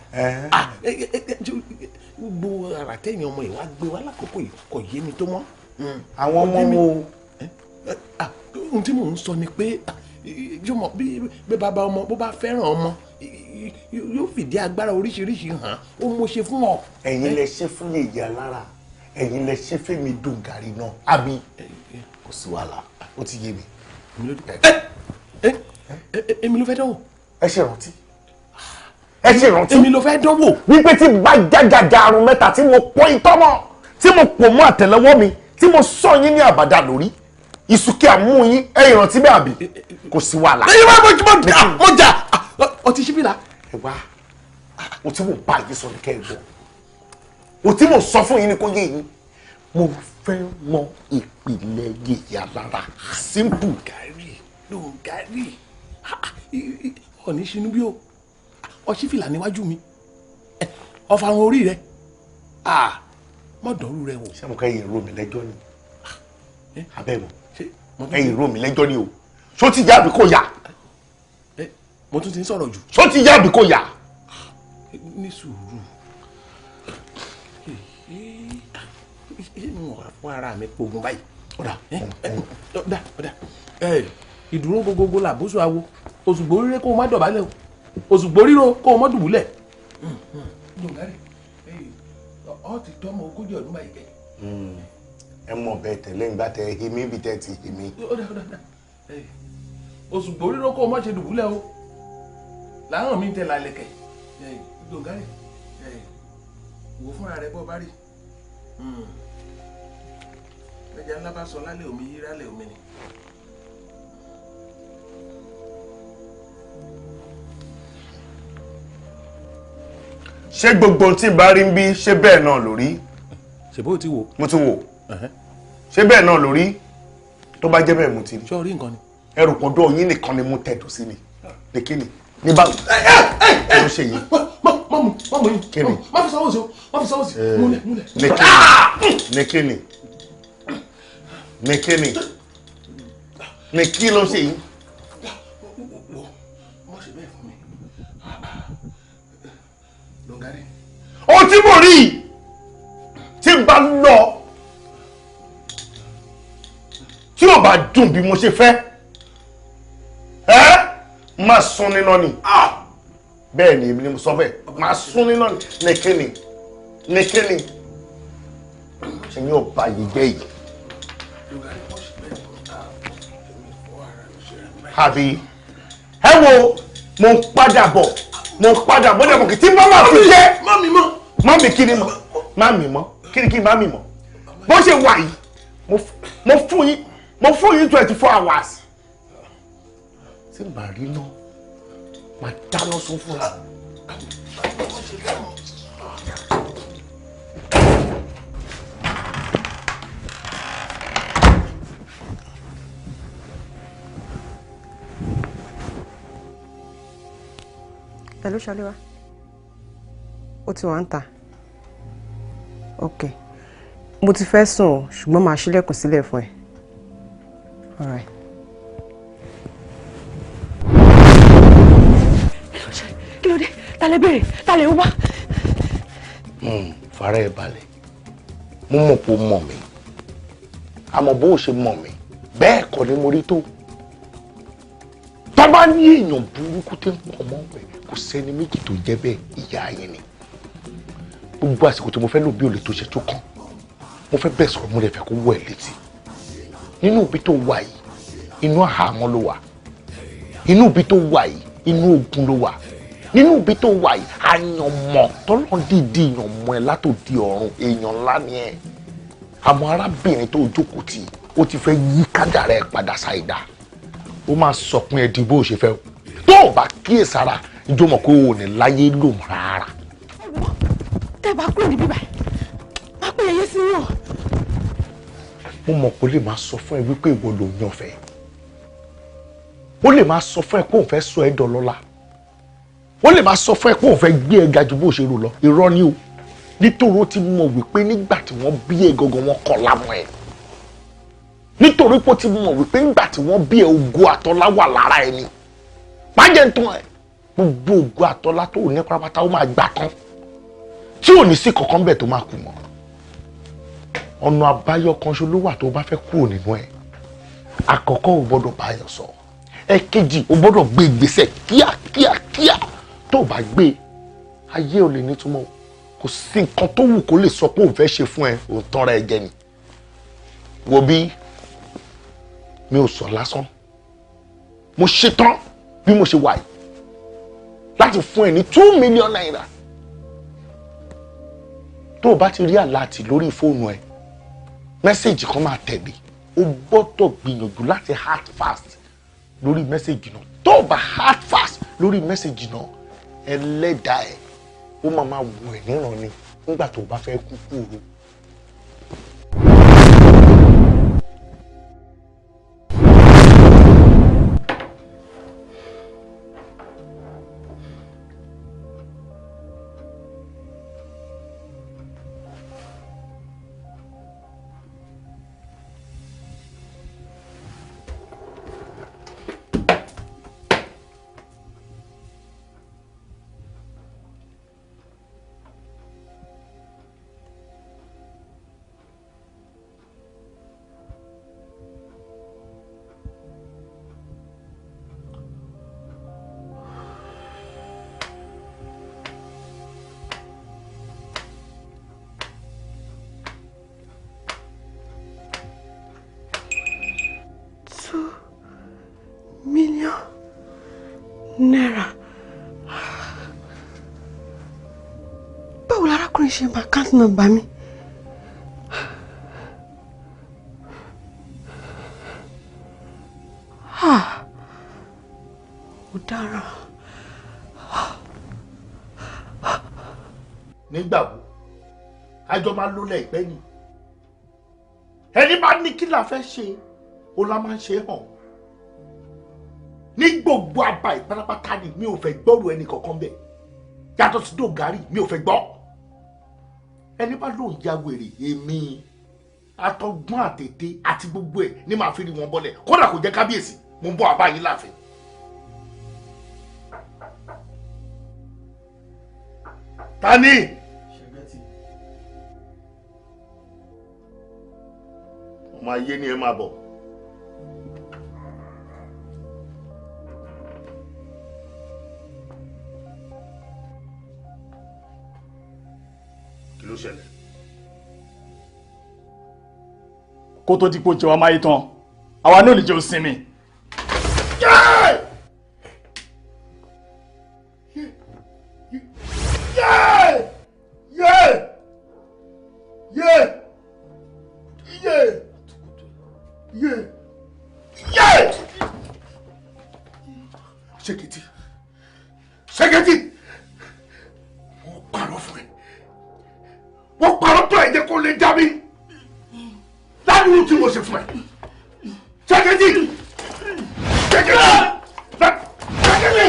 Gbogbo ara tẹ̀yìn ọmọ yìí wá gbé wá lákòókò yìí kò yé mi tó mọ́. Àwọn ọmọ wo? Ohun tí mò ń sọ ni pé yóò mọ̀ bí bàbá ọmọ bó bá fẹ́ràn ọmọ yóò fìdí agbára oríṣiríṣi hàn ó mọ̀ ṣe fún ọ. Ẹ̀yin lẹ ṣe fún yèyé alára, ẹ̀yin lẹ ṣe fẹ́mi Dòǹgàrí náà, àbí? Kò sí wàhálà, ó ti yé mi. Èmi ló fẹ́ dánwò. Ẹ ṣe rántí. Ẹ ṣe rántí. Èmi ló fẹ́ dánwò. Wípé tí bá jágàjà àrùn mẹ́ta tí mo pọ́n itọ́ mọ́, tí mo pò mọ́ àtẹ̀lẹ́wọ́ mi, tí mo sọ yín ní àbàdà lórí, ìsúkẹ́ àmú yín, ẹ ìrántí bẹ́ẹ̀ àbí? Kò sí wàhálà. Ẹyin máa mọ jà ọtí síbìlà. Ẹ wá, o tí mo bá yín sọ ní kẹ́ ẹ gbọ́, o tí mo sọ fún yín ní kó yé yín. Mo fẹ́ mọ ìpìlẹ̀ yèyé alára, simple. Dòǹgàrí, Dòǹgàrí, ọ̀ní sinú bí o, ọtí fìlà níwájú mi, ọfà àwọn orí rẹ, mọ̀dọ́rú rẹ wò. Ṣé mo kẹ́ yín rò mí lẹ́jọ́ ni? Abẹ́ mọ̀, ẹ̀yin rò mí lẹ́jọ́ ni o. Ṣó ti yá àbí kò yá? Mo tún ti ń sọ̀rọ̀ jù. Ṣó ti yá àbí kò yá? Ní sùúrù, mo wà fún ara mi pogun báyìí. Ọ̀dà ọ̀dà ọ̀dà, ìdúró gbogbogbò làbóso awo, òṣùgbò rírẹ kó o má dọ̀bálẹ̀ o, òṣùgbò ríro kó o má dùbúlẹ̀. Dòǹgàrí, ọ ti tọ́ ọmọ 40 ọdún báyìí kẹ́. Ẹ mọ̀ bẹ́ẹ̀ tẹ́lẹ̀ ń gbà tẹ èmi bí tẹ́ ti èmi. Ọ̀dà ọ̀dà ọ̀dà, òṣùgbò ríro kó o má ṣe dùbúlẹ̀ o, làwọn mi ń tẹ lálẹ́kẹ̀. Dòǹgàrí, wò fúnra rẹ bọ́ bá rí. Ẹja ńlá bá sọ lálẹ́ omi yí lálẹ́ omi ni. Ṣé gbogbo ohun tí n bá rí ń bí ṣé bẹ́ẹ̀ náà ló rí? Ṣé bó ti wò? Mo ti wò. Ṣé bẹ́ẹ̀ náà ló rí? Tó bá jẹ́ bẹ́ẹ̀ mo ti rí. Ṣé o rí nǹkan ni? Ẹrù pọ̀dọ̀ yín nìkan ni mo tẹ̀dọ̀ sí ni. Ní kíni? Ní bá kí ló ṣe yìí? Mọ́mú mọ́mú yìí. Kíni? Má fi sọ́wọ́ sí o, má fi sọ́wọ́ sí. Múlẹ̀ múlẹ̀. Ní kíni? Ní kíni? Ní kíni? Ní kí ló ṣe yìí? Wọ́n ṣe bẹ́ẹ̀ fún mi. Dòǹgàrí. Ohun tí mo rí tí n bá lọ tí ò bá dùn bí mo ṣe fẹ́, ẹ́ máa sún níná ni. Bẹ́ẹ̀ ni èmi ni mo sọ bẹ́ẹ̀, máa sún níná ni. Ní kíni? Ní kíni? Ṣé mi ò bá yìí jẹ́ yìí? Àbí ẹ wo, mo ń padà bọ̀, mo ń padà bọ̀ dẹ̀mọ̀ kì tí bá máa fi jẹ́. Má mi mọ́. Má mi kí ni mọ́, má mi mọ́, kí ni kí má mi mọ́. Bó ṣe wà yìí, mo fún yín 24 hours. Tí n bá rí náà, máa dáná sun fúnra. Hello, Ṣaléwá. Ó ti wà ń tà. Ok. Mo ti fẹ́ sùn o, ṣùgbọ́n màá ṣílẹ̀kùn sílẹ̀ fún ẹ. All right. Kí ló dé? Ta lẹ béèrè? Ta lẹ wá? Fara ẹ balẹ̀. Mo mọ̀ pé o mọ̀ mí. Àmọ́ bó o ṣe mọ̀ mí, bẹ́ẹ̀ kọ́ ni mo rí tó. Tó bá ní èèyàn burúkú tí ń pọ̀ mọ́ ẹ̀, kò sẹ́ni méjì tó jẹ́ bẹ́ẹ̀, ìyá yín ni. Gbogbo àsìkò tí mo fẹ́ lò bí olè tó ṣe tó kàn, mo fẹ́ bẹ́ẹ̀ sọ̀rọ̀, mo lè fẹ́ kó wọ̀ ẹ́ létí. Nínú ibi tó wà yìí, inú àhámọ́ ló wà. Inú ibi tó wà yìí, inú ogun ló wà. Nínú ibi tó wà yìí, àyànmọ́ tọ́lọ́ dìídì yànmọ́ ẹ látòdì ọ̀run, èèyàn ńlá ni ẹ. Àmọ́ arábìnrin tó jókòó tì, ó ti fẹ́ yí kádàrá ẹ padà ṣàìdá. Ó máa sọkún ẹ di bó o ṣe fẹ́ o. Tó o bá kíyèsára, ìjọ mọ̀ pé o ò ní láyé lò mọ́ rárá. Tẹ́ bá kúrò níbí báyìí, má pè é yé sí yín o. Mo mọ̀ pé ó lè máa sọ fún ẹ wípé ìwọ ló yàn fẹ́. Ó lè máa sọ fún ẹ pé òun fẹ́ sọ ẹ́ dọlọ́lá. Ó lè máa sọ fún ẹ pé òun fẹ́ gbé ẹ ga ju bó ṣe rò lọ. Irọ́ ni o. Nítorí ó ti mọ̀ wípé nígbà tí wọ́n bí ẹ gangan, wọ́n kọ̀ lámọ̀ ẹ. Nítorí pé ó ti mọ̀ wípé ńgbà tí wọ́n bí ẹ, ògo àtọlá wà lára ẹ ni. Má jẹ́ ń tán ẹ, gbogbo ògo àtọlá tó ní pátápátá ó máa gbà tán, tí ò ní sí kankan bẹ́ẹ̀ tó máa kù mọ́. Ọ̀nà àbáyọ kan ṣo ló wà tó bá fẹ́ kúrò nínú ẹ̀. Àkọ́kọ́, ò gbọ́dọ̀ bá yàn sọ. Ẹ̀kejì, ò gbọ́dọ̀ gbé ìgbésẹ̀ kíákíákíá. Tó o bá gbé, ayé ò lè nítumọ̀. Kò sí nǹkan tó wù kó lè sọ pé òun fẹ́ ṣe fún ẹ, òun tanra ẹ jẹ ni. Wo bí, mi ò sọ lásán, mo ṣetán bí mo ṣe wà yìí láti fún ẹ ní 2 million naira. Tó o bá ti rí alert lórí fóònù ẹ, message kan máa tẹ̀lé. O gbọ́dọ̀ gbìyànjú láti act fast lórí message náà. Tó o bá act fast lórí message náà, ẹlẹ́dàá ẹ̀ ó máa máa wù ẹ́ níran ni nígbà tó o bá fẹ́ kú kúrò. ₦2 million. Báwo lárákùnrin ṣe máa account number mi? Ah, ọ̀daràn. Nígbà wo àjọ máa lólẹ̀ ìpẹ́ ni ẹni bá ní kí la fẹ́ ṣe, ó la máa ń ṣe hàn ní gbogbo àbá ìpátápátá ni. Mi ò fẹ́ gbọ́rù ẹnì kankan bẹ́ẹ̀ yàtọ̀ sí dògárì, mi ò fẹ́ gbọ́. Ẹni bá lóun ya wèrè, èmi àtọgbọ́n àtètè àti gbogbo ẹ̀ ní màá fi rí wọn bọ́lẹ̀, kódà kò jẹ́ kábíyèsí. Mo ń bọ̀ àbá yín láàfin. Ta ni? Ọmọ ayé ni ẹ máa bọ̀. Kí ló ṣẹlẹ̀? Kó tó di pé ó jẹ wá máyé tán, àwa náà lè jẹ́ òsinmi. Yéé! Yéé! Yéé! Yéé! Yéé! Yéé! Yéé! Ṣèkìtì! Ṣèkìtì! Wọ́n parọ́ fún ẹ. Wọ́n parọ́ tó ẹ̀ jẹ́ kó lè já mi. Ládùúgbò tí mo ṣe fún ẹ. Ṣèkìtì! Ṣèkìtì! Ṣèkìtì!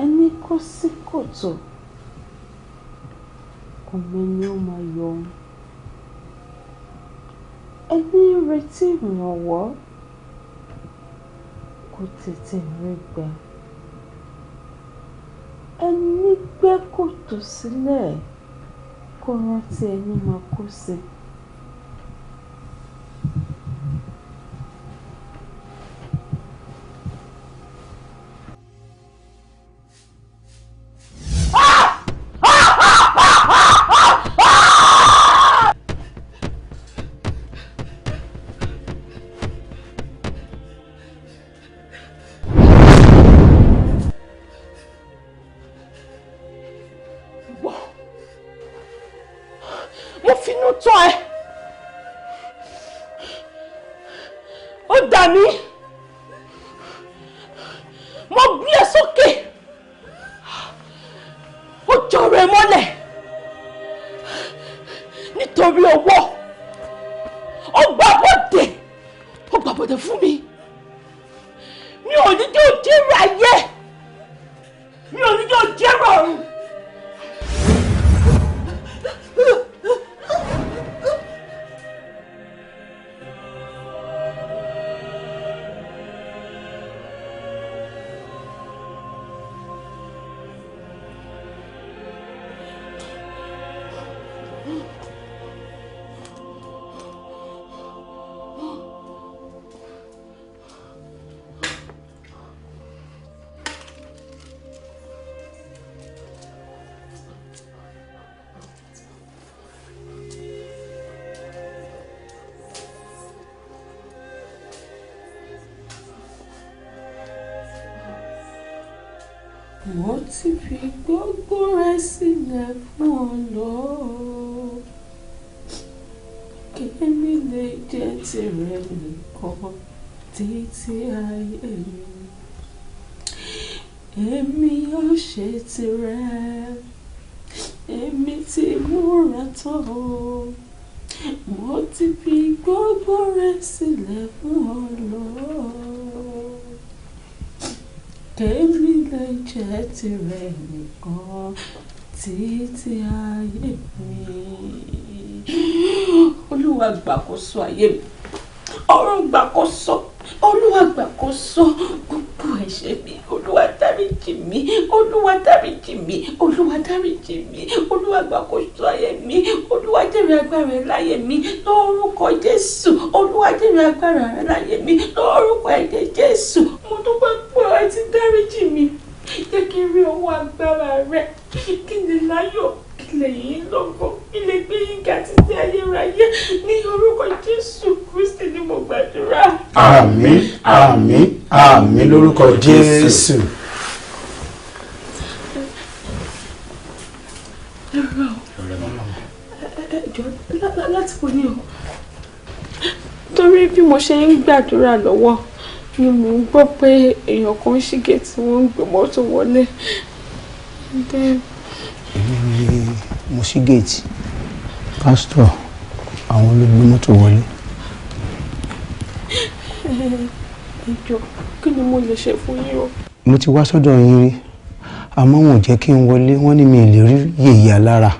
Ẹni kó sí kòtò kò mẹ́ni ó máa yọ òun, ẹni ń retí ìrànwọ́ kò tètè rí gbà, ẹni gbẹ́ kòtò sílẹ̀ kó rántí ẹni máa kó sí. finú tán ẹ, ó dà mí, mo gbé ẹ sókè, ó jọrọ ẹ mọ́lẹ̀ nítorí owó. Ó gbà bọ́dẹ̀, ó gbà bọ́dẹ̀ fún mi. Mi ò ní jẹ́ òjẹ́rọ ayé, mi ò ní jẹ́ òjẹ́rọ ọ̀run. Mo ti fi gbogbo rẹ̀ sílẹ̀ fún ọ lọ, kémi lè jẹ́ tìrẹ nìkan títí ayé mi. Èmi yóò ṣe tìrẹ, èmi ti múra tán o. Mo ti fi gbogbo rẹ̀ sílẹ̀ fún ọ lọ, kémi lè jẹ́ tìrẹ nìkan títí ayé mi. Olúwa gbàkóso ayé mi, ọ̀run gbàkóso, Olúwa gbàkóso gbogbo ẹ̀ṣẹ̀ mi. Olúwa dáríjì mi, Olúwa dáríjì mi, Olúwa dáríjì mi, Olúwa gbàkóso ayé mi, Olúwa jẹ́rìí agbára rẹ láyé mi lórúkọ Jésù. Olúwa jẹ́rìí agbára rẹ láyé mi lórúkọ ẹ̀jẹ̀ Jésù. Mo dúpẹ́ pé ẹ ti dáríjì mi, jẹ́ kí n rí ọwọ́ agbára rẹ, kí n lè láyọ̀, kí lè yín lógo, kí lè gbé yín ga títí ayérayé. Ní orúkọ Jésù Kristi ni mo gbàdúrà. Àmín, àmín, àmín lórúkọ Jésù. Láti wo ni o? Torí bí mo ṣe ń gbàdúrà lọ́wọ́ ni mò ń gbọ́ pé èèyàn kan ṣí géètì, wọ́n ń gbé mọ́tò wọlé. Èmi ni mo ṣí géètì, pásítọ̀ àwọn ló gbé mọ́tò wọlé. Ẹ jọ̀ọ́, kí ni mo lè ṣe fún yín o? Mo ti wá sọ́dọ̀ yín rí, àmọ́ wọn ò jẹ́ kí n wọlé, wọ́n ní mi ì lè rí yèyé alára.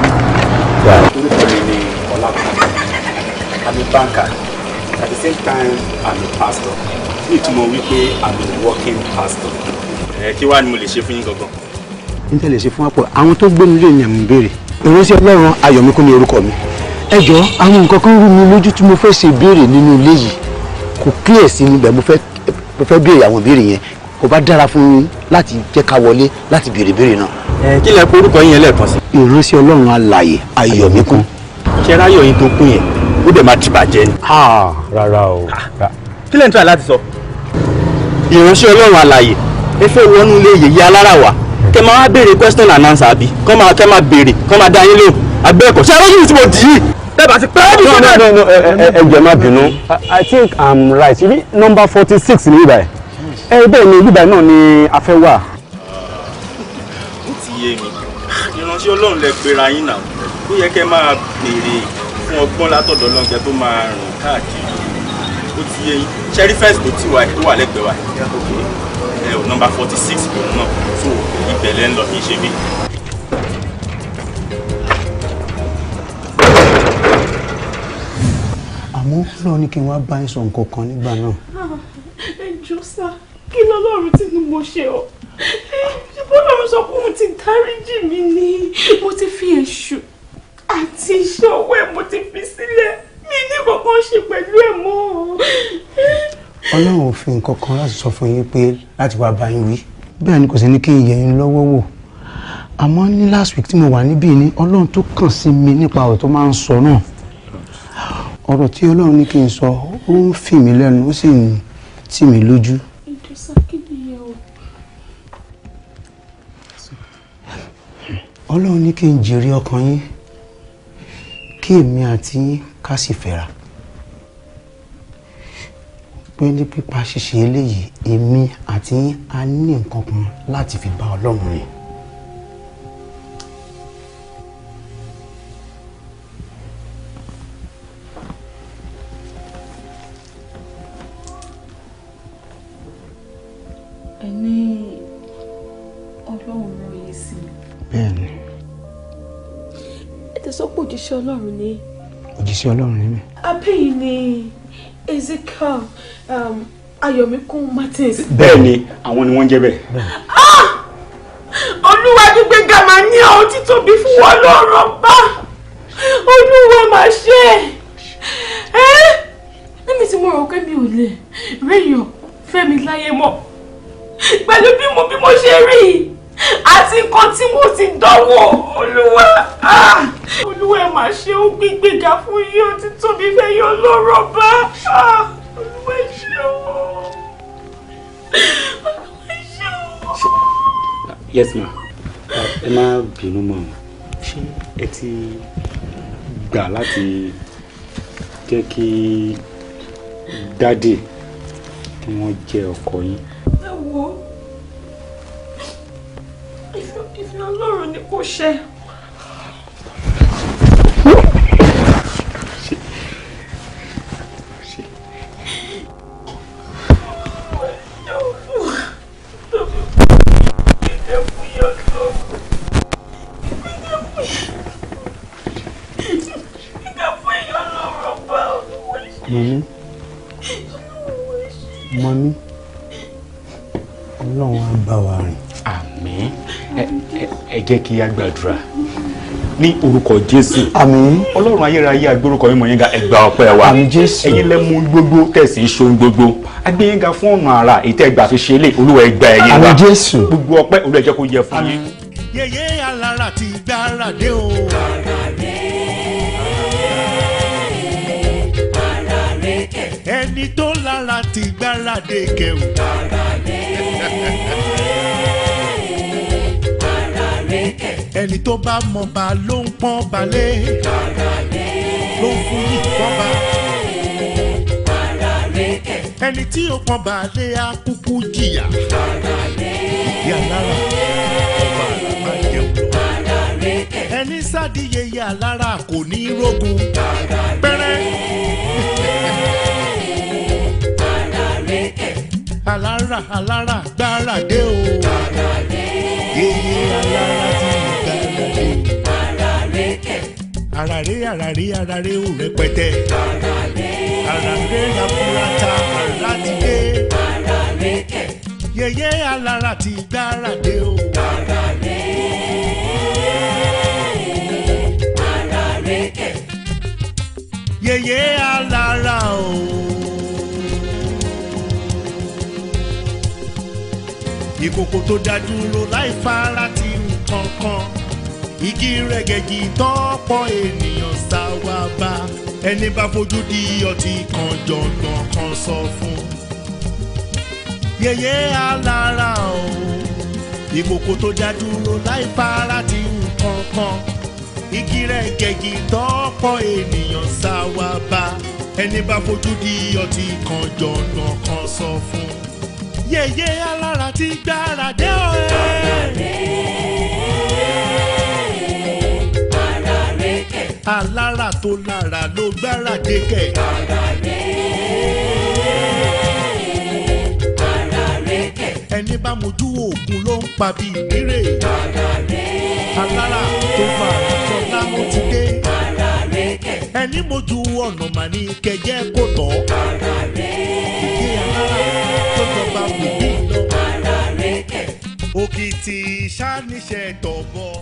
Orúkọ mi ni Ọlákùnrin. I'm a banker. At the same time, I'm a pastor. Ní ìtumọ̀ wípé I'm a working pastor. Ẹ kí wàá ni mo lè ṣe fún yín gangan? N tẹ̀lé ṣe fún àpò àwọn tó gbé nílé ní àmì ìbéèrè. Ìránṣẹ́ Ọlọ́run Ayọ̀míkún ni orúkọ mi. Ẹ jọ̀ọ́, àwọn nǹkan kan rú mi lójú tí mo fẹ́ ṣe ìbéèrè nínú ilé yìí. Kò clear sí mi bẹ́ẹ̀, mo fẹ́ béèrè àwọn ìbéèrè yẹn. Kò bá dára fún yín láti jẹ́ ká wọlé láti béèrè ìbéèrè náà. Ẹ kí lẹ pé orúkọ yín yẹn lẹ́ẹ̀kan sí? Ìránṣẹ́ Ọlọ́run alààyè Ayọ̀míkún. Ṣé ráyọ̀ yín tó kún yẹn? Ó dẹ̀ máa dìbàjẹ́ ni. Rárá o. Kí lẹ̀ ń try láti sọ? Ìránṣẹ́ Ọlọ́run alààyè, ẹ fẹ́ wọnú ilé yèyé alára wa. Kẹ máa wá béèrè question and answer àbí? Kọ́ máa kẹ́ máa béèrè, kọ́ máa dá yín lóhùn. Àgbẹ̀kọ̀ ṣé arójú tí mo dì í? Bẹ́ẹ̀ ti pẹ́ No, no, no, ẹ jọ̀ọ́ má bínú. I think I'm right. Ibi number 46 ní ibà yìí. Ẹ bẹ́ẹ̀ ni ibà náà ni a fẹ́ wà. Ó ti yé mi. Ìránṣẹ́ Ọlọ́run lẹ pera yín náà. Ó yẹ kẹ́ máa béèrè fún ọgbọ́n látọ̀dọ̀ Ọlọ́run kẹ́ tó máa rìn káàkiri. Ó ti yé yín. Ṣẹ́rí first tó ti wà tó wà lẹ́gbẹ̀ẹ́ wa. Ẹ ò number 46 lòun náà. So ibẹ̀ lẹ́ ń lọ kì í ṣe bí. Àmọ́ Ọlọ́run ní kí n wá bá yín sọ nǹkan kan nígbà náà. Ẹ jọ̀ọ́ sá, kí lọ́lọ́run tí ni mo ṣe o? Ṣé bọ́lọ́run sọ pé òun ti dáríjì mi ni? Mo ti fi èṣù àti iṣẹ́ ọwọ́ ẹ̀ mo ti fi sílẹ̀. Mi ní kankan ṣe pẹ̀lú ẹ̀ mọ́. Ọlọ́run ò fi nǹkan kan láti sọ fún yín pé láti wá bá yín wí. Bẹ́ẹ̀ ni kò sí ní kí n yẹ̀ yín lọ́wọ́ wò. Àmọ́ ní last week tí mo wà níbí ni Ọlọ́run tó kàn sí mi nípa ọ̀rọ̀ tó máa ń sọ náà. Ọ̀rọ̀ tí Ọlọ́run ní kí n sọ, ó ń fì mí lẹ́nu, ó sì ń tì mí lójú. Ẹ jọ̀ọ́ Ọlọ́run ní kí n jèrè ọkàn yín, kí èmi àti yín ká sì fẹ́ra. Pé ní pípa ṣíṣe eléyìí, èmi àti yín a ní nǹkan kan láti fi bá Ọlọ́run rìn. Ẹ ní Ọlọ́run rán yín sí mi. Bẹ́ẹ̀ni. Ẹ ti sọ pé òjíṣẹ́ Ọlọ́run ni. Òjíṣẹ́ Ọlọ́run ni mí. Abẹ́yìn ni Ezekiel Ayọ̀míkún Martins. Bẹ́ẹ̀ni, àwọn ni wọ́n ń jẹ́ bẹ́ẹ̀. Olúwa gbígbéga máa ní àwọn títóbi fún wọn lọ́rọ̀ bá. Olúwa máa ṣe é. Níbi tí mo rò pé mi ò lè réèyàn fẹ́ mi láyé mọ́. Pẹ̀lú bí mo ṣe rí àti nǹkan tí mo ti dánwò, Olúwa. Olúwa ẹ máa ṣe ó gbígbéga fún yín, ó ti tóbi fẹ́ yọ lọ́rọ̀ bá. Olúwa ẹ ṣe ó. Olúwa ẹ ṣe ó. Yes ma, ẹ má bínú mọ́, ṣé ẹ ti gbà láti jẹ́ kí dádì kí wọ́n jẹ́ ọkọ yín? Ẹ wo, ìfẹ́ Ọlọ́run ni kò ṣe. Mọ́mí, mọ́mí, Ọlọ́run á bá wa rìn. Àmín. Ẹ jẹ́ kí a gbàdúrà ní orúkọ Jésù. Àmín. Ọlọ́run ayérayé agbórúkọ mímọ́ yín ga, ẹ gba ọpẹ́ wa. Àmín Jésù. Ẹ̀yin lẹ mú gbogbo tẹ̀sí ṣohun gbogbo. Agbẹ́yìn ga fún ọ̀nà àrà èyí tẹ́ gbà fi ṣe lé, Olúwa ẹ gba ẹ̀yìn wa. Àmín Jésù. Gbogbo ọpẹ́ Olúwa ẹ jẹ́ kó yẹ fún yín. Yèyé alára ti gbára dé o. Ẹni tó lára ti gbára dé kẹwù. Ẹni tó bá mọba ló ń pọ́n balẹ̀, ló ń fún yìí pọ́nba. Ẹni tí ó pọ́n balẹ̀ á kúkú jìyà. Ìdí alára ọba àrà máa jẹun lọ. Ẹni sádìyẹ alára kò ní rógun pẹ́rẹ́. Alára alára gbára dé o. Yèyé alára ti gbára dé. Àràré àràré àràré ò rẹpẹtẹ. Àràré làbúrata àrà ti dé. Yèyé alára ti gbára dé o. Yèyé alára o. Ìkòkò tó dá dúró láì fara ti nǹkan kan, igi rẹ̀gẹ̀jì tọ́pọ̀ ènìyàn sá wá bá. Ẹni bá fojú di ọtí kan jọ̀gbọ̀n kan sọ fún. Yèyé alára o. Ìkòkò tó dá dúró láì fara ti nǹkan kan, igi rẹ̀gẹ̀jì tọ́pọ̀ ènìyàn sá wá bá. Ẹni bá fojú di ọtí kan jọ̀gbọ̀n kan sọ fún. Yèyé alára ti gbára dé o. Alára tó lára ló gbára dé kẹ̀. Ẹni bá mojú oògùn ló ń pa bí ìbírè. Alára tó fara sọlá ó ti dé. Ẹni mojú ọ̀nà mà ní kẹjẹ́ kò tọ́. Yèyé alára tó jọba bòbí lọ. Òkìtì ṣáníṣẹ́ tọ̀bọ̀.